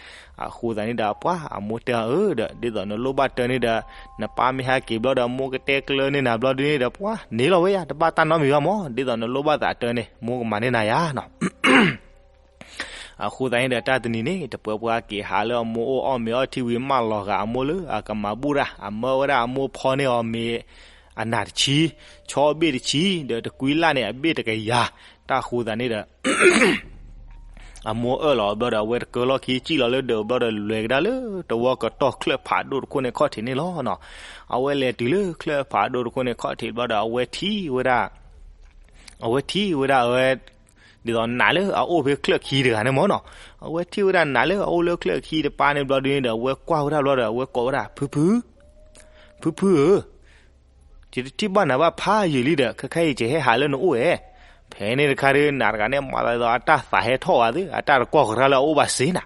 အဃိသတးန့ၣ်ဒီး ပှၤအမိၢ်တဲအီၤ အၢ ဒီး ဒ်သိးနလိၣ်ဘၣ်တၢ်န့ၣ်ဒီး နပၢ်မ့ၢ်ဟဲက့ၤဘျီဒီး မိၢ်ကတဲကျၢၤန့ၢ်နၤဘျီဒုန့ၣ်ဒီး ပှၤန့ၣ်လီၤဝဲယါ, တဘၣ်တၢ်နီတမံၤဘၣ်မၢ်, ဒ်သိးနလိၣ်ဘၣ်သးတၢ်န့ၣ် မိၢ်ကမၤန့ၢ်နၤယါနီၤ. အဃိသတးန့ၣ်ဒီး တၢ်တနံၤန့ၣ် တပှဲဖိဟဲက့ၤဟးလၢအမိၢ်အိၣ် အီၣ်မ့ၤအီထံဝံၤ မၢလီၤဂာ်အမိၢ်လၢအကမၤဘူၣ်တၢ်, အမၢဝဲဒၣ်အမိၢ်ဖီန့ၢ်အီၤမ့ၤအနၢ်တဆံ, ဆီအဘ့ၣ်တဆံ, ဒီးတကွံလၢ်န့ၣ်အဘ့ၣ်တကယၤ. တၢ်ဃိသတးန့ၣ်ဒီး အမိၢ်အၢၣ်လီၤအီၤဘျီဒီး အဝဲတကၢလီၢ်ခံ စံၣ်လီၤလၢဒၢးဘျီဒီး လဲၤကဒါလၢတဝီကတီၢ်ချၢၣ်ဖးဒိၣ်တခိၣ်န့ၣ်ခီၣ်ထံးန့ၣ်လီၤနီၤ. အဝဲလဲၤတုၤလၢချၢၣ်ဖးဒိၣ်တခိၣ်န့ၣ်ခီၣ်ထံးဘျီဒီး အဝဲထံၣ်ဝဲဒၣ် အဝဲထံၣ်ဝဲဒၣ်အဝဲ ဒ်သိးနးလၢအအိၣ်ဖဲချၢၣ်ခံတဂၤန့ၣ်မၢ်နီၤ. အဝဲထံၣ်ဝဲဒၣ်နးလၢအအိၣ်လၢချၢၣ်ခံတပၤန့ၣ်ဘျီဒုန့ၣ်ဒီး အဝဲကွၢ်ဝဲဒၣ်ဘျီဒီး အဝဲကိးဝဲဒၣ် ဖုဖု, ဖုဖုဧၢ, ယတထံၣ်ဘၣ်နၤဘၣ်ဖးယံာ်လံဒီး ခဲခါအံၤယဟဲဟးလၢနအိၣ်ဧါ. ဖဲန့ၣ်တခါဒီး နးတဂၤန့ၣ် မၤသးဒ်သိးအတၢ်သးဟဲထီၣ်ဝဲသ့, အတၢ်တကွၢ်ဃီၤတၢ်လၢအအိၣ်ဘၣ်စ့နၤ.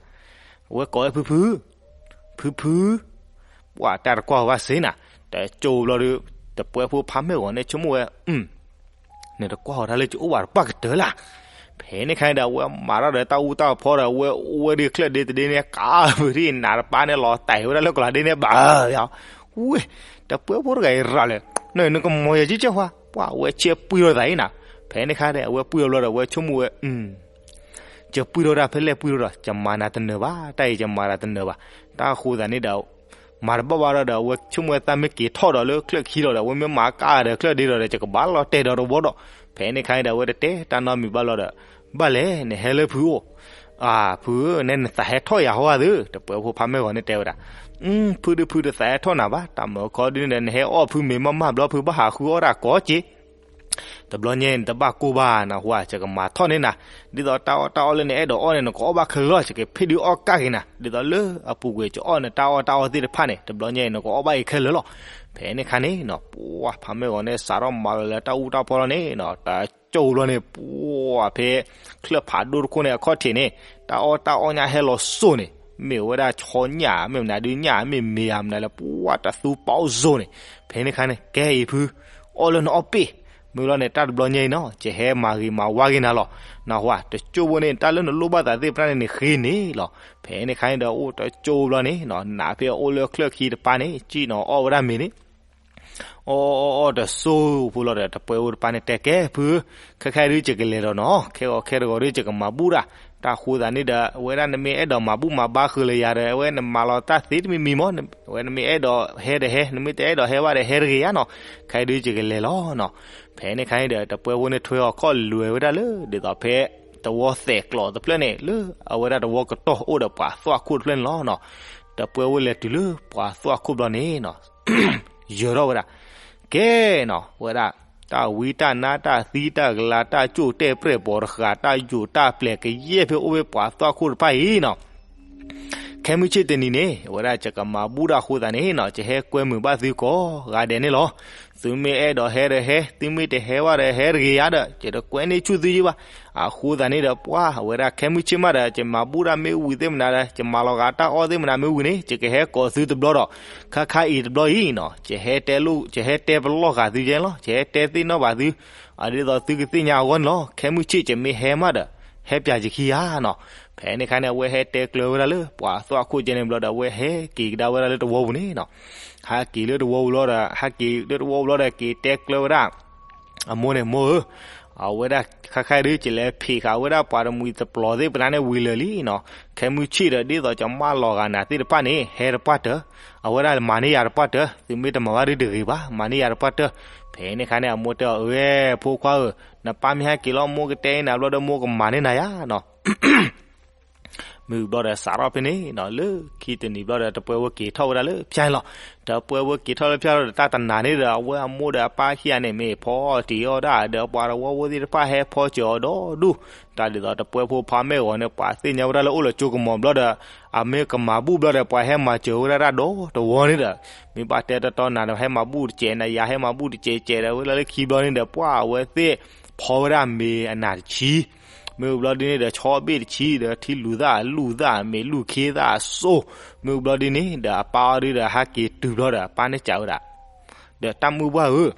အဝဲကိးဝဲ ဖုဖု, ဖုဖု, ပှၤတၢ်တကွၢ်ဃီၤဘၣ်စ့နၤ. တကၠိဘျီဒီး တပှဲဖိဖးမ့ၢ်ဂီၤန့ၣ် ဆိကမိၣ်ဝဲ နတကွၢ်ဃီၤတၢ်လၢယအိၣ်ဘၣ်တပှၢ်ကတၢၢ်လၢ်. ဖဲန့ၣ်ခါန့ၣ်ဒီး အဝဲမၤထီၣ်ဒီးတၢ်အူတၢ်ဖီဒီး အဝဲအိၣ်ဝဲဒၣ်ချၢၣ်ဒ့တဒ့န့ၣ် ကးပထံၣ်နးတပၤန့ၣ် လီၤတဲာ်ဝဲဒၣ်လၢကလၤဒ့န့ၣ် ဘၣ်ယၤ, ဝဲ, တပှဲဖိတဂၤအံၤရၤလဲၣ်, နကမီၤယၤကၠီကၠီဝါ, ပှၤအဝဲဆဲပှံၢ်ထီၣ်သးအံၤနၤ. ဖဲန့ၣ်ခါဒီး အဝဲပှံၢ်ထီၣ်ဘျီဒီး အဝဲဆိကမိၣ်ဝဲ ယပှံၢ်ထီၣ်တၢ်ဖဲလဲၣ်ပှံၢ်ထီၣ်ဒီး ယမၤနၤတနၢၤဘၣ်, တၢ်အံၤယမၤနၤတနၢၤဘၣ်. တၢ်အဃိသတးန့ၣ်ဒီး မၤတဘၣ်ဘၣ်ဒီး အဝဲဆိကမိၣ်ဝဲသးမ့ၢ်က့ၤထီၣ်ဒီးလၢချၢၣ်ခံလီၤဒီး အဝဲမ့ၢ်မၤကါဒီးချၢၣ်ဒ့ဒီး ယကဘၣ်လီၤတဲာ်ဒီးတဝီဒီး. ဖဲန့ၣ်ခါန့ၣ်ဒီး အဝဲတတဲတၢ်နီတမံၤဘၣ်လီၤဒီး ဘၣ်လဲၣ် နဟဲလၢဖုအိၣ်, ဖုဧၢ နဲနသးဟဲထီၣ်ယၤဟီဧါသ့, တပှဲဖိဖးမ့ၢ်ဂီၤန့ၣ်တဲဝဲဒၣ်, ဖုဒီးဖုတသးဟဲထီၣ်နၤဘၣ်, တၢ်မၢခီဒုန့ၣ်ဒီး နဟဲအီၣ်ဖုမ့ၤမးမးဘျီ ဖုဘၣ်ဟးဃုအီၣ်တၢ်ကိးက့ၤ တဘျီညါအံၤ နတဘၣ်ကိၢ်ဘၣ်နဟူဧါ, ယကမၤထီၣ်န့ၢ်နၤ, ဒ်သိးတၢ်အီၣ်တၢ်အီလၢနအဲၣ်ဒိးအီၣ်န့ၣ် နကအီၣ်ဘၣ်ခဲလၢာ်လီၤ, ယကဖ့ၣ်ဒုးအီၣ်ကၣ်က့ၤနၤ, ဒ်သိးလၢအပူၤကွံာ် ယအီၣ်နတၢ်အီၣ်တၢ်အီသ့ၣ်တဖၣ်န့ၣ် တဘျီညါအံၤ နကအီၣ်ဘၣ်အံၤခဲလၢာ်လီၤ. ဖဲန့ၣ်ခါန့ၣ်နီၤ ပှၤဖးမ့ၢ်ဂီၤန့ၣ် စးထီၣ်မၤလီၤလၢတၢ်အူတၢ်ပီလီၤန့ၣ်နီၤ, တကၠိဘျီန့ၣ် ပှၤဖဲချၢၣ်ဖးဒိၣ်တခိၣ်န့ၣ် အခီၣ်ထံးန့ၣ် တၢ်အီၣ်တၢ်အီညါဟဲလီၤစိာ်န့ၣ်, မ့ၢ်ဝဲဒၣ်ဆီညၣ် မ့ၢ်မနုၤဒုညၣ် မ့ၢ်မ့ၢ်ဧါမနုၤလၢ ပှၤတသူပာ်အိၣ်စိာ်န့ၣ်, ဖဲန့ၣ်ခါန့ၣ် ကဲအံၤဖု အီၣ်လၢနအီၣ်ပ့ၢ်, မ့ၢ်လီၤန့ၣ် တၢ်တဘျီညါအံၤနီၤ ယဟဲမၤဂ့ၤမၤဝါက့ၤနၤလီၤ. နဟါ တကၠိဖိန့ၣ် တၢ်လၢနလိၣ်ဘၣ်သးသ့ၣ်တဖၣ်န့ၣ်န့ၣ် ဃ့န့ၣ်လီၤ. ဖဲန့ၣ်ခါန့ၣ်ဒီး အိၣ်တကၠိဖိဘျီန့ၣ်နီၤ နးဖဲအအိၣ်လၢချၢၣ်ခံတပၤန့ၣ် ကံၣ်နီၤ အီၣ်ဝဲဒၣ်မ့ၤန့ၣ် အီၣ်အီၣ်အီၣ်တစိၢ်ဖိလီၤဒီး တပှဲၤဖိတပၤန့ၣ်တဲ ကဲဖုဧၢ, ခဲခါဒုးယကလဲၤဒီးနီၤ, ခဲဂီၤခဲတဂီၤဒုးယကမၤဘူၣ်တၢ်, တၢ်ဃိသးန့ၣ်ဒီး အဝဲဒၣ်နမ့ၢ်အဲၣ်ဒိးမၤဘူၣ်မၤဘါဃုာ်လၢယၤဒီး အဝဲနမၤလီၤတၢ်သ့တမံၤမံၤမီၢ်, အဝဲနမ့ၢ်အဲၣ်ဒိးဟဲဒီးဟဲ, နမ့ၢ်တအဲၣ်ဒိးဟဲဘၣ်ဒီးဟဲတဂ့ၤဧါနီၤ, ခဲဒုးယကလဲၤလီၤနီၤ. ဖဲန့ၣ်ခါန့ၣ်ဒီး တပှဲၤဖိန့ၣ်ထွဲအီၤခီၣ်လွဲၤဝဲဒၣ်လၢ ဒ်သိးဖဲ တဝီသဲးကျိးတဖျၢၣ်န့ၣ် လၢအဝဲဒၣ်တဝီကတီၢ်အိၣ်ဒီးပှၤသွၣ်ခိၣ်တဖျၢၣ်န့ၣ်လီၤနီၤ. တပှဲၤဖိလဲၤတုၤလၢပှၤသွၣ်ခိၣ်ဘျီန့ၣ်နီၤ ယၢၤထီၣ်ဝဲဒၣ်, ကဲနီၤ ဝဲဒၣ် တၢ်ဝံတၢ်နါတၢ်သံတၢ်ကလၤတၢ်ကၠိၣ်တဲၣ်ပြဲၣ်ပိာ်တဃာ် တၢ်ယိာ်တၢ်ပျဲၢ်ကယဲၢ်ဖဲအိၣ်ဖဲပှၤသွၣ်ခိၣ်တဖၣ်အံၤနီၤ. ခဲမုၢ်ဆ့ၣ်တနံၤန့ၣ် အဝဲဒၣ်ယကမၤဘူၣ်တၢ်အဃိသတးန့ၣ်နီၤ ယဟဲကွဲမုာ်ဘၣ်သုကိးဂၤဒဲးန့ၣ်လီၤ. သုမ့ၢ်အဲၣ်ဒိးဟဲဒီးဟဲ, သုမ့ၢ်တဟဲဘၣ်ဒီးဟဲတဂ့ၤဧါဒီး ယတကွဲန့ၢ်ဆူၣ်သုယ့ၢ်ဘၣ်. အဃိသတးန့ၣ်ဒီး ပှၤအဝဲဒၣ်ခဲမုၢ်ဆ့ၣ်မးဒီး ယမၤဘူၣ်တၢ်မ့ၢ်ဝံၤသ့ၣ်မနုၤဒီး ယမၤလီၤဂာ်တၢ်အီၣ်သ့ၣ်မနုၤမ့ၢ်ဝံၤန့ၣ် ယကဟဲကိးသုတဘျီဒီး ခါခါအံၤတဘျီအံၤနီၤ ယဟဲတဲပလီၢ်ဃာ်သုယဲလီၤ, ယဟဲတဲသ့ၣ်နီၣ်ဘၣ်သု အဒ်သိးသုကသ့ၣ်ညါအဂီၢ်န့ၣ်လီၤ. ခဲမုၢ်ဆ့ၣ်ယမ့ၢ်ဟဲမးဒီး ဟဲပၠးယခံဧါနီၤ. ဖဲန့ၣ်ခါန့ၣ် အဝဲဟဲတဲကျၢၤဝဲဒၣ်လၢပှၤသွၣ်ခိၣ်ကဲန့ၣ်ဘျီဒီး အဝဲဟဲက့ၤကဒါဝဲဒၣ်လၢတဝီပူၤန့ၣ်နီၤ. ဟဲက့ၤလၢတဝီပူၤလီၤဒီး ဟဲက့ၤလၢတဝီပူၤလီၤဒီး က့ၤတဲကျၢၤဝဲဒၣ် အမိၢ်န့ၣ် မိၢ်ဧၢ, အဝဲဒၣ်ခါခါဒုး ယလဲၤဖံးဃာ်ဝဲဒၣ်ပှၤတမှံၤတပျီၤသ့ၣ်ပနၢ်န့ၣ်ဝံၤလၢာ်လံနီၤ. ခဲမုၢ်ဆ့ၣ်ဒီး ဒ်သိးယမၢလီၤဂာ်နၤသ့ၣ်တဖၣ်န့ၣ် ဟဲတပှၢ်တၢၢ်, အဝဲဒၣ်မၤန့ၢ်ယၤတပှၢ်တၢၢ်, သုမ့ၢ်တမၤဘၣ်ဒုးတဂ့ၤဘၣ်, မၤန့ၢ်ယၤတပှၢ်တၢၢ်. ဖဲန့ၣ်ခါန့ၣ် အမိၢ်တဲအီၤ အၢ ဖိခွါဧၢ, နပၢ်မ့ၢ်ဟဲက့ၤလီၤ မိၢ်ကတဲနၤဘျီဒီး မိၢ်ကမၤန့ၢ်နၤယါနီၤ. မ့ၢ်ဘျီဒီး စးထီၣ်ဖဲန့ၣ်နီၤ လၢခံတနံၤဘျီဒီး တပှဲၤဖိက့ၤထီၣ်ဝဲဒၣ်လၢဖၠါလီၤ. တပှဲၤဖိက့ၤထီၣ်လၢဖၠါလီၤဒီး တၢ်တနၤန့ၣ်ဒီး အဝဲအမိၢ်ဒီးအပၢ်ခံဂၤန့ၣ် မ့ၢ်ဖီတံၢ်အီၣ်ဒၣ်ဒီး ပှၤတဝီဖိသ့ၣ်တဖၣ်ဟဲဖီစၢၤအီၤဒီဒူၣ်, တၢ်ဒ်သိးတပှဲၤဖိဖါမဲာ်ဂီၤန့ၣ် ပှၤသ့ၣ်ညါဝဲဒၣ်လၢအိၣ်လၢကၠိကမီၤဘျီဒီး အမ့ၢ်ကမၤဘူၣ်ဘျီဒီး ပှၤဟဲမၤစၢၤဝဲဒၣ်တၢ်ဒီတဝီန့ၣ်ဒီး မ့ၢ်ဘၣ်တဲတီတီနၤဒီး ဟဲမၤဘူၣ်တစဲးနၤ ယၤဟဲမၤဘူၣ်တစဲးစဲးဒီး ဝဲဒၣ်လၢခံဘျီန့ၣ်ဒီး ပှၤအဝဲသ့ၣ်ဖီဝဲဒၣ်မ့ၤအနၤတဆံ မ့ၢ်ဘျီဒ်န့ၣ်ဒီး ဆီဘ့ၣ်တဆံဒီး ထံလူၤသၣ်လူၤသၣ် မ့ၤလူၤခ့သၣ်အစိ, မ့ၢ်ဘျီဒ်န့ၣ်ဒီး အပၢ်အီၤဒုဒီး ဟဲက့ၤတုၤဘျီဒီး အပၢ်န့ၣ်စံးဝဲဒၣ်, ဒီးတၢ်မုၢ်ပှၢ်ဧၢ,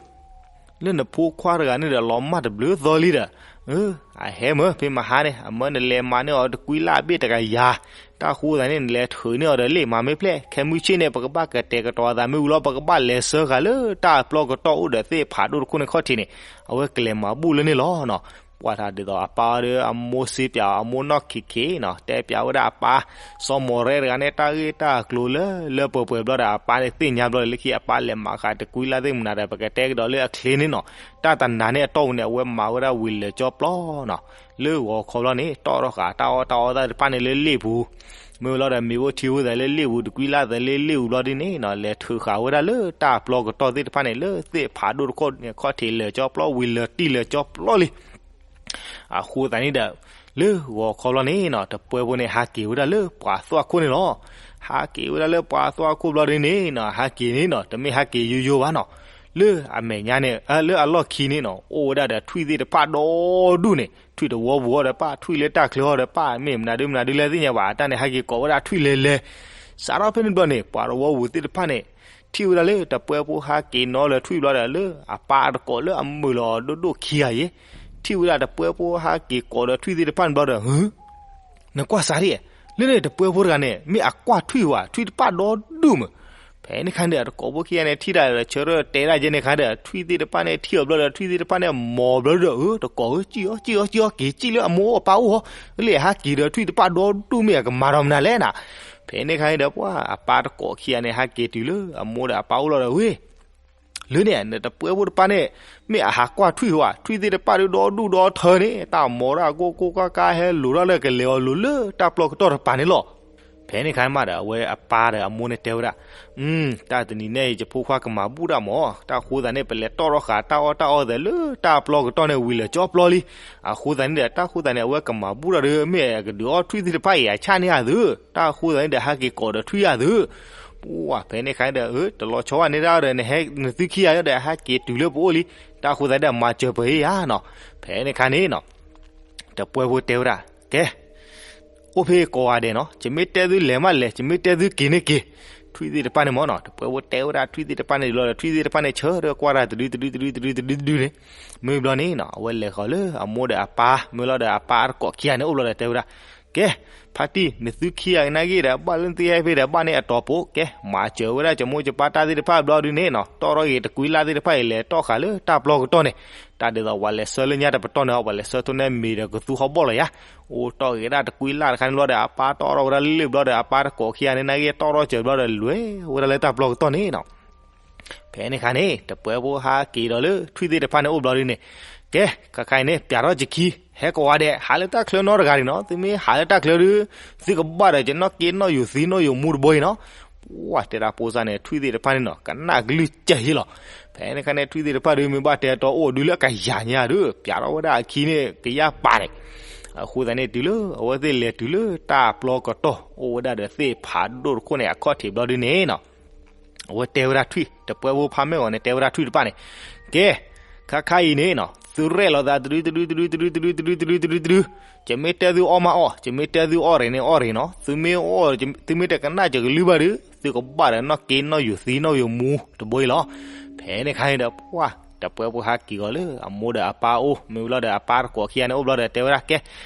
လၢနဖိခွါတဂၤန့ၣ်ဒီး လီၤမၢ်တဘျုးသီလံဒီး, အဟဲမၢဖဲမဟါန့ၣ် အမၢနလဲၤမၤန့ၢ်အီၤတကွံလၢ်ဘ့ၣ်တကယၤ, တၢ်ဃိသးန့ၣ် နလဲၤထုးန့ၢ်အီၤဒီးလ့ၣ်မၤမ့ၢ်ဖျဲၣ် ခဲမုၢ်ဆ့ၣ်န့ၣ် ပကဘၣ်ကတဲာ်ကတီၤအသးမ့ၢ်ဝံၤလီၤ ပကဘၣ်လဲၤဆှၢဃာ်လၢတၢ်အပျီကတီၢ်အိၣ်ဒီးသ့ၣ်ဖးဒိၣ်တခိၣ်န့ၣ်ခီၣ်ထံးန့ၣ်, အဝဲကလဲၤမၤဘူၣ်လၢန့ၣ်လီၤနီၤ. ပှၤတၢ်ဒ်သိးအပၢ်အီၤဒီး အမိၢ်စ့ပၠးအီၤ အမိၢ်နီၢ်ခံးခံးနီၤ တဲပၠးဝဲဒၣ်အပၢ် စီၤမီၢ်ရဲတဂၤန့ၣ် တၢ်ဂ့ၢ်တၢ်ကျိၤလၢလၢပှဲၤပှဲၤဘျီဒီး အပၢ်န့ၣ်သ့ၣ်ညါဘျီဒီး လၢခံအပၢ်လဲၤမၤဃာ်တကွံလၢ်သ့ၣ်မနုၤဒီး ပကတဲကဒီးလၢအချ့န့ၣ်နီၤ တၢ်တနၤန့ၣ်အတီၢ်ပူၤန့ၣ် အဝဲမၤဝဲဒၣ်ဝံၤလၢာ်ကၠီပျီနီၤ လၢဂီၤခီဘျီန့ၣ် တီၣ်ထီၣ်ဃာ်တၢ်အီၣ်တၢ်အီသ့ၣ်တဖၣ်န့ၣ်လၢလ့ၣ်ပူၤ, မ့ၢ်ဝံၤလီၤဒီး မ့ၤအိၣ်ထံအိၣ်သးလၢလ့ၣ်ပူၤ တကွံလၢ်သးလၢလ့ၣ်ပူၤဘျီဒ်န့ၣ်နီၤ လဲၤထုးဃာ်ဝဲဒၣ်လၢတၢ်အပျီကတီၢ်သ့ၣ်တဖၣ်န့ၣ် လၢသ့ၣ်ဖးဒိၣ်တခိၣ်န့ၣ်ခီၣ်ထံးလၢာ်ကၠီပျီ ဝံၤလၢာ်တံၢ်လၢာ်ကၠီပျီလံ အဃိသတးန့ၣ်ဒီး လၢဂီၤခီဘျီန့ၣ်နီၤ တပှဲၤဖိန့ၣ် ဟးက့ၤဝဲဒၣ်လၢပှၤသွၣ်ခိၣ်န့ၣ်လီၤ. ဟးက့ၤဝဲဒၣ်လၢပှၤသွၣ်ခိၣ်ဘျီဒ်န့ၣ်နီၤ ဟးက့ၤန့ၣ်နီၤ တမ့ၢ်ဟးက့ၤယိယိဘၣ်နီၤ, လၢအမဲာ်ညါန့ၣ် လၢအလီၢ်ခံန့ၣ်နီၤ အိၣ်ဝဲဒၣ်ဒီးထွံၣ်သ့ၣ်တဖၣ်ဒီဒူၣ်န့ၣ် ထွံၣ်တဝီပူၤအီၤဒီးပၢ် ထွံၣ်လၢတၢ်ချၢအီၤဒီးပၢ် မ့ၢ်မနုၤဒုမနုၤဒုလဲၣ်သ့ၣ်ညါဘၣ် အတၢ်န့ၣ် ဟဲက့ၤကိးဝဲဒၣ်ထွံၣ်လဲၤလဲၤ စးထီၣ်ဖဲန့ၣ်ဘျီန့ၣ် ပှၤတဝီပူၤသ့ၣ်တဖၣ်န့ၣ် ထံၣ်ဝဲဒၣ်လၢတပှဲၤဖိဟးက့ၤနီၤလၢထွံၣ်ဘျီဒီး လၢအပၢ်တကိးလၢအမုာ်လီၤဒိၣ်ဒိၣ်ခံဂၤအံၤ, ထံၣ်ဝဲဒၣ်တပှဲၤဖိဟးက့ၤကိးဒီးထွံၣ်သ့ၣ်တဖၣ်န့ၣ်ဘျီဒီး နကွၢ်စးဒ်, လၢန့ၣ်တပှဲၤဖိတဂၤန့ၣ် မ့ၢ်အကွၢ်ထွံၣ်ဝဲ ထွံၣ်တဖၣ်ဒီဒူၣ်မး. ဖဲန့ၣ်ခါန့ၣ်ဒီး တကိးဖိခံဂၤန့ၣ် ထံၣ်တၢ်ဒီး ဆၢထၢၣ်တဲဒၣ်ကဲန့ၣ်ခါဒီး ထွံၣ်သ့ၣ်တဖၣ်န့ၣ် ထံၣ်အီၤဘျီဒီး ထွံၣ်သ့ၣ်တဖၣ်န့ၣ် မီၤဘျီဒီး အၢ တကိးဧၢ ကံၣ်အီၤ ကံၣ်အီၤ ကံၣ်အီၤ က့ၤကံၣ်လၢအမိၢ်အပၢ်အိၣ်ဟီ လၢအဟးက့ၤဒီးထွံၣ်တဖၣ်ဒီဒူၣ်မ့ၢ်အကမၤဒီးမနုၤလဲၣ်နၤ. ဖဲန့ၣ်ခါန့ၣ်ဒီး ပှၤအပၢ်တကိးခံဂၤန့ၣ် ဟဲက့ၤတုၤလၢအမိၢ်ဒီးအပၢ်အိၣ်လီၤဒီး ဝ့ၢ် လၢန့ၣ် နတပှဲၤဖိတဖၣ်န့ၣ် မ့ၢ်အဟးကွၢ်ထွံၣ်ဝဲ ထွံၣ်သ့ၣ်တဖၣ်ဒီဒူၣ်ဒီထၢန့ၣ် တၢ်မီၤဒၣ်ကိၢ်ကိၢ်ကါကါ ဟဲလိာ်ထီၣ်လၢကလဲၤအီၤလိၤလၢတၢ်ပျီကတီၢ်တပၤန့ၣ်လီၤ. ဖဲန့ၣ်ခါမးဒီး အဝဲအပၢ်ဒီးအမိၢ်န့ၣ်တဲဝဲဒၣ်, တၢ်တနံၤန့ၣ်အံၤ ယဖိခွါကမၤဘူၣ်တၢ်မး, တၢ်ဃိသတးန့ၣ် ပလဲၤတီၣ်ထီၣ်ဃာ်တၢ်အီၣ်တၢ်အီသးလၢတၢ်ပျီကတီၢ်န့ၣ် ဝံၤလၢာ်ကၠီပျီလံ. အဃိသတးန့ၣ်ဒီး တၢ်ဃိသတးန့ၣ် အဝဲကမၤဘူၣ်တၢ်ဒီး မ့ၢ်အကဒုးအီၣ်ထွံၣ်သ့ၣ်တဖၣ်အံၤ အဆၣ်န့ၢ်အသု, တၢ်ဃိသတးန့ၣ်ဒီး ဟဲက့ၤကိးဒီးထွံၣ်အသု ပှၤဖဲန့ၣ်ခါန့ၣ်ဒီး တလီၤဆီဘၣ်န့ၢ်ဒၣ်ဒီး နဟဲနသုခံဂၤဒီး ဟဲက့ၤတုၤလၢပအိၣ်လံ, တၢ်ဃိသတးဒီး မၤစၢၤပှၤဧါနီၤ. ဖဲန့ၣ်ခါန့ၣ်နီၤ တပှဲၤဖိတဲဝဲဒၣ်, ကဲ, အိၣ်ဖဲကိးဂၤဒဲးနီၤ, ယမ့ၢ်တဲသုလဲၤမးလဲၤ, ယမ့ၢ်တဲသုက့ၤန့ၣ်က့ၤ, ထွံၣ် ထွံၣ်သ့ၣ်တဖၣ်န့ၣ်မ့ၢ်နီၤ, တပှဲၤဖိတဲဝဲဒၣ်ထွံၣ်သ့ၣ်တဖၣ်န့ၣ်လီၤဒီး ထွံၣ်သ့ၣ်တဖၣ်န့ၣ်ဆၢထၢၣ်ကွၢ်တၢ်တဒုတဒုတဒုတဒုတဒုတဒုန့ၣ်, မ့ၢ်ဘျီန့ၣ်နီၤ အဝဲလဲၤဃီၤလၢအမိၢ်ဒီးအပၢ် မ့ၢ်လီၤဒီးအပၢ်တကိးခံဂၤန့ၣ်အိၣ်ဘျီဒီးတဲဝဲဒၣ်, ကဲ, ဖါတံၢ် နသုခံဂၤနာ်က့ဒီး ဘၣ်လၢနသုဟဲဖဲဒီး ဘၣ်န့ၢ်အတီၢ်ပူၤ, ကဲ, မၤစၢၤဝဲဒၣ်ကမိၢ်ကပၢ်တၢ်သ့ၣ်တဖၣ်ဘျီဒုန့ၣ်နီၤ, တီၢ်ထီၣ်ဂ့ၤတကွံလၢ်သ့ၣ်တဖၣ်အံၤ လဲၤတီၢ်ဃာ်လၢတၢ်ပျီကတီၢ်န့ၣ်, တၢ်ဒ်သိးပှၤလဲၤဆှၢလၢညါတပတီၢ်န့ၣ် ပှၤလဲၤဆှၢထိၣ်န့ၢ်မ့ၤဒီးကသူဟီၣ်ဘီၣ်လီၤယါ, အိၣ်တီၢ်ဂ့ၤဒၣ်တကွံလၢ်တခါန့ၣ်ဘျီဒီး အပၢ်တီၢ်ထီၣ်ဝဲဒၣ်လၢဘျီဒီး အပၢ်တကိးခံဂၤန့ၣ် နာ်က့တီၢ်ထီၣ်စၢၤဘျီဒီး လဲၤဝဲဒၣ်လၢတၢ်ပျီကတီၢ်န့ၣ်နီၤ. ဖဲန့ၣ်အခါန့ၣ် တပှဲၤဖိဟးက့ၤဒီးလၢထွံၣ်သ့ၣ်တဖၣ်န့ၣ်အိၣ်ဘျီဒုန့ၣ်, ကဲ, ခါခါအံၤန့ၣ် ပၠးထီၣ်ကခံ, ဟဲကိးဂၤဒဲး ဟးလၢတၢ်ချၢနီတဂၤဒံးနီၤ, သုမ့ၢ်ဟးလၢတၢ်ချၢဒု, သုကဘၣ်ဒီးကနီၣ်က့နီၣ်ယိာ်သံနီၣ်ယိာ်မူတဘိအံၤနီၤ. ပှၤတဲဒၣ်ဖိစၢ်န့ၣ် ထွံၣ်သ့ၣ်တဖၣ်န့ၣ်နီၤ ကနၣ်ကလုၢ်ကဲဟ့လီၤ. ဖဲန့ၣ်အခါန့ၣ် ထွံၣ်သ့ၣ်တဖၣ်ဒုမ့ၢ်ဘၣ်တဲတီအိၣ်ဒုလၢအကယၤညါဒု, ပၠးထီၣ်ဝဲဒၣ်အခံန့ၣ် ကယၢ်ပာ်န့ၣ်, အဃိသတးန့ၣ် တုၤလၢအဝဲသ့ၣ်လဲၤတုၤလၢတၢ်ပျီကတီၢ် အိၣ်ဝဲဒၣ်ဒီးသ့ၣ်ဖးဒိၣ်တခိၣ်န့ၣ် အခီၣ်ထံးဘျီဒုန့ၣ်နီၤ အဝဲတဲဝဲဒၣ်ထွံၣ်, တပှဲၤဖိဖါမ့ၢ်ဂီၤန့ၣ် တဲဝဲဒၣ်ထွံၣ်တဖၣ်န့ၣ်, ကဲ, ခါခါအံၤန့ၣ်နီၤ သုရဲၣ်လီၤသးတဒုတဒုတဒုတဒုတဒုတဒုတဒုတဒုတဒု, ယမ့ၢ်တဲသုအီၣ်မးအီၣ်, ယမ့ၢ်တဲသုအီၣ်ရ့ၣ်န့ၣ်အီၣ်ရ့ၣ်နီၤ, သုမ့ၢ်အီၣ်, သုမ့ၢ်တကနၣ်ယကလုၢ်ဘၣ်ဒု, သုကဘၣ်ဒီးနီၣ်က့နီၣ်ယိာ်သံနီၣ်ယိာ်မူတဘိအံၤလီၤ. ဖဲန့ၣ်အခါန့ၣ်ဒီး ပှၤ, တပှဲၤဖိဟးက့ၤဂီၤလၢအမိၢ်ဒီးအပၢ်အိၣ်, မ့ၢ်ဘျီဒီးအပၢ်တကိးခံဂၤန့ၣ်အိၣ်ဘျီဒီးတဲဝဲဒၣ် ကဲ,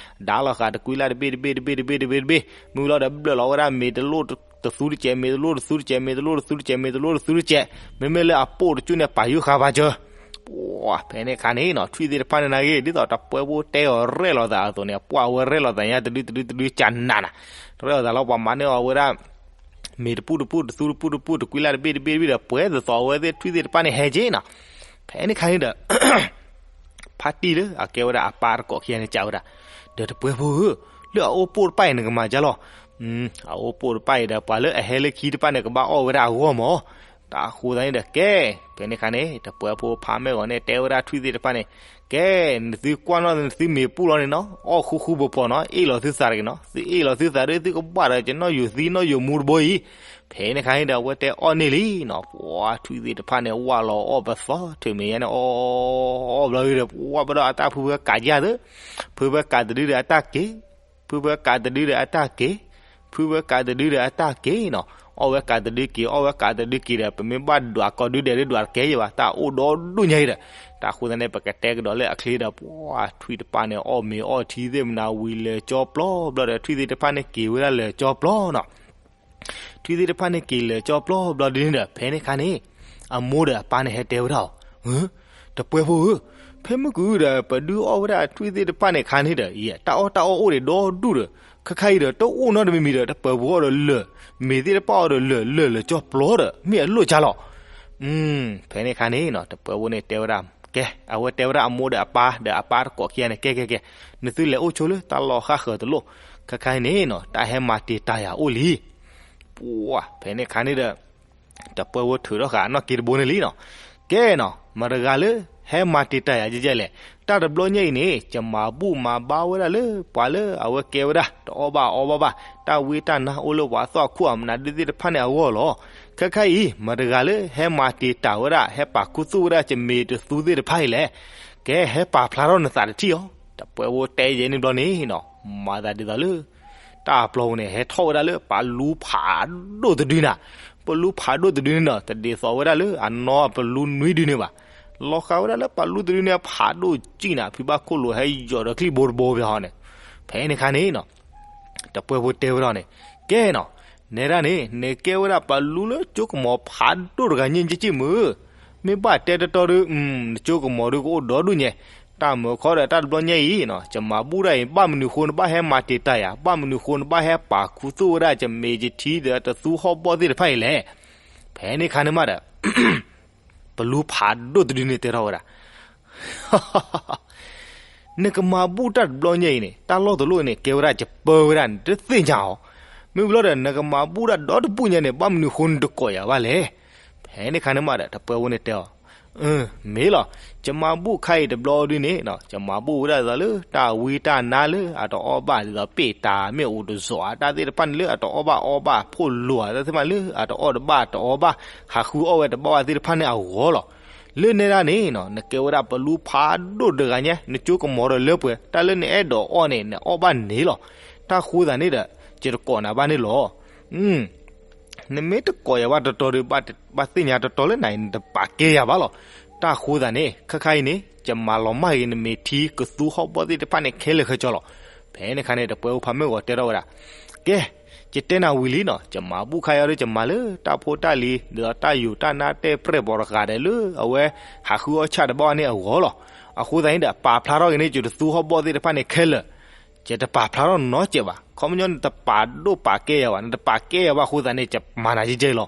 ဒါလီၤဃာ်တကွံလၢ်တဘ့ၣ်တဘ့ၣ်တဘ့ၣ်တဘ့ၣ်တဘ့ၣ်တဘ့ၣ်တဘ့ၣ်, မ့ၢ်ဘျီဒီးဘျၢၣ်လီၤဝဲဒၣ်မ့ၤတလိၣ်တသူတကဲး, မ့ၤတလိၣ်တသူတကဲး, မ့ၤတလိၣ်တသူတကဲး, မ့ၤတလိၣ်တသူတကဲး, မ့မ့ၢ်လၢအပိၢ်တကၠူၣ်န့ၣ် ပာ်ယုၢ်ဃာ်ဘါစၢၤ. ပှၤ, ဖဲန့ၣ်အခါန့ၣ်နီၤ ထွံၣ်သ့ၣ်တဖၣ်န့ၣ်နာ်က့ ဒ်သိးတပှဲၤဖိတဲအီၤရဲၣ်လီၤသးအသိးန့ၣ် ပှၤဝဲရဲၣ်လီၤသးညါတဒုတဒုတဒုကနးနး, ရဲၣ်လီၤသးလီၤ ပှၤမၤန့ၢ်အီၤဝဲဒၣ် မ့ၤတပူၣ်တပူၣ်တသူတပူၣ်တပူၣ်တကွံလၢ်တဘ့ၣ်တဘ့ၣ်တဘ့ၣ်ဒီး ပှဲၤသသိးအဝဲသ့ၣ်ထွံၣ်သ့ၣ်တဖၣ်န့ၣ်ဟဲက့ၤနီၤ. ဖဲန့ၣ်အခါန့ၣ်ဒီး ဖါတံၢ်လၢအကဲဝဲဒၣ်အပၢ်တကိးခံဂၤန့ၣ် ကးဝဲဒၣ်, ဒီးတပှဲၤဖိဧၢ, လၢအအိၣ်ပိၢ်တဖၣ်အံၤနကမၤကၢ်လီၤ. အအိၣ်ပိၢ်တဖၣ်အံၤဒီး ပှၤလၢအဟဲလၢခံတဖၣ်န့ၣ် ကဘၣ်အီၣ်ဝဲဒၣ်အဂီၢ်မး. တၢ်ဃိသတးန့ၣ်ဒီး ကဲ, ဖဲန့ၣ်အခါန့ၣ် တပှဲၤဖိဖါမ့ၢ်ဂီၤန့ၣ် တဲဝဲဒၣ်ထွံၣ်သ့ၣ်တဖၣ်န့ၣ်, ကဲ, နသုကွၢ်နီၣ်နသုမ့ၤပူၣ်လီၤန့ၣ်နီၤ, အီၣ်ဃူဃူဖိးဖိးနီၤ, အ့ၣ်လီၤသုသးတဂ့ၤနီၤ, သုအ့ၣ်လီၤသုသးဒီး သုကဘၣ်ဒီးကနီၣ်ယိာ်သံနီၣ်ယိာ်မူတဘိအံၤ. ဖဲန့ၣ်အခါန့ၣ်ဒီး အဝဲတဲအီၣ်န့ၢ်လံနီၤ, ပှၤထွံၣ်သ့ၣ်တဖၣ်န့ၣ် ဝၢ်လီၤအီၣ်ပသီ ထုးမ့ၤညါန့ၣ် အီၣ်, အီၣ်ဘျီဒီး ပှၤဘၣ်ဒီးအတၢ်ဖုဖၢကးယၢ်သၢ, ဖုဖၢကးတဒုဒီးအတၢ်က့ၤ ဖုဖၢကးတဒုဒီးအတၢ်က့ၤ, ဖုဖၢကးတဒုဒီးအတၢ်က့ၤနီၤ, အီၣ်ဝဲကးတဒုက့ၤ အီၣ်ဝဲကးတဒုက့ၤဒီး ပမ့ၢ်ဘၣ်ဒွးကိးဒုဒဲးဒုဒွးတကဲယဲၢ်ဘၣ်, တၢ်အိၣ်ဒီဒူၣ်ညါအံၤဒီး, တၢ်ဃိသတးန့ၣ် ပကတဲကဒီးလၢအချ့ဒီး ပှၤထွံၣ်တဖၣ်န့ၣ် အီၣ်မ့ၤအီၣ်ထံသ့ၣ်မနၤဝံၤလၢာ်ကၠီပျီဘျီဒီး ထွံၣ်သ့ၣ်တဖၣ်န့ၣ်က့ၤဝဲဒၣ်လၢာ်ကၠီပျီနီၤ. ထွံၣ်သ့ၣ်တဖၣ်န့ၣ်က့ၤလၢာ်ကၠီပျီဘျီဒ်န့ၣ်ဒီး ဖဲန့ၣ်အခါန့ၣ် အမိၢ်ဒီးအပၢ်န့ၣ်ဟဲတဲဝဲဒၣ်အီၤ, တပှဲၤဖိဧၢ, ဖဲမုၢ်ကဒုဒီး ပဒုးအီၣ်ဝဲဒၣ်ထွံၣ်သ့ၣ်တဖၣ်န့ၣ်အခါန့ၣ်ဒီး ယဲ တၢ်အီၣ်တၢ်အီအိၣ်ဒံးဒီဒူၣ်ဒီး ခါခါအံၤဒီး တအိၣ်နီတမံၤမံၤဒီး တပှဲၤဖိအီၣ်ဒီးလၢာ်, မ့ၤသ့ၣ်တဖၣ်အီၣ်ဒီးလၢာ်လၢာ်လၢာ်ကၠီပျီဒီး မ့ၢ်အလိၣ်ကါလီၤ. ဖဲန့ၣ်အခါန့ၣ်နီၤ တပှဲၤဖိန့ၣ်တဲဝဲဒၣ်, ကဲ, အဝဲတဲဝဲဒၣ်အမိၢ်ဒီးအပၢ်ဒီးအပၢ်တကိးခံဂၤန့ၣ် ကဲကဲကဲ, နသုလဲၤအိၣ်ဆိလၢတၢ်လီၢ်ဃၣ်ဃၢၤတလိၣ်, ခါခါအံၤန့ၣ်နီၤ တၢ်ဟဲမၤတံာ်တာ်ယၤအိၣ်လံ. ပှၤ, ဖဲန့ၣ်အခါန့ၣ်ဒီး တပှဲၤဖိထုးထီၣ်ဃာ်အနီၣ်က့တဘိန့ၣ်လံနီၤ. ကဲနီၤ မတဂၤလၢဟဲမၤတံာ်တာ်ယၤကဲကဲလဲၣ်, တၢ်တဘျီညါအံၤန့ၣ် ယမၤဘူၣ်မၤဘါဝဲဒၣ်လၢပှၤလၢအဝဲကဲဝဲဒၣ် တအီၣ်ဘၣ်အီဘၣ်ဘၣ် တၢ်ဝံတၢ်နါအိၣ်လၢပှၤသီၣ်ခိၣ်အမနုၤဒုသ့ၣ်တဖၣ်န့ၣ်အဂီၢ်လီၤ. ခဲခါအံၤ မတဂၤလၢဟဲမၤတံာ်တာ်ဝဲဒၣ် ဟဲပာ်ခူသူၣ်ဝဲဒၣ် ယမ့ၤတသူသ့ၣ်တဖၣ်အံၤလဲၣ်. ကဲ ဟဲပာ်ဖျါထီၣ်နသးတထံၣ်အီၤ. တပှဲၤဖိတဲယဲန့ၣ်ဘျီန့ၣ်နီၤ မၤသးဒ်သိးလၢ တၢ်ပျီပူၤန့ၣ် ဟဲထီၣ်ဝဲဒၣ်လၢပလူဖးဒိၣ်တဒုနၤ. ပလူဖးဒိၣ်တဒုန့ၣ်နီၤ တဒ်သိးဝဲဒၣ်လၢအနီၢ်ပလူနွံဒုန့ၣ်ဘၣ်. လီၤဃာ်ဝဲဒၣ်လၢပလူတဒုန့ၣ် ဖးဒိၣ်ကံၣ်နၤ ဖံဘၣ်ခိၣ်လိၤဟဲယိာ်ဒီးချံၣ်ဘိတဘိဘၣ်ဟီန့ၣ်. ဖဲန့ၣ်အခါန့ၣ်နီၤ တပှဲၤဖိတဲဝဲဒၣ်န့ၣ်, ကဲနီၤ နဲဒၣ်န့ၣ် နကဲဝဲဒၣ်ပလူလၢကၠိကမီၤဖးဒိၣ်တဂၤညါက့မုၢ်, မ့ၢ်ဘၣ်တဲတတီဒီး နကၠိကမီၤဒုကအိၣ်ဒီဒူၣ်ညါ. တၢ်မုာ်ခီဒီးတၢ်တဘျီညါအံၤနီၤ ယမၤဘူၣ်ဒၣ်အံၤ ဘၣ်မနုၤဃိနဘၣ်ဟဲမၤတံာ်တာ်ယၤ, ဘၣ်မနုၤဃိနဘၣ်ဟဲပာ်ခူသူၣ်ဝဲဒၣ် ယမ့ၤယထံဒီးတသူဟီၣ်ဘီၣ်သ့ၣ်တဖၣ်အံၤလဲၣ်. ဖဲန့ၣ်အခါန့ၣ်မးဒီး ပလူဖးဒိၣ်တဒုန့ၣ်တဲထီၣ်ဝဲဒၣ် နကမၤဘူၣ်တၢ်တဘျီညါအံၤန့ၣ် တၢ်လီၢ်တလီၢ်အံၤန့ၣ် ကဲဝဲဒၣ်ယပၢဝဲဒၣ်န့ၣ် တသ့ၣ်ညါအီၤ. မ့ၢ်ဘျီဒီး နကမၤဘူၣ်တၢ်ဒီတဘူၣ်ညါန့ၣ် ဘၣ်မနုၤဃိနတကိးယၤဘၣ်လဲၣ်. ဖဲန့ၣ်အခါန့ၣ်မးဒီး တပှဲၤဖိန့ၣ်တဲအီၤ, မ့ၢ်လီၤ, ယမၤဘူၣ်ခါအံၤတဘျီဒုန့ၣ် ယမၤဘူၣ်ဝဲဒၣ်ဒ်သိးလၢတၢ်ဝံတၢ်နါလၢအတအီၣ်ဘၣ် ဒ်သိးပ့ၢ်တၢ်မ့ၣ်အူတစိၤ တၢ်သ့ၣ်တဖၣ်န့ၣ်လၢအတအီၣ်ဘၣ်အီဘၣ် ဖိၣ်လိာ်တၢ်သ့ၣ်တဖၣ်လၢအတအီၣ်တဘၣ်တအီဘၣ် ဟးဃုအီၣ်ဝဲတဘၣ်ဘၣ်သ့ၣ်တဖၣ်န့ၣ်အဂီၢ်လီၤ. လၢနဲဒၣ်န့ၣ်နီၤ နကဲဝဲဒၣ်ပလူဖးဒိၣ်တဂၤညါ နကၠိကမီၤဒီးလၢပှဲၤ တၢ်လၢနအဲၣ်ဒိးအီၣ်န့ၣ် နအီၣ်ဘၣ်န့ၣ်လီၤ. တၢ်ဃိသးန့ၣ်ဒီး ယတကိးနၤဘၣ်န့ၣ်လီၤ. နမ့ၢ်တကိးယၤဘၣ်တတီၤဒီး ဘၣ်သ့ၣ်ညါတတီၤလၢနၤအံၤ နတပာ်ကဲယၤဘၣ်လီၤ. တၢ်အဃိသတးန့ၣ် ခဲခါအံၤန့ၣ် ယမၤလီၤမၢ်ဂ့ၤ နမ့ၢ်ထံကသူဟီၣ်ဘီၣ်သ့ၣ်တဖၣ်န့ၣ်ခဲလၢာ်ခဲဆ့လီၤ. ဖဲန့ၣ်ခါန့ၣ် တပှဲၤဖိဖးမုၢ်ဂီၤတဲထီၣ်ဝဲဒၣ်, ကဲ, ယတဲနၤဝံၤလံနီၤ, ယမၤဘူၣ်ခါအံၤဒီး ယမၤလၢတၢ်ဖိတၢ်လံၤ ဒ်သိးတၢ်ယိာ်တၢ်နါတဲပြဲၢ်ဘီတဂၤဒီး လၢအဝဲဟးဃုအီၣ်ဆၣ်တဘၣ်န့ၣ်အဂီၢ်လီၤ. အဃိသတးန့ၣ်ဒီး ပာ်ဖျါထီၣ်က့ၤန့ၢ် ကသူဟီၣ်ဘီၣ်သ့ၣ်တဖၣ်န့ၣ်ခဲလၢာ် ယတပာ်ဖျါထီၣ်နီတစဲးဘၣ်. ခီပညီနတပာ်ဒိၣ်ပာ်ကဲယၤဘၣ်, နတပာ်ကဲယၤဘၣ်အဃိသတးန့ၣ် ယမၤနၤယဲၢ်ယဲၢ်လီၤ.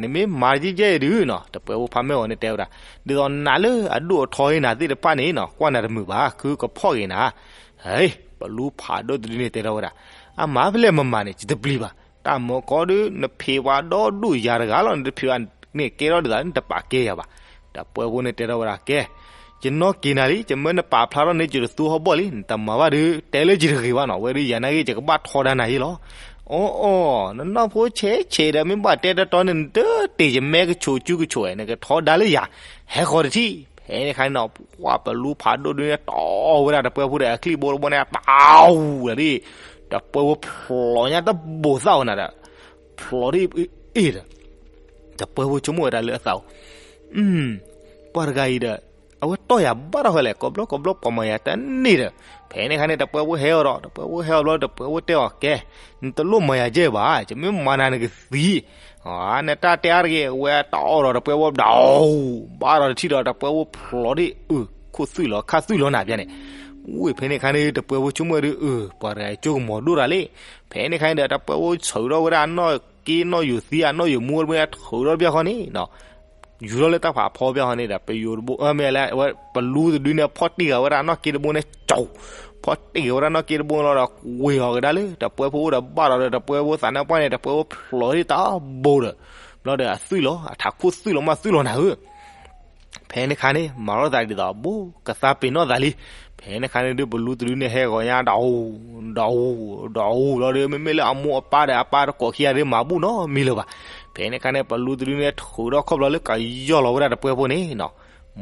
နမ့ၢ်မၤယဲၢ်ယဲၢ်ဒုးနီၤ, တပှဲၤဖိဖးမုၢ်ဂီၤန့ၣ်တဲဝဲဒၣ်, ဒ်သိးနးလၢအဒိၣ်အထီအံၤနၤသ့ၣ်တဖၣ်န့ၣ်နီၤ ကွၢ်နၤတမုာ်ဘၣ်, ခုကဖီၣ်က့ၤနၤ, ပလူဖးဒိၣ်တဒုန့ၣ်တဲထီၣ်ဝဲဒၣ်, အမၤဖဲလဲၣ်မမၤန့ၣ် ယတပျံၤဘၣ်. တၢ်မၤကီဒုး နဖံးဝဲဒီဒူၣ်ယၤတဂၤလီၤ, နတဖံးဝဲန့ၣ်ကဲထီၣ်ဒ်သိး နတပာ်ကဲယၤဘၣ်. တပှဲၤဖိန့ၣ်တဲထီၣ်ဝဲဒၣ်, ကဲ, ယနီၣ်က့ၤနၤလံ, ယမၢနပာ်ဖျါထီၣ်န့ၢ် ယတသူဟီၣ်ဘီၣ်လံ, နတမၤဘၣ်ဒုး တဲလၢယတဂ့ၤဘၣ်နီၤ, ဝဲဒုးယၤနာ်က့ ယကဘၣ်ထီဒါနၤယဲၢ်လီၤ. အီအီ, နနီၢ်ဖိဆဲးဆဲးဒီး မ့ၢ်ဘၣ်တဲတတီၤန့ၣ် နတတ့ၢ်ယမဲကဆိးကၠူကဆိး, နကထီဒါလၢယၤ, ဟဲဃီၤတထံၣ်. ဖဲန့ၣ်ခါန့ၣ်နီၤ ပှၤပလူဖးဒိၣ်ဒုန့ၣ် တီၢ်ဝဲဒၣ်တပှဲၤဖိဒီး အချံၣ်ဘိတဘိန့ၣ် ပဝူၤဒၣ်ဒ်, တပှဲၤဖိဖျိးညါတဘိသၣ်ဝဲနၤဒီး, ဖျိးဒ်အ့ၣ်ဒီး, တပှဲၤဖိဆိကမိၣ်ဝဲဒၣ်လၢအသးအိၣ်, ပှၤတဂၤအံၤဒီး အဝဲတီၢ်ယၤဘၣ်ထီၣ်ဃဲလဲၣ်, ကိးဘျီကိးဘျီပှၤမၤယၤတန့ၢ်ဒီး, ဖဲန့ၣ်ခါန့ၣ် တပှဲၤဖိဟဲအီၤဒီး တပှဲၤဖိဟဲအီၤဘျီ တပှဲၤဖိတဲအီၤ, ကဲ, နတလိၣ်မၤယၤယဲၢ်ဘၣ်, ယမ့ၢ်မၤနၤနကသံ, နတၢ်တဲအါတဂ့ၤ, ဝဲတီၢ်ဒီးတပှဲၤဖိဒီး, ဘၣ်ဒီးတထံၣ်ဒီး တပှဲၤဖိဖျိးဒ်အခိၣ်သွံၣ်လီၤ ခါသွံၣ်လီၤနၤပျဲန့ၣ်, ဝဲဖဲန့ၣ်ခါန့ၣ် တပှဲၤဖိဆိကမိၣ်ဝဲဒုး, ပှၤတဂၤအံၤကၠိကမီၤဒိၣ်တၢ်လံ. ဖဲန့ၣ်ခါန့ၣ်ဒီး တပှဲၤဖိဆှၢထီၣ်ဝဲဒၣ်အနီၢ်က့နီၢ်ယိာ်သံ အနီၢ်ယိာ်မူတဘိန့ၣ် ဆှၢထီၣ်တဘျီဃီန့ၣ် ယူၤထီၣ်လၢတၢ်ဖးဖီဘၣ်ဃီန့ၣ်ဒီး ပယိၤတဘိ မ့ၢ်လၢ ပလူတဒုန့ၣ် ဖီၣ်တံၢ်ဃာ်ဝဲဒၣ်အနီၢ်က့တဘိန့ၣ် ကၠီၤ, ဖီၣ်တံၢ်ဃာ်ဝဲဒၣ်နီၢ်က့တဘိလီၤဒီး ကွံာ်အီၤကဒါလၢ တပှဲၤဖိအိၣ်ဒီးဘၣ်ဒီး တပှဲၤဖိသးနါပှၢ်န့ၣ် တပှဲၤဖိဖျိးဒ်တၢ်ဘိဒီး ဘျီဒီးအသွံၣ်လီၤ အထးခိၣ်သွံၣ်လီၤမးသွံၣ်လီၤနၤဧၢ ဖဲန့ၣ်ခါန့ၣ် မၤထီၣ်သးဒ်သိးဘိ ကသါပ့ၤနီၣ်သးလံ. ဖဲန့ၣ်ခါန့ၣ်ဒုး ပလူတဒုန့ၣ် ဟဲဂီၤညါ ဒီးအူ, ဒီးအူ, ဒီးအူလီၤဒီး မ့မ့ၢ်လၢအမိၢ်အပၢ်ဒီးအပၢ်တကိးခံဂၤဒုး မၤဘူၣ်နီတမံၤလၢၤဘၣ်. ဖဲန့ၣ်ခါန့ၣ် ပလူတဒုန့ၣ် ထုးထီၣ်ခီၣ်ဘျီလၢကယီၢ်လီၤဝဲဒၣ်တပှဲၤဖိန့ၣ်နီၤ.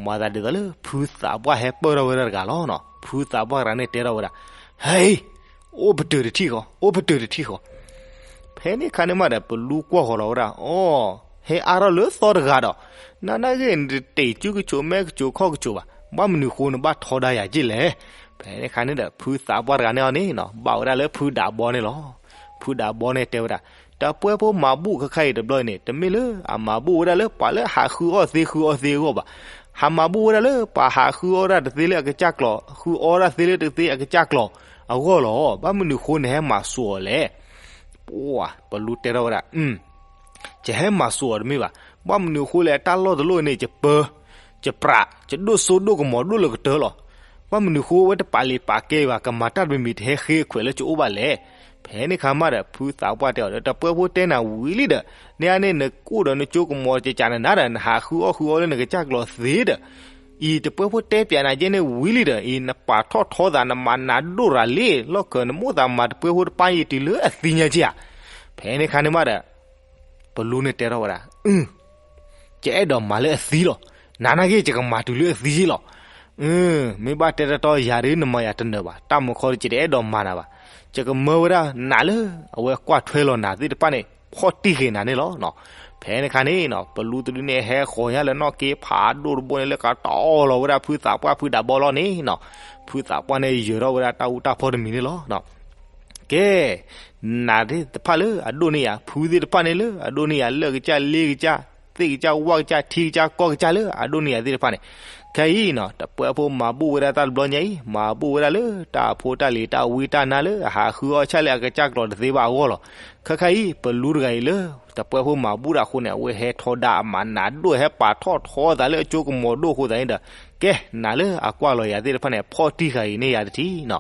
မၤသးဒ်သိးလၢ ဖုသးပှၢ်ဟဲပၢၢ်ထီၣ်ဝဲဒၣ်တဂၤလီၤနီၤ. ဖုသးပှၢ်တဂၤန့ၣ်တဲထီၣ်ဝဲဒၣ်, ဟဲ, အိၣ်ပတုာ်တထံၣ်ဃီ, အိၣ်ပတုာ်တထံၣ်ဃီ. ဖဲန့ၣ်ခါန့ၣ်မးဒီး ပလူကွၢ်ဃီၤလီၤဝဲဒၣ်, အိ, ဟဲအါထီၣ်လၢသီတဂၤဒီး နနာ်ဂ့ၤ နတတ့ၢ်စုကဆိးမဲကဆိးခီၣ်ကဆိးဘၣ်, ဘၣ်မနုၤဃိနဘၣ်ထီဒါယၤက့လဲၣ်. ဖဲန့ၣ်ခါန့ၣ်ဒီး ဖုသးပှၢ်တဂၤန့ၣ်အီၤန့ၣ်နီၤ ဘၣ်ဝဲဒၣ်လၢဖုဒးဘီန့ၣ်လီၤ. ဖုဒးဘီန့ၣ်တဲဝဲဒၣ်, တပှဲၤဖိမၤဘူၣ်ခဲခါအံၤတဘျီအံၤန့ၣ် တမ့ၢ်လၢအမၤဘူၣ်ဝဲဒၣ်လၢပှၤလၢဟးဃုအီၣ်သ့ဃုအီသ့အဂီၢ်ဘၣ်. ဟးမၤဘူၣ်ဝဲဒၣ်လၢပှၤဟးဃုအီၣ်ဝဲဒၣ်တသ့လၢအကစၢ်ကျီၢ်, ဃုအီဝဲဒၣ်သ့လၢတသ့အကစၢ်ကျီၢ်အဂီၢ်လီၤ. ဘၣ်မနုၤဃိနဟဲမၤစိာ်အီၤလဲၣ်. ပလူတဲထီၣ်ဝဲဒၣ်, ယဟဲမၤစိာ်အီၤတမ့ၢ်ဘၣ်. ဘၣ်မနုၤဃိလဲၣ် တၢ်လီၢ်တလီၢ်န့ၣ် ယပၢ, ယပြး, ယဒိၣ်စိဒိၣ်ကမီၤဒိၣ်လၢကတၢၢ်လီၤ. ဘၣ်မနုၤဃိဝဲတပာ်လံာ်ပာ်ကဲဘၣ် ကမၤတၢ်တမံၤမံၤတဟဲဃ့ခွဲးလၢကအိၣ်ဘၣ်လဲၣ်. ဖဲန့ၣ်ခါမးဒီး ဖုသးပှၢ်တဲအီၤဒီး တပှဲၤဖိတဲနၤဝံၤလံဒီး န့ၣ်အန့ၣ် နကအိၣ်ဒီးနကၠိကမီၤကကးနၤနၤဒီး နဟးဃုအီၣ်ဃုအီလၢနကစၢ်ကျီၢ်သ့ဒီး အံၤတပှဲၤဖိတဲပၠးနၤကဲန့ၣ်ဝံၤလံဒီး အံၤနပာ်ထီၣ်ထီသး နမၤနးဒိၣ်ရၤလံ လီၢ်ခၢၣ်နမိၣ်သးမၤတပှဲၤဖိတပၢ်အံၤတုၤလၢအသံညါက့ဧါ. ဖဲန့ၣ်ခါန့ၣ်မးဒီး ပလူန့ၣ်တဲထီၣ်ဝဲဒၣ်, ယအဲၣ်ဒိးမၤလၢအသံလီၤ. နၤနာ်က့ ယကမၤတုၤလၢအသံယ့ၢ်လီၤ. မ့ၢ်ဘၣ်တဲတတီယၤဒုး နမၤယၤတနၢၤဘၣ်. တၢ်မုာ်ခီဒီး ယတအဲၣ်ဒိးမၤနၤဘၣ်. ယကမၢဝဲဒၣ်နးလၢအဝဲကွၢ်ထွဲလီၤနၤသ့ၣ်တဖၣ်န့ၣ် ဖီၣ်တံၢ်ဃာ်နၤန့ၣ်လီၤ. ဖဲန့ၣ်ခါန့ၣ် ပလူတဒုန့ၣ် ဟဲဃီၤညါလၢနီၢ်က့ဖးဒိၣ်တဘိန့ၣ် လၢကတီၢ်လီၤဝဲဒၣ်ဖုသးပှၢ်ဖုဒးဘီလီၤန့ၣ်နီၤ. ဖုသးပှၢ်န့ၣ် ယၢၤထီၣ်ဝဲဒၣ်တၢ်အူတၢ်ဖီတမံၤန့ၣ်လီၤ. ကဲ, နးသ့ၣ်တဖၣ်လၢအဒိၣ်န့ၢ်ယၤ, ဖုသ့ၣ်တဖၣ်န့ၣ်လၢအဒိၣ်န့ၢ်ယၤ, လၢၢ်ကစၢ်, လ့ကစၢ်, သ့ၣ်ကစၢ်, ဝၣ်ကစၢ်, ထံကစၢ်, ကီၢ်ကစၢ်လၢအဒိၣ်န့ၢ်ယၤသ့ၣ်တဖၣ်န့ၣ်, ခဲအံၤနီၤ တပှဲၤဖိမၤဘူၣ်ဝဲဒၣ်တၢ်တဘျီညါအံၤ, မၤဘူၣ်ဝဲဒၣ်လၢတၢ်အဖိတၢ်လံၤတၢ်ဝံတၢ်နါလၢအဟးဃုအီၣ်ဆၣ်လၢအကစၢ်ကျီၢ်တသ့ဘၣ်အဂီၢ်လီၤ. ခဲခါအံၤ ပလူတဂၤအံၤလၢ တပှဲၤဖိမၤဘူၣ်တၢ်အဃိန့ၣ် အဝဲဟဲထီဒါအမၤနးဒိၣ် ဟဲပာ်ထီၣ်ထီသးလၢအကၠိကမီၤဒိၣ်အဃိသတးန့ၣ်ဒီး ကဲ, နၤလၢအကွၢ်လီၤယၤသ့ၣ်တဖၣ်န့ၣ် ဖီၣ်တံၢ်ဃာ်အံၤန့ၢ်ယၤတထံၣ်နီၤ.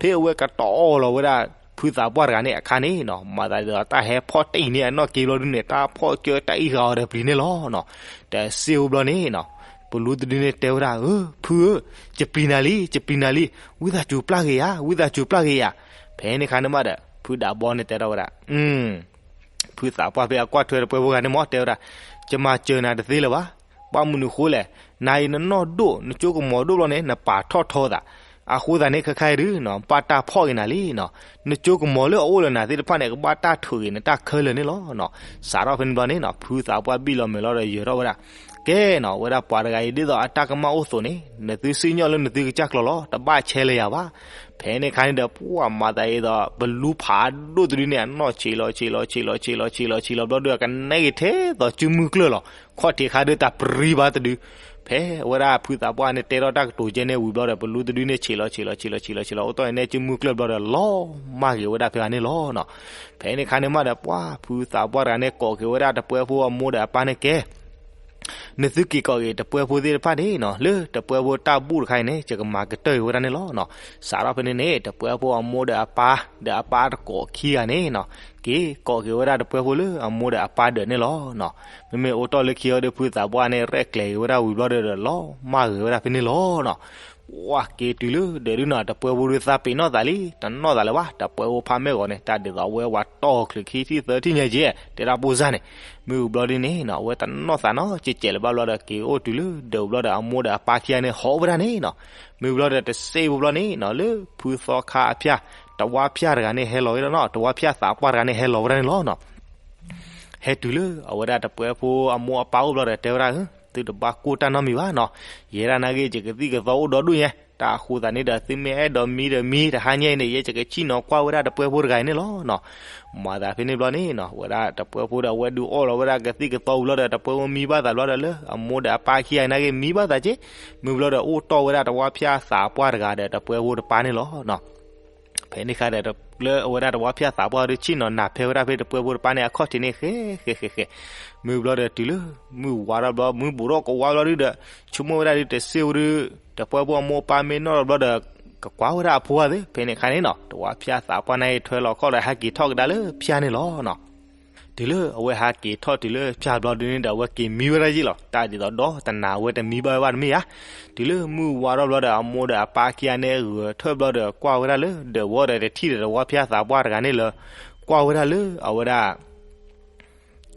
ဖဲအဝဲကတီၢ်လီၤဝဲဒၣ် ဖုသးပှၢ်တဂၤန့ၣ်အခါန့ၣ်နီၤ, မၤသးဒ်သိးတၢ်ဟဲဖီၣ်တံၢ်န့ၢ်အနီၢ်က့ဘျီဒုန့ၣ် တၢ်ဖီၣ်ကၢတၢ်အံၣ်ဃာ်အီၤဒီးပျံၤန့ၣ်လီၤနီၤ. တစ့အိၣ်ဘျီန့ၣ်နီၤ, ပလူတဒုန့ၣ်တဲဝဲဒၣ်, အၢ, ဖုဧၢ, ယပျံၤနၤလံ, ယပျံၤနၤလံ, ဝံသးစူၤပျၢ်က့ၤယၤ, ဝံသးစူၤပျၢ်က့ၤယၤ. ဖဲန့ၣ်ခါန့ၣ်မးဒီး ဖုဒးဘီန့ၣ်တဲထီၣ်ဝဲဒၣ် ဖုသးပှၢ်ဖဲအကွၢ်ထွဲတပှဲၤဖိဂၤန့ၣ်မး တဲဝဲဒၣ်, ယမၤစၢၤနၤတသ့လၢၤဘၣ်. ဘၣ်မနုၤဃိလဲၣ်, နၤအံၤနနီၢ်ဒိၣ် နကၠိကမီၤဒိၣ်ဘျီန့ၣ် နပာ်ထီၣ်ထီသး, အဃိသတးန့ၣ် ခဲခါအံၤဒုးနီၤ ဘၣ်တၢ်ဖီၣ်က့ၤနၤလံနီၤ, နကၠိကမီၤလၢအအိၣ်လၢနၤသ့ၣ်တဖၣ်န့ၣ် ကဘၣ်တၢ်ထုးက့ၤနတၢ်ခဲလၢာ်န့ၣ်လီၤနီၤ. စးထီၣ်ဖဲန့ၣ်ဘျီန့ၣ်နီၤ ဖုသးပှၢ်ဘံၣ်လီၤမဲာ်လီၤဒီးယၢၤထီၣ်ဝဲဒၣ်, ကဲနီၤ ဝဲဒၣ်ပှၤတဂၤအံၤ ဒ်သိးအတၢ်ကမၣ်အိၣ်အသိးန့ၣ် နသုစံၣ်ညီၣ်လၢနသုကစၢ်ကျီၤလီၤ, တဘၣ်ဆဲးလၢယၤဘၣ်. ဖဲန့ၣ်ခါန့ၣ်ဒီး ပှၤမၤသးဒ်သိး ပလူဖးဒိၣ်တဒုန့ၣ် အနီၣ်ဆံးလီၤဆံးလီၤဆံးလီၤဆံးလီၤဆံးလီၤဆံးလီၤဆံးလီၤဘျီဒီး ကနဲက့ၤထဲသိးစုမုၢ်ကျၢၢ်လီၤ. ခီၣ်ထံးခါဒုးတၢ်ပြံဘၣ်တဒု. ဖဲဝဲဒၣ်ဖုသးပှၢ်န့ၣ် တဲထီၣ်တၢ်ကတိၤကဲန့ၣ်ဝံၤဘျီဒီး ပလူတဒုန့ၣ် ဆံးလီၤဆံးလီၤဆံးလီၤဆံးလီၤဆံးလီၤဆံးလီၤ အိၣ်တီၢ်အံၤန့ၣ် စုမုၢ်ကျၢၢ်ဘျီဒီး လီၤမၢ်က့ၤဝဲဒၣ်ဖဲဂၤန့ၣ်လီၤနီၤ. ဖဲန့ၣ်ခါန့ၣ်မးဒီး ပှၤဖုသးပှၢ်တဂၤန့ၣ် ကိးက့ၤဝဲဒၣ်တပှဲၤဖိအမိၢ်ဒီးအပၢ်န့ၣ်ကဲ နသုက့ၤကိးက့ၤတပှဲၤဖိသ့ၣ်တဖၣ်န့ၣ်နီၤ လၢတပှဲၤဖိတၢ်ဘူၣ်တခါအံၤန့ၣ် ယကမၤကတၢၢ်က့ၤဝဲဒၣ်န့ၣ်လီၤနီၤ. စးထီၣ်ဖဲန့ၣ်န့ၣ် တပှဲၤဖိအမိၢ်ဒီးအပၢ် ဒီးအပၢ်တကိးခံဂၤန့ၣ်နီၤ က့ၤကိးက့ၤဝဲဒၣ်တပှဲၤဖိလၢအမိၢ်ဒီးအပၢ်ဒၢးန့ၣ်လီၤနီၤ. မ့မ့ၢ်အိၣ်တီၢ်လၢခံအီၤဒီး ဖုသးပှၢ်န့ၣ် ရဲၣ်ကျဲၤက့ၤဝဲဒၣ်ဝံၤဘျီဒီး လီၤမၢ်က့ၤဝဲဒၣ်ဖဲန့ၣ်လီၤနီၤ. ဝဲက့ၤတုၤလၢဒၢးဒုနီၤ တပှဲၤဖိဒုးသးပ့ၤနီၣ်သးလံ တနီၣ်သးလၢၤဘၣ်. တပှဲၤဖိဖါမ့ၢ်ဂီၤန့ၣ် တၢ်ဒ်သိးအဝဲဝၤတီၢ်ချံးခံထံၣ်သၢထံၣ်ညါက့ၤ တဲဒၣ်ပိၢ်စၢ်န့ၣ် မ့ၢ်ဝံၤဘျီဒ်န့ၣ်နီၤ အဝဲတနီၣ်သးနီၤ ကဲးကဲးလၢၤဘၣ်ဘျီဒီး က့ၤအိၣ်တုၤလၢဒၢးဘျီဒီး အမိၢ်ဒီးအပၢ်ခံဂၤန့ၣ် ဟီၣ်ဝဲဒၣ်န့ၣ်နီၤ. မ့ၢ်ဝံၤဘျီဒီး တစ့ဖိဘျီန့ၣ်နီၤ လၢဖုသီခါအဖၠၣ် တဝါဖၠၣ်တဂၤန့ၣ် ဟဲလီၤဝဲဒၣ်နီၤ တဝါဖၠၣ်သးပှၢ်တဂၤန့ၣ် ဟဲလီၤဝဲဒၣ်န့ၣ်လီၤနီၤ. ဟဲတုၤလၢအဝဲဒၣ်တပှဲၤဖိအမိၢ်အပၢ်အိၣ်ဘျီဒီး တဲဝဲဒၣ် သုတဘၣ်ကိၢ်တၢ်နီတမံၤဘၣ်နီၤ. ယဲဒၣ်နာ်က့ ယကသံၣ်ကသီအိၣ်ဒီဒူၣ်ညါ တၢ်အဃိသတးန့ၣ်ဒီး သုမ့ၢ်အဲၣ်ဒိးမံဒီးမံ တဟါညါအံၤန့ၣ် ယဲယကဆံၣ်နီၤကွၢ်ဝဲဒၣ်တပှဲၤဖိတဂၤအံၤန့ၣ်လီၤနီၤ. မၤသးဖဲန့ၣ်ဘျီန့ၣ်နီၤ ဝဲဒၣ်တပှဲၤဖိဒီး အဝဲဒုးအီၣ်လီၤဝဲဒၣ်ကသံၣ်ကသီဝံၤဘျီဒီး တပှဲၤဖိမံဘၣ်သးဘျီဒီး လၢအမိၢ်ဒီးအပၢ်ခံဂၤနာ်က့ မံဘၣ်သးက့ မ့ၢ်ဘျီဒီး အိၣ်တီၢ်ဝဲဒၣ်တဝါဖၠၣ်သးပှၢ်တဂၤဒီး တပှဲၤဖိတပၢ်န့ၣ်လီၤနီၤ. ဖဲန့ၣ်ခါဒီး လၢအဝဲဒၣ်တဝါဖၠၣ်သးပှၢ်ဒီး ဆ့ၣ်နီၤနၢ်ဖဲဝဲဒၣ်ဖဲတပှဲၤဖိတပၢ်န့ၣ် အခီၣ်ထံးန့ၣ် ဃဲဃဲဃဲဃဲ. မ့ၢ်ဘျီဒီး တုၤလၢမုၢ်ဝါထီၣ်ဘျီ မုၢ်ဘူးထီၣ်ကဝါဘျီဒုဒီး ဆိကမိၣ်ဝဲဒၣ်ဒု တစ့ဝဲဒု တပှဲၤဖိအမိၢ်အပၢ်မ့ၢ်နီၣ်ထီၣ်ဘျီဒီး ကကွၢ်ဝဲဒၣ်အဖိဧါသ့. ဖဲန့ၣ်ခါန့ၣ်နီၤ တဝါဖၠၣ်သးပှၢ်န့ၣ် ထွဲလီၤခီၣ်ဒီး ဟဲက့ၤထီၣ်ကဒါလၢဖၠၣ်န့ၣ်လီၤနီၤ. တုၤလၢအဝဲဟးက့ၤထီၣ်တုၤလၢဖၠၣ်ဘျီဒုန့ၣ်ဒီး အဝဲက့ၤမံဝဲဒၣ်ယ့ၣ်လီၤ. တၢ်ဒ်သိးဒီတနၤ အဝဲတမံဘၣ်ဝဲဘၣ်တမ့ၢ်ဧါ. တုၤလၢမုၢ်ဝါထီၣ်ဘျီဒီး အမိၢ်ဒီးအပၢ်ခံဂၤန့ၣ် ဂဲၤထၢၣ်ဘျီဒီး ကွၢ်ဝဲဒၣ်လၢဒၢးဝီဒီး တထံၣ်ဒီးတဝါဖၠၣ်သးပှၢ်တဂၤန့ၣ်လၢ ကွၢ်ဝဲဒၣ်လၢအဝဲဒၣ်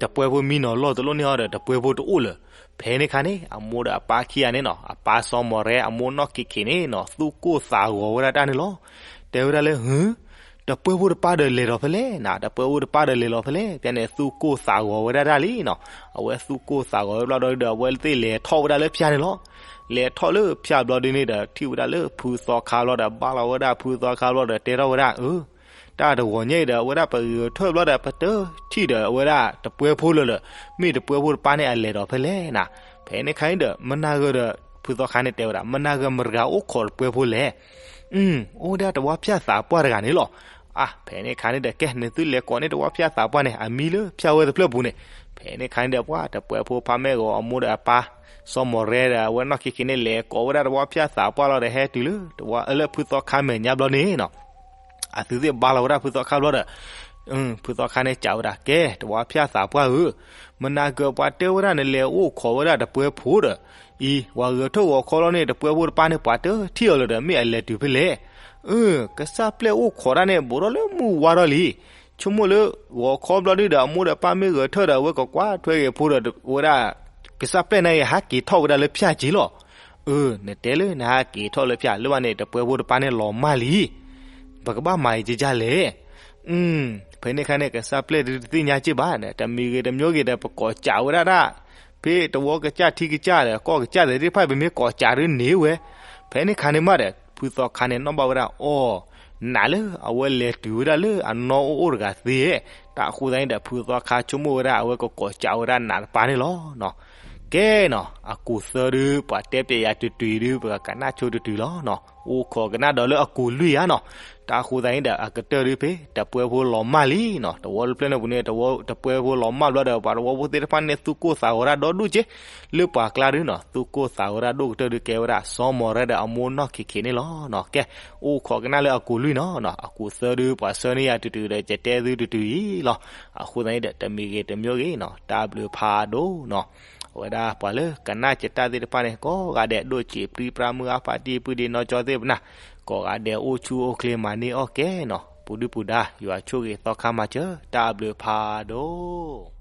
တပှဲၤဖိမံနီၤလီၢ်တလီၢ်န့ၢ်အီၤဒီး တပှဲၤဖိတအိၣ်လၢၤ. ဖဲန့ၣ်ခါန့ၣ် အမိၢ်ဒီးအပၢ်ခံဂၤန့ၣ်နီၤ အပၢ်စီၤမီၢ်ရဲ အမိၢ်နီၢ်ခံခံန့ၣ်နီၤ သူၣ်ကိၢ်သးဂီၤဝဲဒၣ်တၢ်န့ၣ်လီၤ. တဲဝဲဒၣ်လၢ ဟု တပှဲၤဖိတပၢ်ဒီးလဲၤလီၤဖဲလဲၣ်နၤ, တပှဲၤဖိတပၢ်ဒီးလဲၤလီၤဖဲလဲၣ်. ဖဲန့ၣ် သူၣ်ကိၢ်သးဂီၤဝဲဒၣ်တၢ်လံနီၤ. အဝဲသူၣ်ကိၢ်သးဂီၤဝဲဘျီဒီး အဝဲသ့ၣ်လဲၤထီၣ်ဝဲဒၣ်လၢဖၠၣ်န့ၣ်လီၤ. လဲၤထီၣ်လၢဖၠၣ်ဘျီဒုန့ၣ်ဒီး ထံၣ်ဝဲဒၣ်လၢဖုသီခါဘျီဒီး ဘၣ်လီၤဝဲဒၣ်ဖုသီခါဘျီဒီး တဲထီၣ်ဝဲဒၣ် အၢ တၢ်တဂီၤညါအံၤဒီး အဝဲဒၣ်ပဂဲၤထၢၣ်ဘျီဒီး ပတထံၣ်ဒီးအဝဲဒၣ်တပှဲၤဖိလၢၤလၢၤ. မ့ၢ်တပှဲၤဖိတပၢ်န့ၣ် အလဲၤဒီးဖဲလဲၣ်နၤ. ဖဲန့ၣ်ခါန့ၣ်ဒီး မနၤဂၢၢ်ဒီး ဖုသီခါန့ၣ်တဲဝဲဒၣ် မနၤဂၢၢ်မတၤဂၤအိၣ်ခိးတပှဲၤဖိလဲၣ်. အိၣ်ဝဲဒၣ်တဝါဖၠၣ်သးပှၢ်တဂၤန့ၣ်လီၤ. အါ ဖဲန့ၣ်ခါန့ၣ်ဒီး ကဲ နသုလဲၤကိးန့ၢ်တဝါဖၠၣ်သးပှၢ်န့ၣ် အမံလၢဖၠၣ်ဝဲတဖျၢၣ်ပူၤန့ၣ်. ဖဲန့ၣ်ခါန့ၣ်ဒီး ပှၤတပှဲၤဖိဖါမ့ၢ်ဂီၤအမိၢ်ဒီးအပၢ် စီၤမီၢ်ရဲဒီး အဝဲနီၢ်ခံခံန့ၣ် လဲၤကိးဝဲဒၣ်တဝါဖၠၣ်သးပှၢ်လီၤဒီး ဟဲတုၤလၢ လၢဖုသီခါမဲာ်ညါဘျီန့ၣ်နီၤ. အသုသ့ၣ်ဘါလီၤဝဲဒၣ်ဖုသီခါဘျီဒီး ဖုသီခါန့ၣ်စံးဝဲဒၣ် ကဲ တဝါဖၠၣ်သးပှၢ်ဧၢ, မနၤဂၢၢ်ပှၤတဲဝဲဒၣ်နလဲၤအိၣ်ခိးဝဲဒၣ်တပှဲၤဖိဒီး အံၤ ပှၤဂဲၤထၢၣ်ဂီၤခီလီၤန့ၣ် တပှဲၤဖိတပၢ်န့ၣ် ပှၤတထံၣ်အီၤလၢၤဒီး မ့ၢ်အလဲၤတုၤဖဲလဲၣ်. အၢ ကစၢ်ပျဲၢ်အိၣ်ခိးတၢ်န့ၣ် ဘူးထီၣ်လၢမုၢ်ဝါထီၣ်လံ. ဆိကမိၣ်လၢ ဂီၤခီဘျီဒုဒီး အမိၢ်ဒီးပၢ်မ့ၢ်ဂဲၤထၢၣ်ဒီး အဝဲကကွၢ်ထွဲက့ၤဖိဒီး ဝဲဒၣ် ကစၢ်ပျဲၢ်န့ၣ် ဟးက့ၤထီၣ်ဝဲဒၣ်လၢဖၠၣ်က့ၤလီၤ. အၢ နတဲလၢနဟးက့ၤထီၣ်လၢဖၠၣ် လၢဘၣ်န့ၣ် တပှဲၤဖိတပၢ်န့ၣ်လီၤမၢ်လံ. ပကဘၣ်မၤအံၤကကၢ်လဲၣ်. ဖဲန့ၣ်ခါန့ၣ် ကစၢ်ပျဲၢ်ဒုတသ့ၣ်ညါက့ၢ်ဘၣ်န့ၣ် တမံၤဂ့ၤတမံၤဂ့ၤဒီး ပကိးစးဝဲဒၣ်ဒၣ် ဖဲတဝီကစၢ်ထံကစၢ်ဒီး ကီၢ်ကစၢ်သ့ၣ်တဖၣ် ပမ့ၢ်ကိးစးဒုန့ၣ်ဝဲ. ဖဲန့ၣ်ခါန့ၣ်မးဒီး ဖုသီခါန့ၣ် နီၣ်ဘၣ်ဝဲဒၣ်အီၤ နးလၢအဝဲလဲၤတုၤဝဲဒၣ်လၢအနီၢ်အိၣ်အိၣ်တဂၤသ့. တၢ်အဃိသတးန့ၣ်ဒီး ဖုသီခါဆိကမိၣ်ဝဲဒၣ် အဝဲကကိးစးဝဲဒၣ်နးတပၢ်န့ၣ်လီၤ. ကဲနီၤ အကူာ်သၢဒု ပှၤတဲပျဲယၤတုၤတုၤဒု ပကကနၣ်ဆိတုၤတုၤလီၤနီၤ. အိၣ်ခိးကနၣ်ဒီးလၢအကူာ်လွံၢ်ဧါနီၤ. တၢ်အဃိသတးန့ၣ်ဒီး အကတၢၢ်ဒုဖဲ တပှဲၤဖိလီၤမၢ်လံနီၤ. တဝီတဖျၢၣ်န့ၣ်ပူၤန့ၣ် တဝီ တပှဲၤဖိလီၤမၢ်ဘျီဒီး ပှၤတဝီဖိသ့ၣ်တဖၣ်န့ၣ် သူၣ်ကိၢ်သးဂီၤဒၣ်ဒီဒူၣ်က့ လၢပှၤကျါဒုနီၤ. သူၣ်ကိၢ်သးဂီၤဒၣ်ဒိၣ်ကတၢၢ်ဒုကဲဝဲဒၣ် စီၤမီၢ်ရဲဒီးအမိၢ်နီၢ်ခံခံန့ၣ်လီၤ. ကဲ အိၣ်ခိးကနၣ်လၢအကူာ်လွံၢ်နီၤ. အကူာ်သၢဒု ပှၤဆှၢန့ၢ်ယၤတုၤတုၤဒီး ယတဲသုတုၤတုၤအံၤလီၤ. အဃိသတးန့ၣ်ဒီး တမံၤဂ့ၤတမံၤဂ့ၤနီၤ တၢ်ဘျုးဖးဒိၣ်နီၤ. အဝဲဒၣ်ပှၤလၢကနၣ်ကတၢၢ်သ့ၣ်တဖၣ်န့ၣ် ကိးဂၤဒဲးဒိၣ်စံးပြံပြါမုၢ်အါဖးတံၢ် ပုၢ်ဒ့နီၢ်ကၠီသ့ၣ်ပနၢ် ကိးဂၤဒဲးအိၣ်ဆူၣ်အိၣ်ချ့မၤန့ၢ်အီၣ်ကဲနီၤ. ပူၤဒုပူၤဒါ ယွၤဆိၣ်ဂ့ၤသီခါမၤစၢၤ တၢ်ဘျုးဖးဒိၣ်.